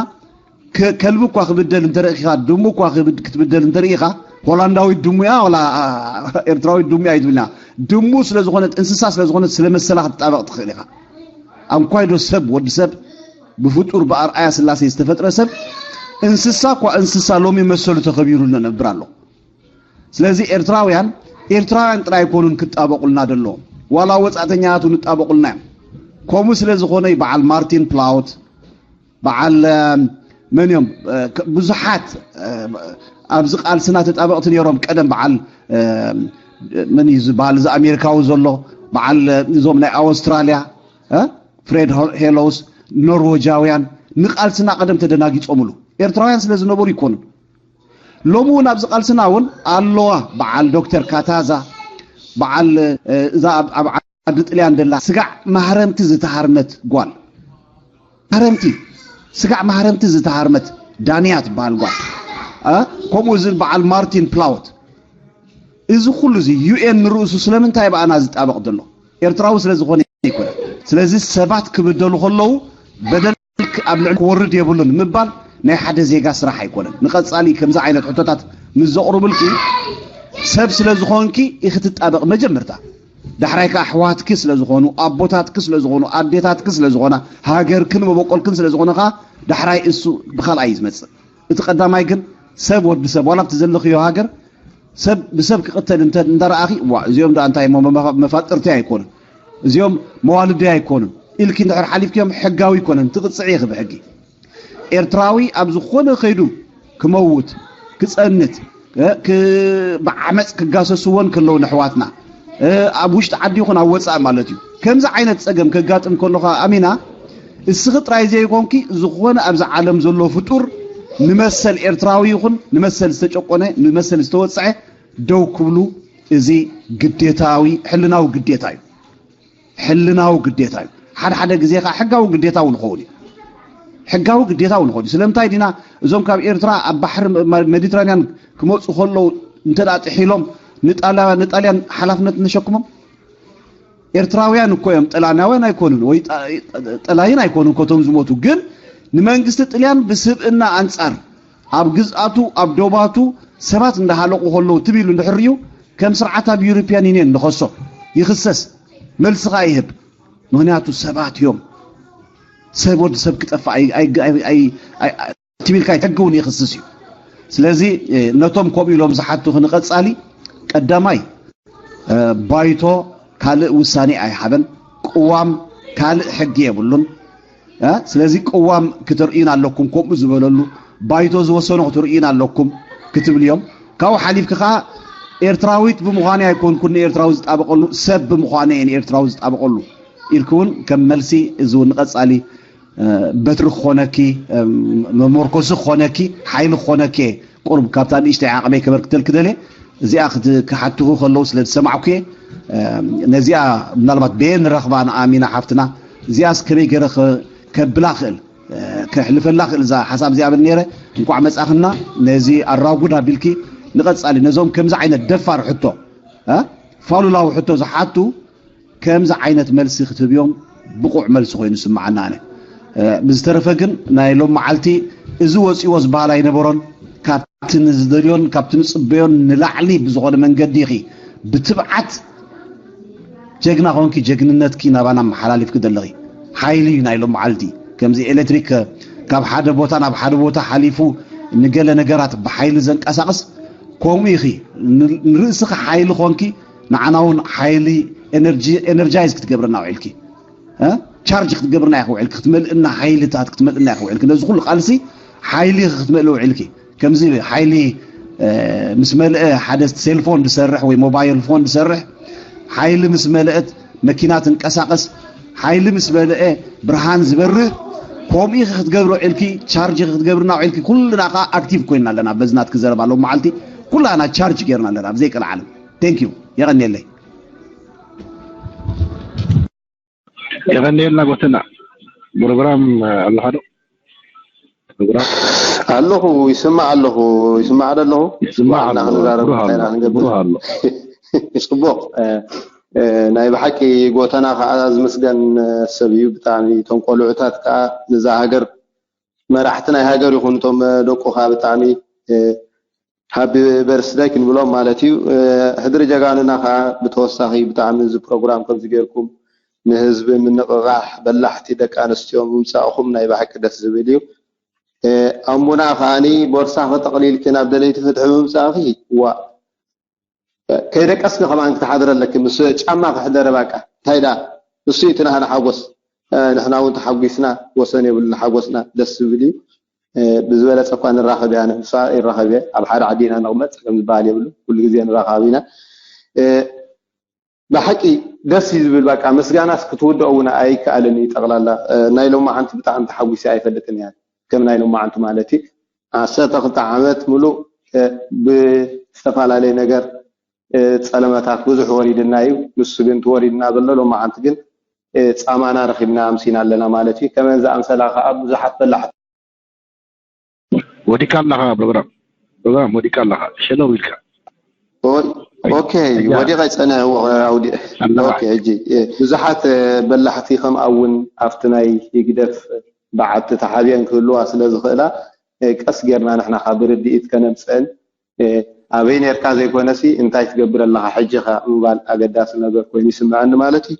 ከልቢ እኳ ክብደል እንተረኢኻ ድሙ እኳ ክትብደል እንተርኢኻ ሆላንዳዊት ድሙ እያ ወላ ኤርትራዊት ድሙ እያ ኣይትብልና። ድሙ ስለ ዝኾነት እንስሳ ስለ ዝኾነት ስለ መሰላ ክትጣበቕ ትኽእል ኢኻ። ኣንኳይዶ ሰብ ወዲ ሰብ ብፍጡር ብኣርኣያ ስላሴ ዝተፈጥረ ሰብ እንስሳ እኳ እንስሳ ሎሚ መሰሉ ተኸቢሩሉ ነብር ኣሎ። ስለዚ ኤርትራውያን ኤርትራውያን ጥራይ ኣይኮኑን ክጣበቑልና ደለዎም ዋላ ወፃእተኛታት እውን ይጣበቑልና እዮም። ከምኡ ስለ ዝኾነ በዓል ማርቲን ፕላውት በዓል መን እዮም ብዙሓት ኣብዚ ቃልስና ተጣበቕቲ ነይሮም ቀደም በዓል መን እዩ ዝበሃል እዚ ኣሜሪካዊ ዘሎ በዓል እዞም ናይ ኣውስትራልያ ፍሬድ ሄሎውስ ኖርወጃውያን ንቃልስና ቀደም ተደናጊፆምሉ ኤርትራውያን ስለ ዝነበሩ ይኮኑን። ሎሚ እውን ኣብዚ ቃልስና እውን ኣለዋ በዓል ዶክተር ካታዛ በዓል እዛ ኣብ ዓዲ ጥልያን ደላ ስጋዕ ማህረምቲ ዝተሃርመት ጓል ማህረምቲ ስጋዕ ማህረምቲ ዝተሃርመት ዳንያ ትበሃል ጓል ከምኡ እዚ በዓል ማርቲን ፕላወት እዚ ኩሉ እዚ ዩ ኤን ንርእሱ ስለምንታይ ብኣና ዝጣበቕ ዘሎ? ኤርትራዊ ስለ ዝኾነ ኣይኮነን። ስለዚ ሰባት ክብደሉ ከለዉ በደል ኣብ ልዕሊ ክወርድ የብሉን ምባል ናይ ሓደ ዜጋ ስራሕ ኣይኮነን። ንቐጻሊ ከምዚ ዓይነት ሕቶታት ምስ ዘቕርብልኪ ሰብ ስለ ዝኾንኪ ኢኺ ትጣበቕ መጀመርታ። ዳሕራይ ከኣ ኣሕዋትኪ ስለ ዝኾኑ፣ ኣቦታትኪ ስለ ዝኾኑ፣ ኣዴታትኪ ስለ ዝኾና፣ ሃገርክን መበቆልክን ስለ ዝኾነ ከኣ ዳሕራይ እሱ ብኻልኣይ እዩ ዝመጽእ። እቲ ቀዳማይ ግን ሰብ ወዲ ሰብ ዋላ ኣብቲ ዘለኽዮ ሃገር ሰብ ብሰብ ክቕተል እንተ እንዳረኣኺ ዋ እዚኦም ደኣ እንታይ እሞ መፋጥርቲ ኣይኮኑን እዚኦም መዋልዲ ኣይኮኑን ኢልኪ እንድሕር ሓሊፍክዮም ሕጋዊ ኣይኮነን ትቕፅዒ ኢኺ ብሕጊ። ኤርትራዊ ኣብ ዝኾነ ከይዱ ክመውት ክፀንት ብዓመፅ ክጋሰስዎን ከለዉ ንሕዋትና ኣብ ውሽጢ ዓዲ ይኹን ኣብ ወፃኢ ማለት እዩ። ከምዚ ዓይነት ፀገም ከጋጥም ከሎ ከዓ ኣሚና እስኺ ጥራይ ዘይኮንኪ ዝኾነ ኣብዚ ዓለም ዘሎ ፍጡር ንመሰል ኤርትራዊ ይኹን ንመሰል ዝተጨቆነ ንመሰል ዝተወፀዐ ደው ክብሉ እዚ ግዴታዊ ሕልናዊ ግዴታ እዩ። ሕልናዊ ግዴታ እዩ። ሓደ ሓደ ግዜ ከዓ ሕጋዊ ግዴታ እውን ይኸውን እዩ። ሕጋዊ ግዴታ እውን ይኸውን እዩ። ስለምንታይ ዲና እዞም ካብ ኤርትራ ኣብ ባሕሪ መዲትራንያን ክመፁ ከለዉ እንተ ጥሒሎም ንጣልያን ሓላፍነት ንሸክሞም? ኤርትራውያን እኮ እዮም፣ ጥላናውያን ኣይኮኑን ወይ ጠላይን ኣይኮኑን ኮቶም ዝሞቱ ግን ንመንግስቲ ጥልያን ብስብእና ኣንጻር ኣብ ግዝኣቱ ኣብ ዶባቱ ሰባት እንዳሃለቁ ከለዉ ትብ ኢሉ እንድሕር እዩ ከም ስርዓት ኣብ ዩሮፒያን ዩኒየን ንኸሶ ይኽሰስ መልስኻ ይህብ። ምክንያቱ ሰባት እዮም። ሰብ ወዲ ሰብ ክጠፋ ትቢልካ ሕጊ እውን ይኽስስ እዩ። ስለዚ ነቶም ከምኡ ኢሎም ዝሓቱ ክንቐጻሊ ቀዳማይ ባይቶ ካልእ ውሳኔ ኣይሃበን። ቅዋም ካልእ ሕጊ የብሉን። ስለዚ ቅዋም ክትርእዩን ኣለኩም ከምኡ ዝበለሉ ባይቶ ዝወሰኖ ክትርእዩን ኣለኩም ክትብል እዮም። ካብኡ ሓሊፍኪ ከዓ ኤርትራዊት ብምዃነይ ኣይኮንኩን ንኤርትራዊ ዝጣበቀሉ ሰብ ብምዃነ እየ ንኤርትራዊ ዝጣበቀሉ ኢልኪ እውን ከም መልሲ እዚ እውን ንቐጻሊ በትሪ ክኾነኪ መመርኮሲ ክኾነኪ ሓይሊ ክኾነኪ እየ። ቁሩብ ካብታ ንእሽተይ ዓቕመይ ከበርክተልኪ ደልየ እዚኣ ክሓትኹ ከለዉ ስለ ዝሰማዕኩ እየ። ነዚኣ ምናልባት በየን ንረኽባ ንኣሚና ሓፍትና እዚኣስ ከመይ ገይረ ከብላ ክእል ከሕልፈላ ክእል እዛ ሓሳብ እዚኣ ብል ነይረ። እንኳዕ መጻኽና ነዚ ኣራጉድ ኣቢልኪ ንቐጻሊ ነዞም ከምዚ ዓይነት ደፋር ሕቶ ፋሉላዊ ሕቶ ዝሓቱ ከምዚ ዓይነት መልሲ ክትህብዮም ብቑዕ መልሲ ኮይኑ ስምዓና ኣነ። ብዝተረፈ ግን ናይ ሎም መዓልቲ እዚ ወፂዎ ዝበሃል ኣይነበሮን። ካብቲ ንዝደልዮን ካብቲ ንፅበዮን ንላዕሊ ብዝኾነ መንገዲ ኢኺ ብትብዓት ጀግና ኮንኪ ጀግንነትኪ ናባና መሓላሊፍኪ ዘለኺ ሓይሊ እዩ ናይ ሎም መዓልቲ። ከምዚ ኤሌክትሪክ ካብ ሓደ ቦታ ናብ ሓደ ቦታ ሓሊፉ ንገለ ነገራት ብሓይሊ ዘንቀሳቕስ ከምኡ ኢኺ ንርእስኺ ሓይሊ ኮንኪ ንዓና እውን ሓይሊ ኤነርጂ ኤነርጃይዝ ክትገብረና ውዒልኪ እ ቻርጅ ክትገብርና ኢኺ ውዒልኪ ክትመልእና ሓይልታት ክትመልእና ኢኺ ውዒልኪ ነዚ ኩሉ ቃልሲ ሓይሊ ኢኺ ክትመልእ ውዒልኪ ከምዚ ሓይሊ ምስ መልአ ሓደ ሴልፎን ዝሰርሕ ወይ ሞባይል ፎን ዝሰርሕ ሓይሊ ምስ መለአት መኪና ትንቀሳቀስ ሓይሊ ምስ መለአ ብርሃን ዝበርህ ከምኡ ኢኺ ክትገብሪ ውዒልኪ ቻርጅ ኢኺ ክትገብርና ውዒልኪ ኩልና ከዓ ኣክቲቭ ኮይና ኣለና በዚ ናትኪ ዘረባ ሎም መዓልቲ ኩላና ቻርጅ ጌርና ኣለና ብዘይ ቀልዓለም Thank you የቐንየለይ። የቐንየልና ጎተና። ፕሮግራም ኣለኻ ዶ? ፕሮግራም ኣለኹ ይስማዕ ኣለኹ ይስማዕ ዶ ኣለኹ ይስማዕ ኣሎ። ክንዛረብ ብሩህ ኣሎ። እንታይ ኢና ክንገብር ብሩህ ኣሎ። ጽቡቕ እ፣ እ፣ ናይ ብሓቂ ጎተና ከዓ ዝምስገን ሰብ እዩ ብጣዕሚ እቶም ቆልዑታት ከዓ ነዛ ሃገር መራሕቲ ናይ ሃገር ይኹን እቶም ደቁ ከዓ ብጣዕሚ እ፣ ሃቢ በርስደይ ክንብሎም ማለት እዩ። ሕድሪ ጀጋኑና ከዓ ብተወሳኺ ብጣዕሚ እዚ ፕሮግራም ከምዚ ጌርኩም ንህዝቢ ምንቕቓሕ በላሕቲ ደቂ ኣንስትዮ ምምፃእኹም ናይ ብሓቂ ደስ ዝብል እዩ። ኣሙና ከዓኒ ቦርሳኺ ጠቕሊልኪ ናብ ደለይቲ ፍትሒ ምምፃእኺ ዋ ከይደቀስኪ ከማን ክትሓድሪ ኣለኪ ምስ ጫማ ክሕደሪ ባቃ እንታይ ዳ እሱ እዩ እቲ ናህና ሓጎስ ንሕና እውን ተሓጒስና ወሰን የብሉ ሓጎስና ደስ ዝብል እዩ። ብዝበለፀ እኳ ንራኸብ ኢና፣ ንሳ ይራኸብ እየ፣ ኣብ ሓደ ዓዲ ኢና ንቕመጥ ከም ዝበሃል የብሉ፣ ኩሉ ግዜ ንራኸብ ኢና። ብሓቂ ደስ እዩ ዝብል፣ በቃ ምስጋናስ ክትውድኦ እውን ኣይከኣልን እዩ። ጠቕላላ ናይ ሎማዓንቲ ብጣዕሚ ተሓጒሰ ኣይፈልጥን እያ፣ ከም ናይ ሎማዓንቲ ማለት እዩ። ዓሰርተ ክልተ ዓመት ሙሉእ ብዝተፈላለየ ነገር ፀለመታት ብዙሕ ወሪድና እዩ፣ ንሱ ግን ትወሪድና ዘሎ ሎማዓንቲ ግን ፃማና ረኺብና ኣምሲና ኣለና ማለት እዩ። ከመን ዝኣምሰላ ከዓ ብዙሓት በላሕቲ ወዲካ ኣለኻ ፕሮግራም ፕሮግራም ወዲካ ኣለኻ ሸለው ኢልካ ኦይ፣ ኦኬ፣ ወዲቐ ይጸንዐ። ኣውዲ ኦኬ። ሕጂ ብዙሓት በላሕቲ ከም ኣውን ኣብቲ ናይ ህግደፍ በዓቲ ተሓቢአን ክህልዋ ስለ ዝኽእላ፣ ቀስ ጌርና ንሕና ካብ ርድኢት ከነምጽአን፣ ኣበይ ኔርካ ዘይኮነሲ እንታይ ትገብር ኣለኻ ሕጂ ኸ ምባል ኣገዳሲ ነገር ኮይኑ ይስምዐኒ ማለት እዩ።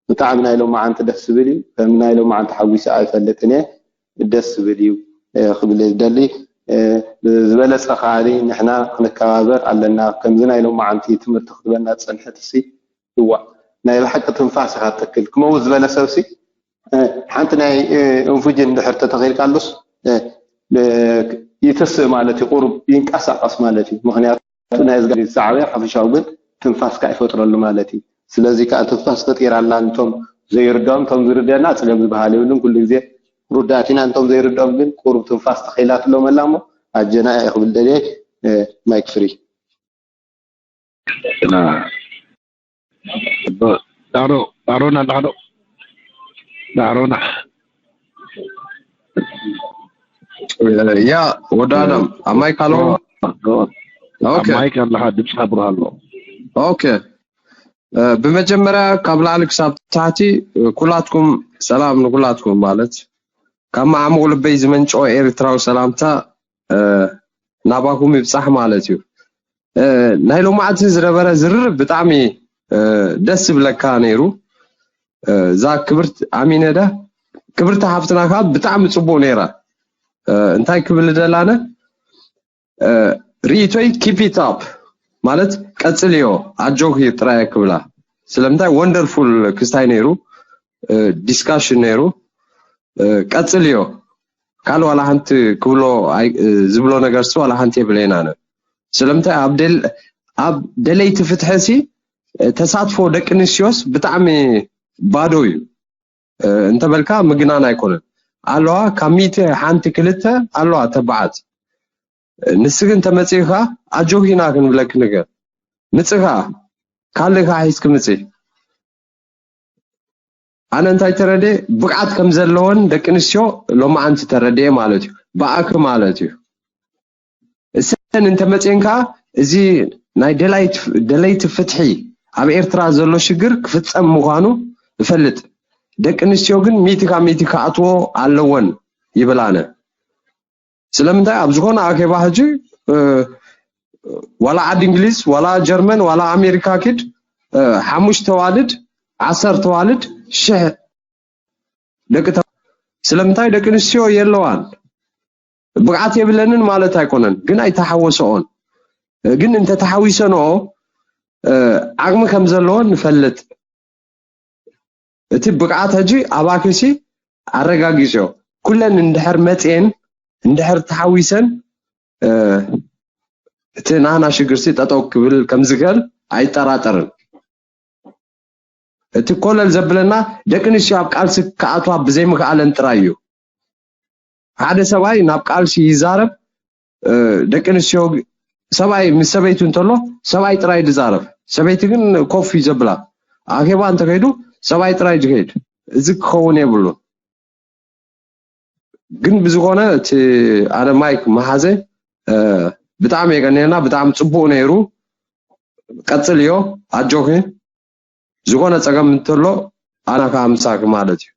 ብጣዕሚ ናይ ሎማዓንቲ ደስ ዝብል እዩ። ከም ናይ ሎማዓንቲ ሓጒሰ ኣይፈልጥን እየ። ደስ ዝብል እዩ ክብል ደሊ ዝበለጸ ከዓኒ ንሕና ክንከባበር ኣለና። ከምዚ ናይ ሎማዓንቲ ትምህርቲ ክትበና ዝጸንሐት ሲ እዋ ናይ ብሓቂ ትንፋስ ኢኻ ትክል ክመውት ዝበለ ሰብሲ ሓንቲ ናይ እንፉጅን ድሕር ተተኺልካሉስ ይትስእ ማለት እዩ። ቁሩብ ይንቀሳቀስ ማለት እዩ። ምክንያቱ ናይ ዝጋቢ ዝሰዓበ ሓፈሻዊ ግን ትንፋስካ ይፈጥረሉ ማለት እዩ። ስለዚ ከዓ ትንፋስ ፈጢራላ ንቶም ዘይርድኦም፣ ቶም ዝርደና ፅገም ዝበሃል የብሉን። ኩሉ ግዜ ሩዳት ኢና። ንቶም ዘይርድኦም ግን ቁሩብ ትንፋስ ተኸይላትሎም ኣላ እሞ ኣጀና እየ ክብል ደልየ። ማይክ ፍሪ። ዳዕሮ ዳዕሮና ዳዕሮ ዳዕሮና ያ ወዳዶም ኣብ ማይክ ኣለኹ። ኦኬ ማይክ ኣለኻ ድምፅኻ ብሩህ ኣሎ። ኦኬ ብመጀመርያ ካብ ላዕሊ ክሳብ ታሕቲ ኩላትኩም ሰላም ንኩላትኩም ማለት ካብ መዓሙቕ ልበይ ዝመንጨወ ኤርትራዊ ሰላምታ ናባኹም ይብጻሕ ማለት እዩ። ናይ ሎማዓንቲ ዝነበረ ዝርርብ ብጣዕሚ ደስ ዝብለካ ነይሩ። እዛ ክብርት ኣሚነዳ ክብርቲ ሓፍትና ከዓ ብጣዕሚ ፅቡቅ ነይራ። እንታይ ክብል ደላነ ርእቶይ keep it up ማለት ቀፅልዮ ኣጆኪ ጥራየ ክብላ ስለምንታይ wonderful ክስታይ ነይሩ discussion ነይሩ ቀፅልዮ ካልእ ዋላ ሓንቲ ክብሎ ዝብሎ ነገርሲ ዋላ ሓንቲ የብለይን ኣነ ስለምንታይ ኣብ ደለይቲ ፍትሐሲ ተሳትፎ ደቂ ኣንስትዮስ ብጣዕሚ ባዶ እዩ እንተበልካ ምግናን ኣይኮነን ኣለዋ ካብ ሚእቲ ሓንቲ ክልተ ኣለዋ ተባዓት ንስግን ተመፂእካ ኣጆኪና ክንብለኪ ነገር ምፅኻ ካልእ ከዓ ሒዝኪ ምፂ ኣነ እንታይ ተረድኤ ብቅዓት ከም ዘለወን ደቂ ኣንስትዮ ሎማዓንቲ ተረድኤ ማለት እዩ ብኣኪ ማለት እዩ እሰን እንተመፅኤን ከዓ እዚ ናይ ደለይቲ ፍትሒ ኣብ ኤርትራ ዘሎ ሽግር ክፍፀም ምኳኑ እፈልጥ ደቂ ኣንስትዮ ግን ሚእቲ ካብ ሚእቲ ክኣትዎ ኣለወን ይብል ኣነ ስለምንታይ ኣብ ዝኾነ ኣኼባ ሕጂ ዋላ ዓዲ እንግሊዝ ዋላ ጀርመን ዋላ ኣሜሪካ ኪድ ሓሙሽተ ዋልድ ዓሰርተ ዋልድ ሽሕ ደቂ ስለምንታይ ደቂ ኣንስትዮ የለዋን ብቅዓት የብለንን ማለት ኣይኮነን ግን ኣይተሓወሰኦን ግን እንተተሓዊሰንኦ ዓቅሚ ከም ዘለዎ ንፈልጥ እቲ ብቅዓት ሕጂ ኣባኪሲ ኣረጋጊፅዮ ኩለን እንድሕር መፅየን እንድሕር ተሓዊሰን እቲ ናና ሽግርሲ ጠጠው ክብል ከምዝክእል ኣይጠራጠርን እቲ ኮለል ዘብለና ደቂ ኣንስትዮ ኣብ ቃልሲ ክኣትዋ ብዘይምክኣለን ጥራይ እዩ ሓደ ሰብኣይ ናብ ቃልሲ ይዛረብ ደቂ ኣንስትዮ ሰብኣይ ምስ ሰበይቱ እንተሎ ሰብኣይ ጥራይ ድዛረብ ሰበይቲ ግን ኮፍ እዩ ዘብላ ኣኼባ እንተከይዱ ሰብኣይ ጥራይ ዝከይድ እዚ ክኸውን የብሉን ግን ብዝኮነ እቲ ኣነ ማይክ መሓዘ ብጣዕሚ የቀንየልና ብጣዕሚ ፅቡቅ ነይሩ ቀፅል እዮ ኣጆኪ ዝኾነ ፀገም እንተሎ ኣና ከዓ ምሳኪ ማለት እዩ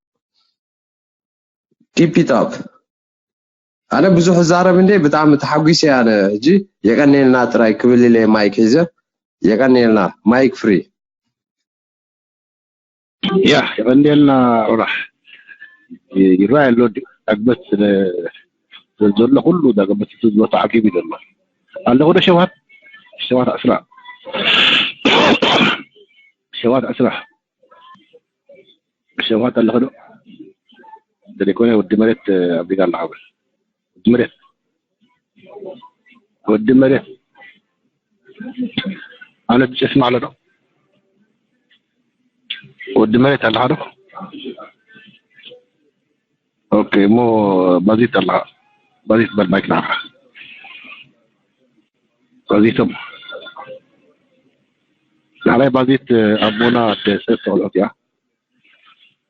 keep it up ኣነ ብዙሕ ዛረብ እንዴ ብጣዕሚ ተሓጒሰ ኣነ ሕጂ የቀንየልና ጥራይ ክብል ኢለ ማይክ ሒዘ የቀንየልና ማይክ ፍሪ ያ የቀንየልና ሮራሕ ይረኣይ ኣሎ ዳግመት ዘሎ ኩሉ ዳግመት ህዝቦ ተዓጊቡ ዘሎ ኣለኹ ዶ ሸውሃት ሸውሃት ዕስራ ሸውሃት ዕስራ ሸውሃት ኣለኹ ዶ ዘይኮነ ወዲ መሬት ኣቢጋ ኣለኻ በል ወዲ መሬት ወዲ መሬት ኣነ ትጨስማ ኣሎ ዶ ወዲ መሬት ኣለኻ ዶ ኦኬ እሞ ባዚት ኣለኻ ባዚት በል ማይክ ንዓኻ ባዚቶም ንዓላይ ባዚት ኣቦና ደሰት ተቆልዑት እያ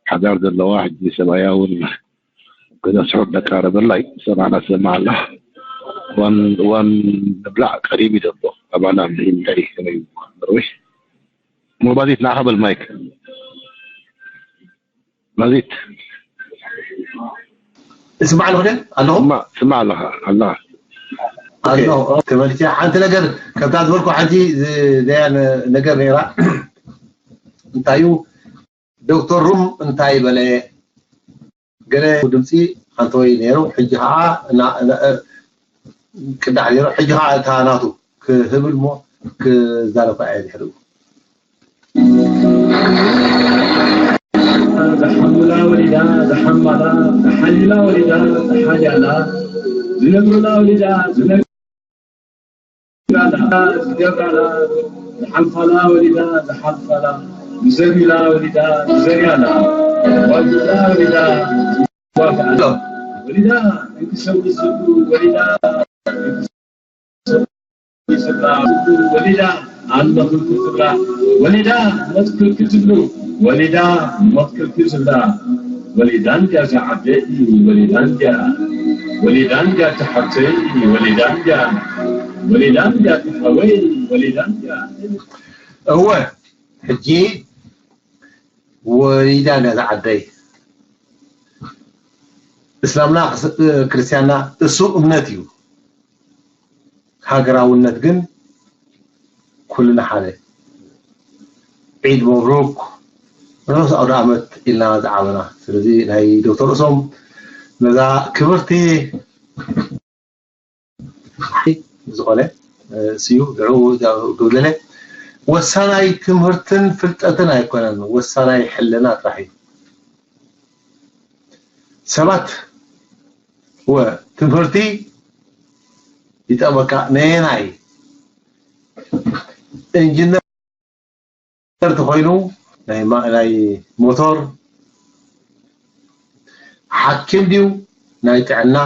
ሓዳር ዘለዋ ሕጂ ሰብኣያ እውን ገዛ ስሑር እንዳቀራረበላ እዩ ሰማዕና ትሰማዕ ኣላ እዋን እዋን ምብላዕ ቀሪብ እዩ ዘሎ ኣባና ምሂን እንታይ ከመይ እሺ፣ ሞባዚት ንዓኻ በል ማይክ። ማዚት። እስማዕ ኣለኹ ደ ኣለኹ ስማ ስማ ኣለኻ ኣለኻ። ኣሎ። ተመልሰ ሓንቲ ነገር ከምታ ዝበልኩ ሓንቲ ዝ- ዘያ ነ- ነገር ነይራ። እንታይ እዩ ዶክተር ሩም እንታይ በለ? ገለ ድምፂ ሓንተወይ ነይሩ። ሕጂ ከዓ እና- እና- ቅዳሕ ነይሩ። ሕጂ ከዓ እታ ናቱ ክህብል እሞ ክዛረብ ከዓ እየ ድሕሪኡ። ዝሓሙላ ወሊዳ ዝሓማላ፣ ዝሓይላ ወሊዳ ዝሓያላ፣ ዝነብሩላ ወሊዳ ዝነብራላ፣ ዝገብራላ፣ ዝሓልፋላ ወሊዳ ዝሓልፋላ፣ ዝዘርዩላ ወሊዳ ዝዘርያላ፣ ዋግላ ወሊዳ ዝዋግኣላ፣ ወሊዳ እንክሰው ዝብሉ ወሊዳ ይስራ ወሊዳ ኣለኹ ትብላ ወሊዳ ሞት ክልክል ትብሉ ወሊዳ ሞት ክልክል ትብላ ወሊዳ እንድያ ዝዓበየኒ ወሊዳ እንድያ ወሊዳ እንድያ ትሓብተይ ወሊዳ እንድያ ወሊዳ እንድያ ትሓወይ ወሊዳ እንድያ እወ ሕጂ ወሊዳ ነዛ ዓደይ እስላምና ክስ- ክርስትያንና እሱ እምነት እዩ። ሃገራውነት ግን ኩልና ሓደ። ዒድ መብሩክ ርሑስ ኣውደ ዓመት ኢልና ዝዓበና። ስለዚ ናይ ዶክተር ርእሶም ነዛ ክብርቲ ዝኾነ ስዩ ድዑ ግብለለ ወሳናይ ትምህርትን ፍልጠትን ኣይኮነን፣ ወሳናይ ሕልና ጥራሕ እዩ። ሰባት ወ ትምህርቲ ይጠቕመካ ነየናይ ኢንጂነር ተኾይኑ ናይ ማ- ናይ ሞቶር ሓኪም ድዩ ናይ ጥዕና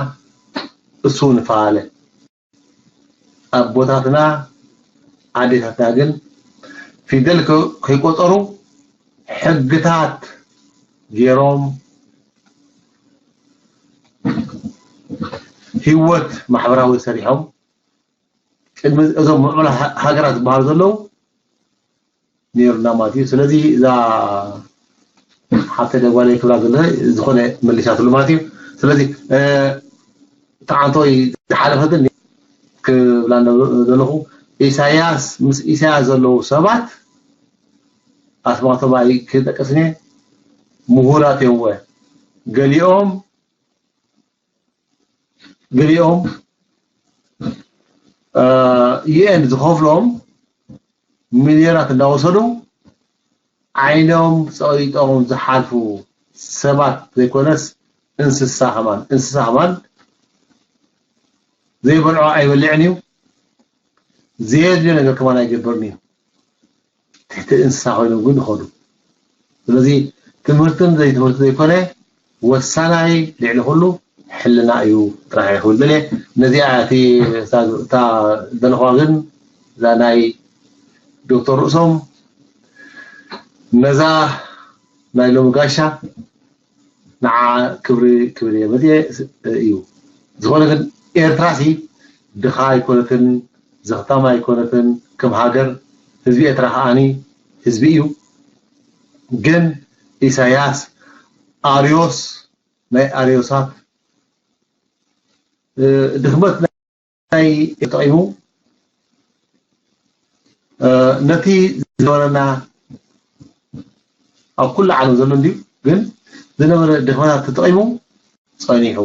እሱ ንፈላለ። ኣቦታትና ኣዴታትና ግን ፊደል ከ- ከይቆጠሩ ሕግታት ገይሮም ህይወት ማሕበራዊ ሰሪሖም ቅድሚ እዞም ምዕቡላ ሃ- ሃገራት ዝበሃሉ ዘለዉ ነይሩና ማለት እዩ። ስለዚ እዛ ሓፍተ ደጓለ ክብላ ዘለ ዝኾነ መሊሳትሉ ማለት እዩ። ስለዚ ተዓንቶይ ዝሓለፈትን ክብላ ዘለኹ ኢሳያስ ምስ ኢሳያስ ዘለዉ ሰባት ኣስማቶም ኣይክጠቅስን እየ ምሁራት እዮም ወ ገሊኦም ገሊኦም ዩኤን ዝኸፍሎም ሚልዮናት እንዳወሰዱ ዓይኖም ፀይጦም ዝሓልፉ ሰባት ዘይኮነስ እንስሳ ከማን እንስሳ ከማን ዘይበልዖ ኣይበልዕን እዩ። ዘየድልዮ ነገር ከማን ኣይገብርን እዩ። ትሕቲ እንስሳ ኮይኖም ግን ይኸዱ። ስለዚ ትምህርትን ዘይትምህርቲ ዘይኮነ ወሳናይ ልዕሊ ኩሉ ሕልና እዩ ጥራሕ እየ ክብል ደልየ። ነዚኣ እቲ እታ ዘለኹዋ ግን እዛ ናይ ዶክተር ርእሶም ነዛ ናይ ሎሚ ጋሻ ንዓ ክብሪ ክብል እየ መፅየ እዩ። ዝኾነ ግን ኤርትራ ሲ ድኻ ኣይኮነትን፣ ዘኽታም ኣይኮነትን። ከም ሃገር ህዝቢ ኤርትራ ከዓኒ ህዝቢ እዩ። ግን ኢሳያስ ኣርዮስ ናይ ኣርዮሳት ድኽመት ናይ ተጠቒሙ ነቲ ዝነበረና ኣብ ኩሉ ዓለም ዘሎ እንድዩ ግን ዝነበረ ድኽመታት ተጠቒሙ ፀኒሑ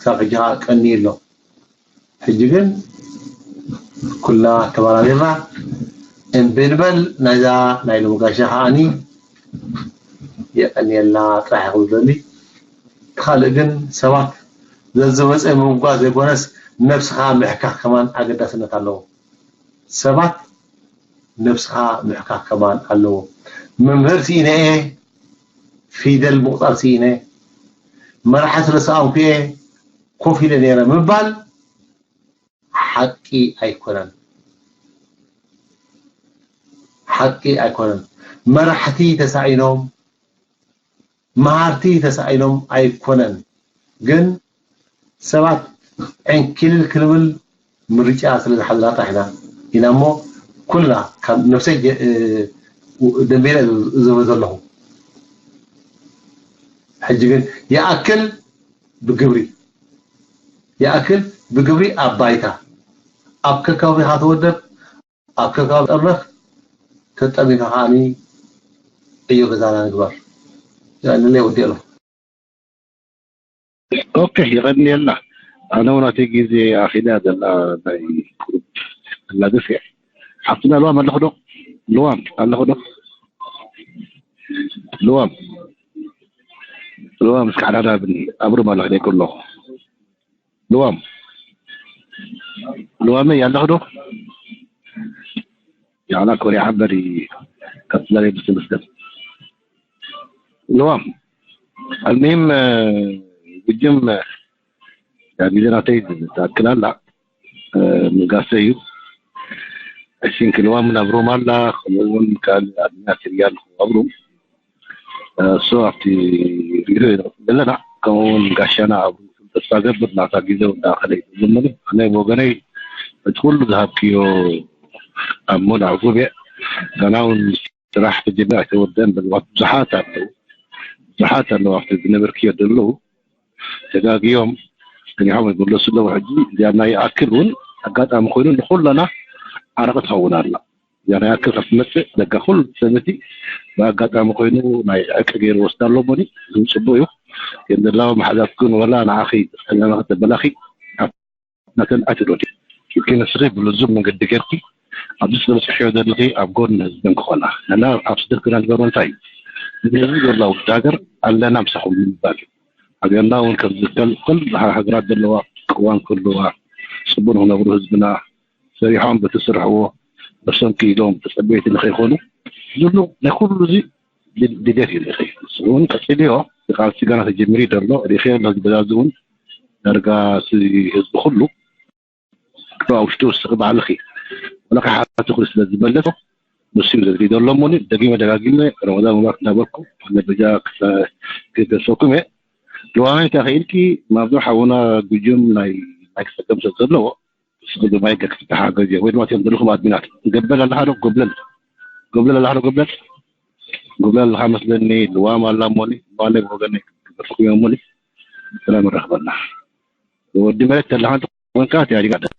ክሳብ ሕጂ ከዓ ቀንዩ ኣሎ። ሕጂ ግን ኩልና ተበራቢርና እምቢ ንበል። ናይዛ ናይ ሎሚ ጋሻ ከዓኒ የቀንየልና ጥራሕ ክብል ደሊ። እቲ ካልእ ግን ሰባት ዘዝመፀ ምምጓስ ዘይኮነስ ነብስኻ ምሕካኽ ከማን ኣገዳስነት ኣለዎ። ሰባት ነብስኻ ምሕካኽ ከማን ኣለዎ። መምህር ስኢነ እየ፣ ፊደል ምቑፃር ስኢነ፣ መራሒ ስለ ሰኣንኩ እየ ኮፍ ኢለ ነይረ ምባል ሓቂ ኣይኮነን። ሓቂ ኣይኮነን። መራሕቲ ተሳኢኖም መሃርቲ ተሳኢኖም ኣይኮነን፣ ግን ሰባት ዕንኪልል ክንብል ምርጫ ስለ ዝሓዝና ጥራሕ ኢና ኢና እሞ ኩላ ካብ ነፍሰይ ደንበይና ዝብል ዘለኹ። ሕጂ ግን ይኣክል ብግብሪ ይኣክል ብግብሪ ኣብ ባይታ ኣብ ከካቢኻ ተወደብ ኣብ ከካቢ ጠመኽ ተጠሚኻ ከዓኒ ዕዮ ገዛና ንግበር። ንለይ ወዲእ ኣለኹ። ኦኬ፣ ይቐንየልና። ኣነ እውን ኣቲ ግዜ ኣኺላ ዘላ ናይ ቁሩብ እናገፍየ ሓፍትና ልዋም ኣለኹ ዶ? ልዋም ኣለኹ ዶ? ልዋም ልዋም እስኪ ሓዳዳ ብኒ ኣብሩ ማለት ደቂ ኣለኹ። ልዋም ልዋመይ ኣለኹ ዶ? ያላ ኮሪያ ሓበሪ ቀጥላለ ብስምስገን ልዋም ኣልሚም ግጅም ያ ግዜ ናተይ ትኣክል ኣላ። ምጋሰ እዩ። እሺ፣ እንክልዋ ምን ኣብሮም ኣላ፣ ከምኡ እውን ካልእ ኣድሚና ትሪያል ኣብሮም። እሱ ኣብቲ ሪዶ ዘለና፣ ከምኡ እውን ጋሻና ኣብ ተስፋ ገብር ናታ ግዜ ወዳ ከለ ይዘምኑ። ኣነ ብወገነይ እቲ ኩሉ ዝሃብክዮ ኣብ ሞል ኣዕጉብ እየ። ገና እውን ስራሕ ተጀሚሩ ኣይተወደን። በልባት ብዙሓት ኣለዉ። ብዙሓት ኣለዉ ኣብቲ ዝነበርክዮ ዘለዉ። ተጋግዮም ጸኒሖም ይምለሱ ኣለዉ። ሕጂ እዚኣ ናይ ይኣክል እውን ኣጋጣሚ ኮይኑ ንኹለና ዓረቕ ትኸውን ኣላ። እዚኣ ናይ ይኣክል ካብ ትመጽእ ደጋ ኩሉ ሰበቲ ብኣጋጣሚ ኮይኑ ናይ ዕርቂ ገይሩ ወስዳ ኣሎ። እሞኒ እዚ እውን ጽቡቕ እዩ። ግን ዘላዊ መሓዛት ግን ወላ ንዓኺ ጸገማኺ ተበላኺ ናተን ኣይትዶዲ ኢልኪ ንስኺ ብልዙብ መንገዲ ጌርኪ ኣብዚ ዝበፅሕዮ ዘለኺ ኣብ ጎኒ ህዝብን ክኾና ነና ኣብ ስደት ግና ንገብሮ እንታይ እዩ? እዚ ህዝቢ ዘሎ ውድ ሃገር ኣለና ምሳኹም ንምባል እዩ። ሃገርና እውን ከምዚ ከም ኩሉ ሃገራት ዘለዋ ቅዋም ክህልዋ፣ ፅቡቅ ንክነብሩ ህዝብና ሰሪሖም በቲ ዝሰርሕዎ ነብሶም ክኢሎም ተፀበይቲ ንከይኮኑ ዝብሉ ናይ ኩሉ እዚ ድሌት እዩ። ንኸ እውን ቀፂልዮ ቃልሲ ገና ተጀሚሩ እዩ ዘሎ። ሪኢኽዮ ኣለኺ በዛ እዚ እውን ዳርጋ ህዝቢ ኩሉ ኣብ ውሽጡ ውስኺ ባዕልኺ ወላ ከሓትኽሉ ስለ ዝመለሶ ንሱ እዩ ዘድልዩ ዘሎ። እሞኒ ደጊመ ደጋጊመ ረመዳን ሙባረክ እናበልኩ ነበጃ ክገሰኩም እየ። ልዋመይ እንታይ ክኢልኪ ማብዞ ሓውና ጉጅም ናይ ናይ ክፀገም ሰብ ዘለዎ ንስኺ ብማይ ገክ ዝተሓገዝ እዮ ወይ ድማ እቲኦም ዘለኹም ኣድሚናት ገበል ኣለኻ ዶ ጎብለል ጎብለል ኣለኻ ዶ ጎብለል ጎብለል ኣለኻ መስለኒ። ልዋም ኣላ እሞኒ ልዋመይ ብወገነይ ክገሰኩም እየ። እሞኒ ሰላም ንረኽበና። ወዲ መሬት ተለኻ እንተ ኮንካ እቲ ኢህኣዴግ ኣደ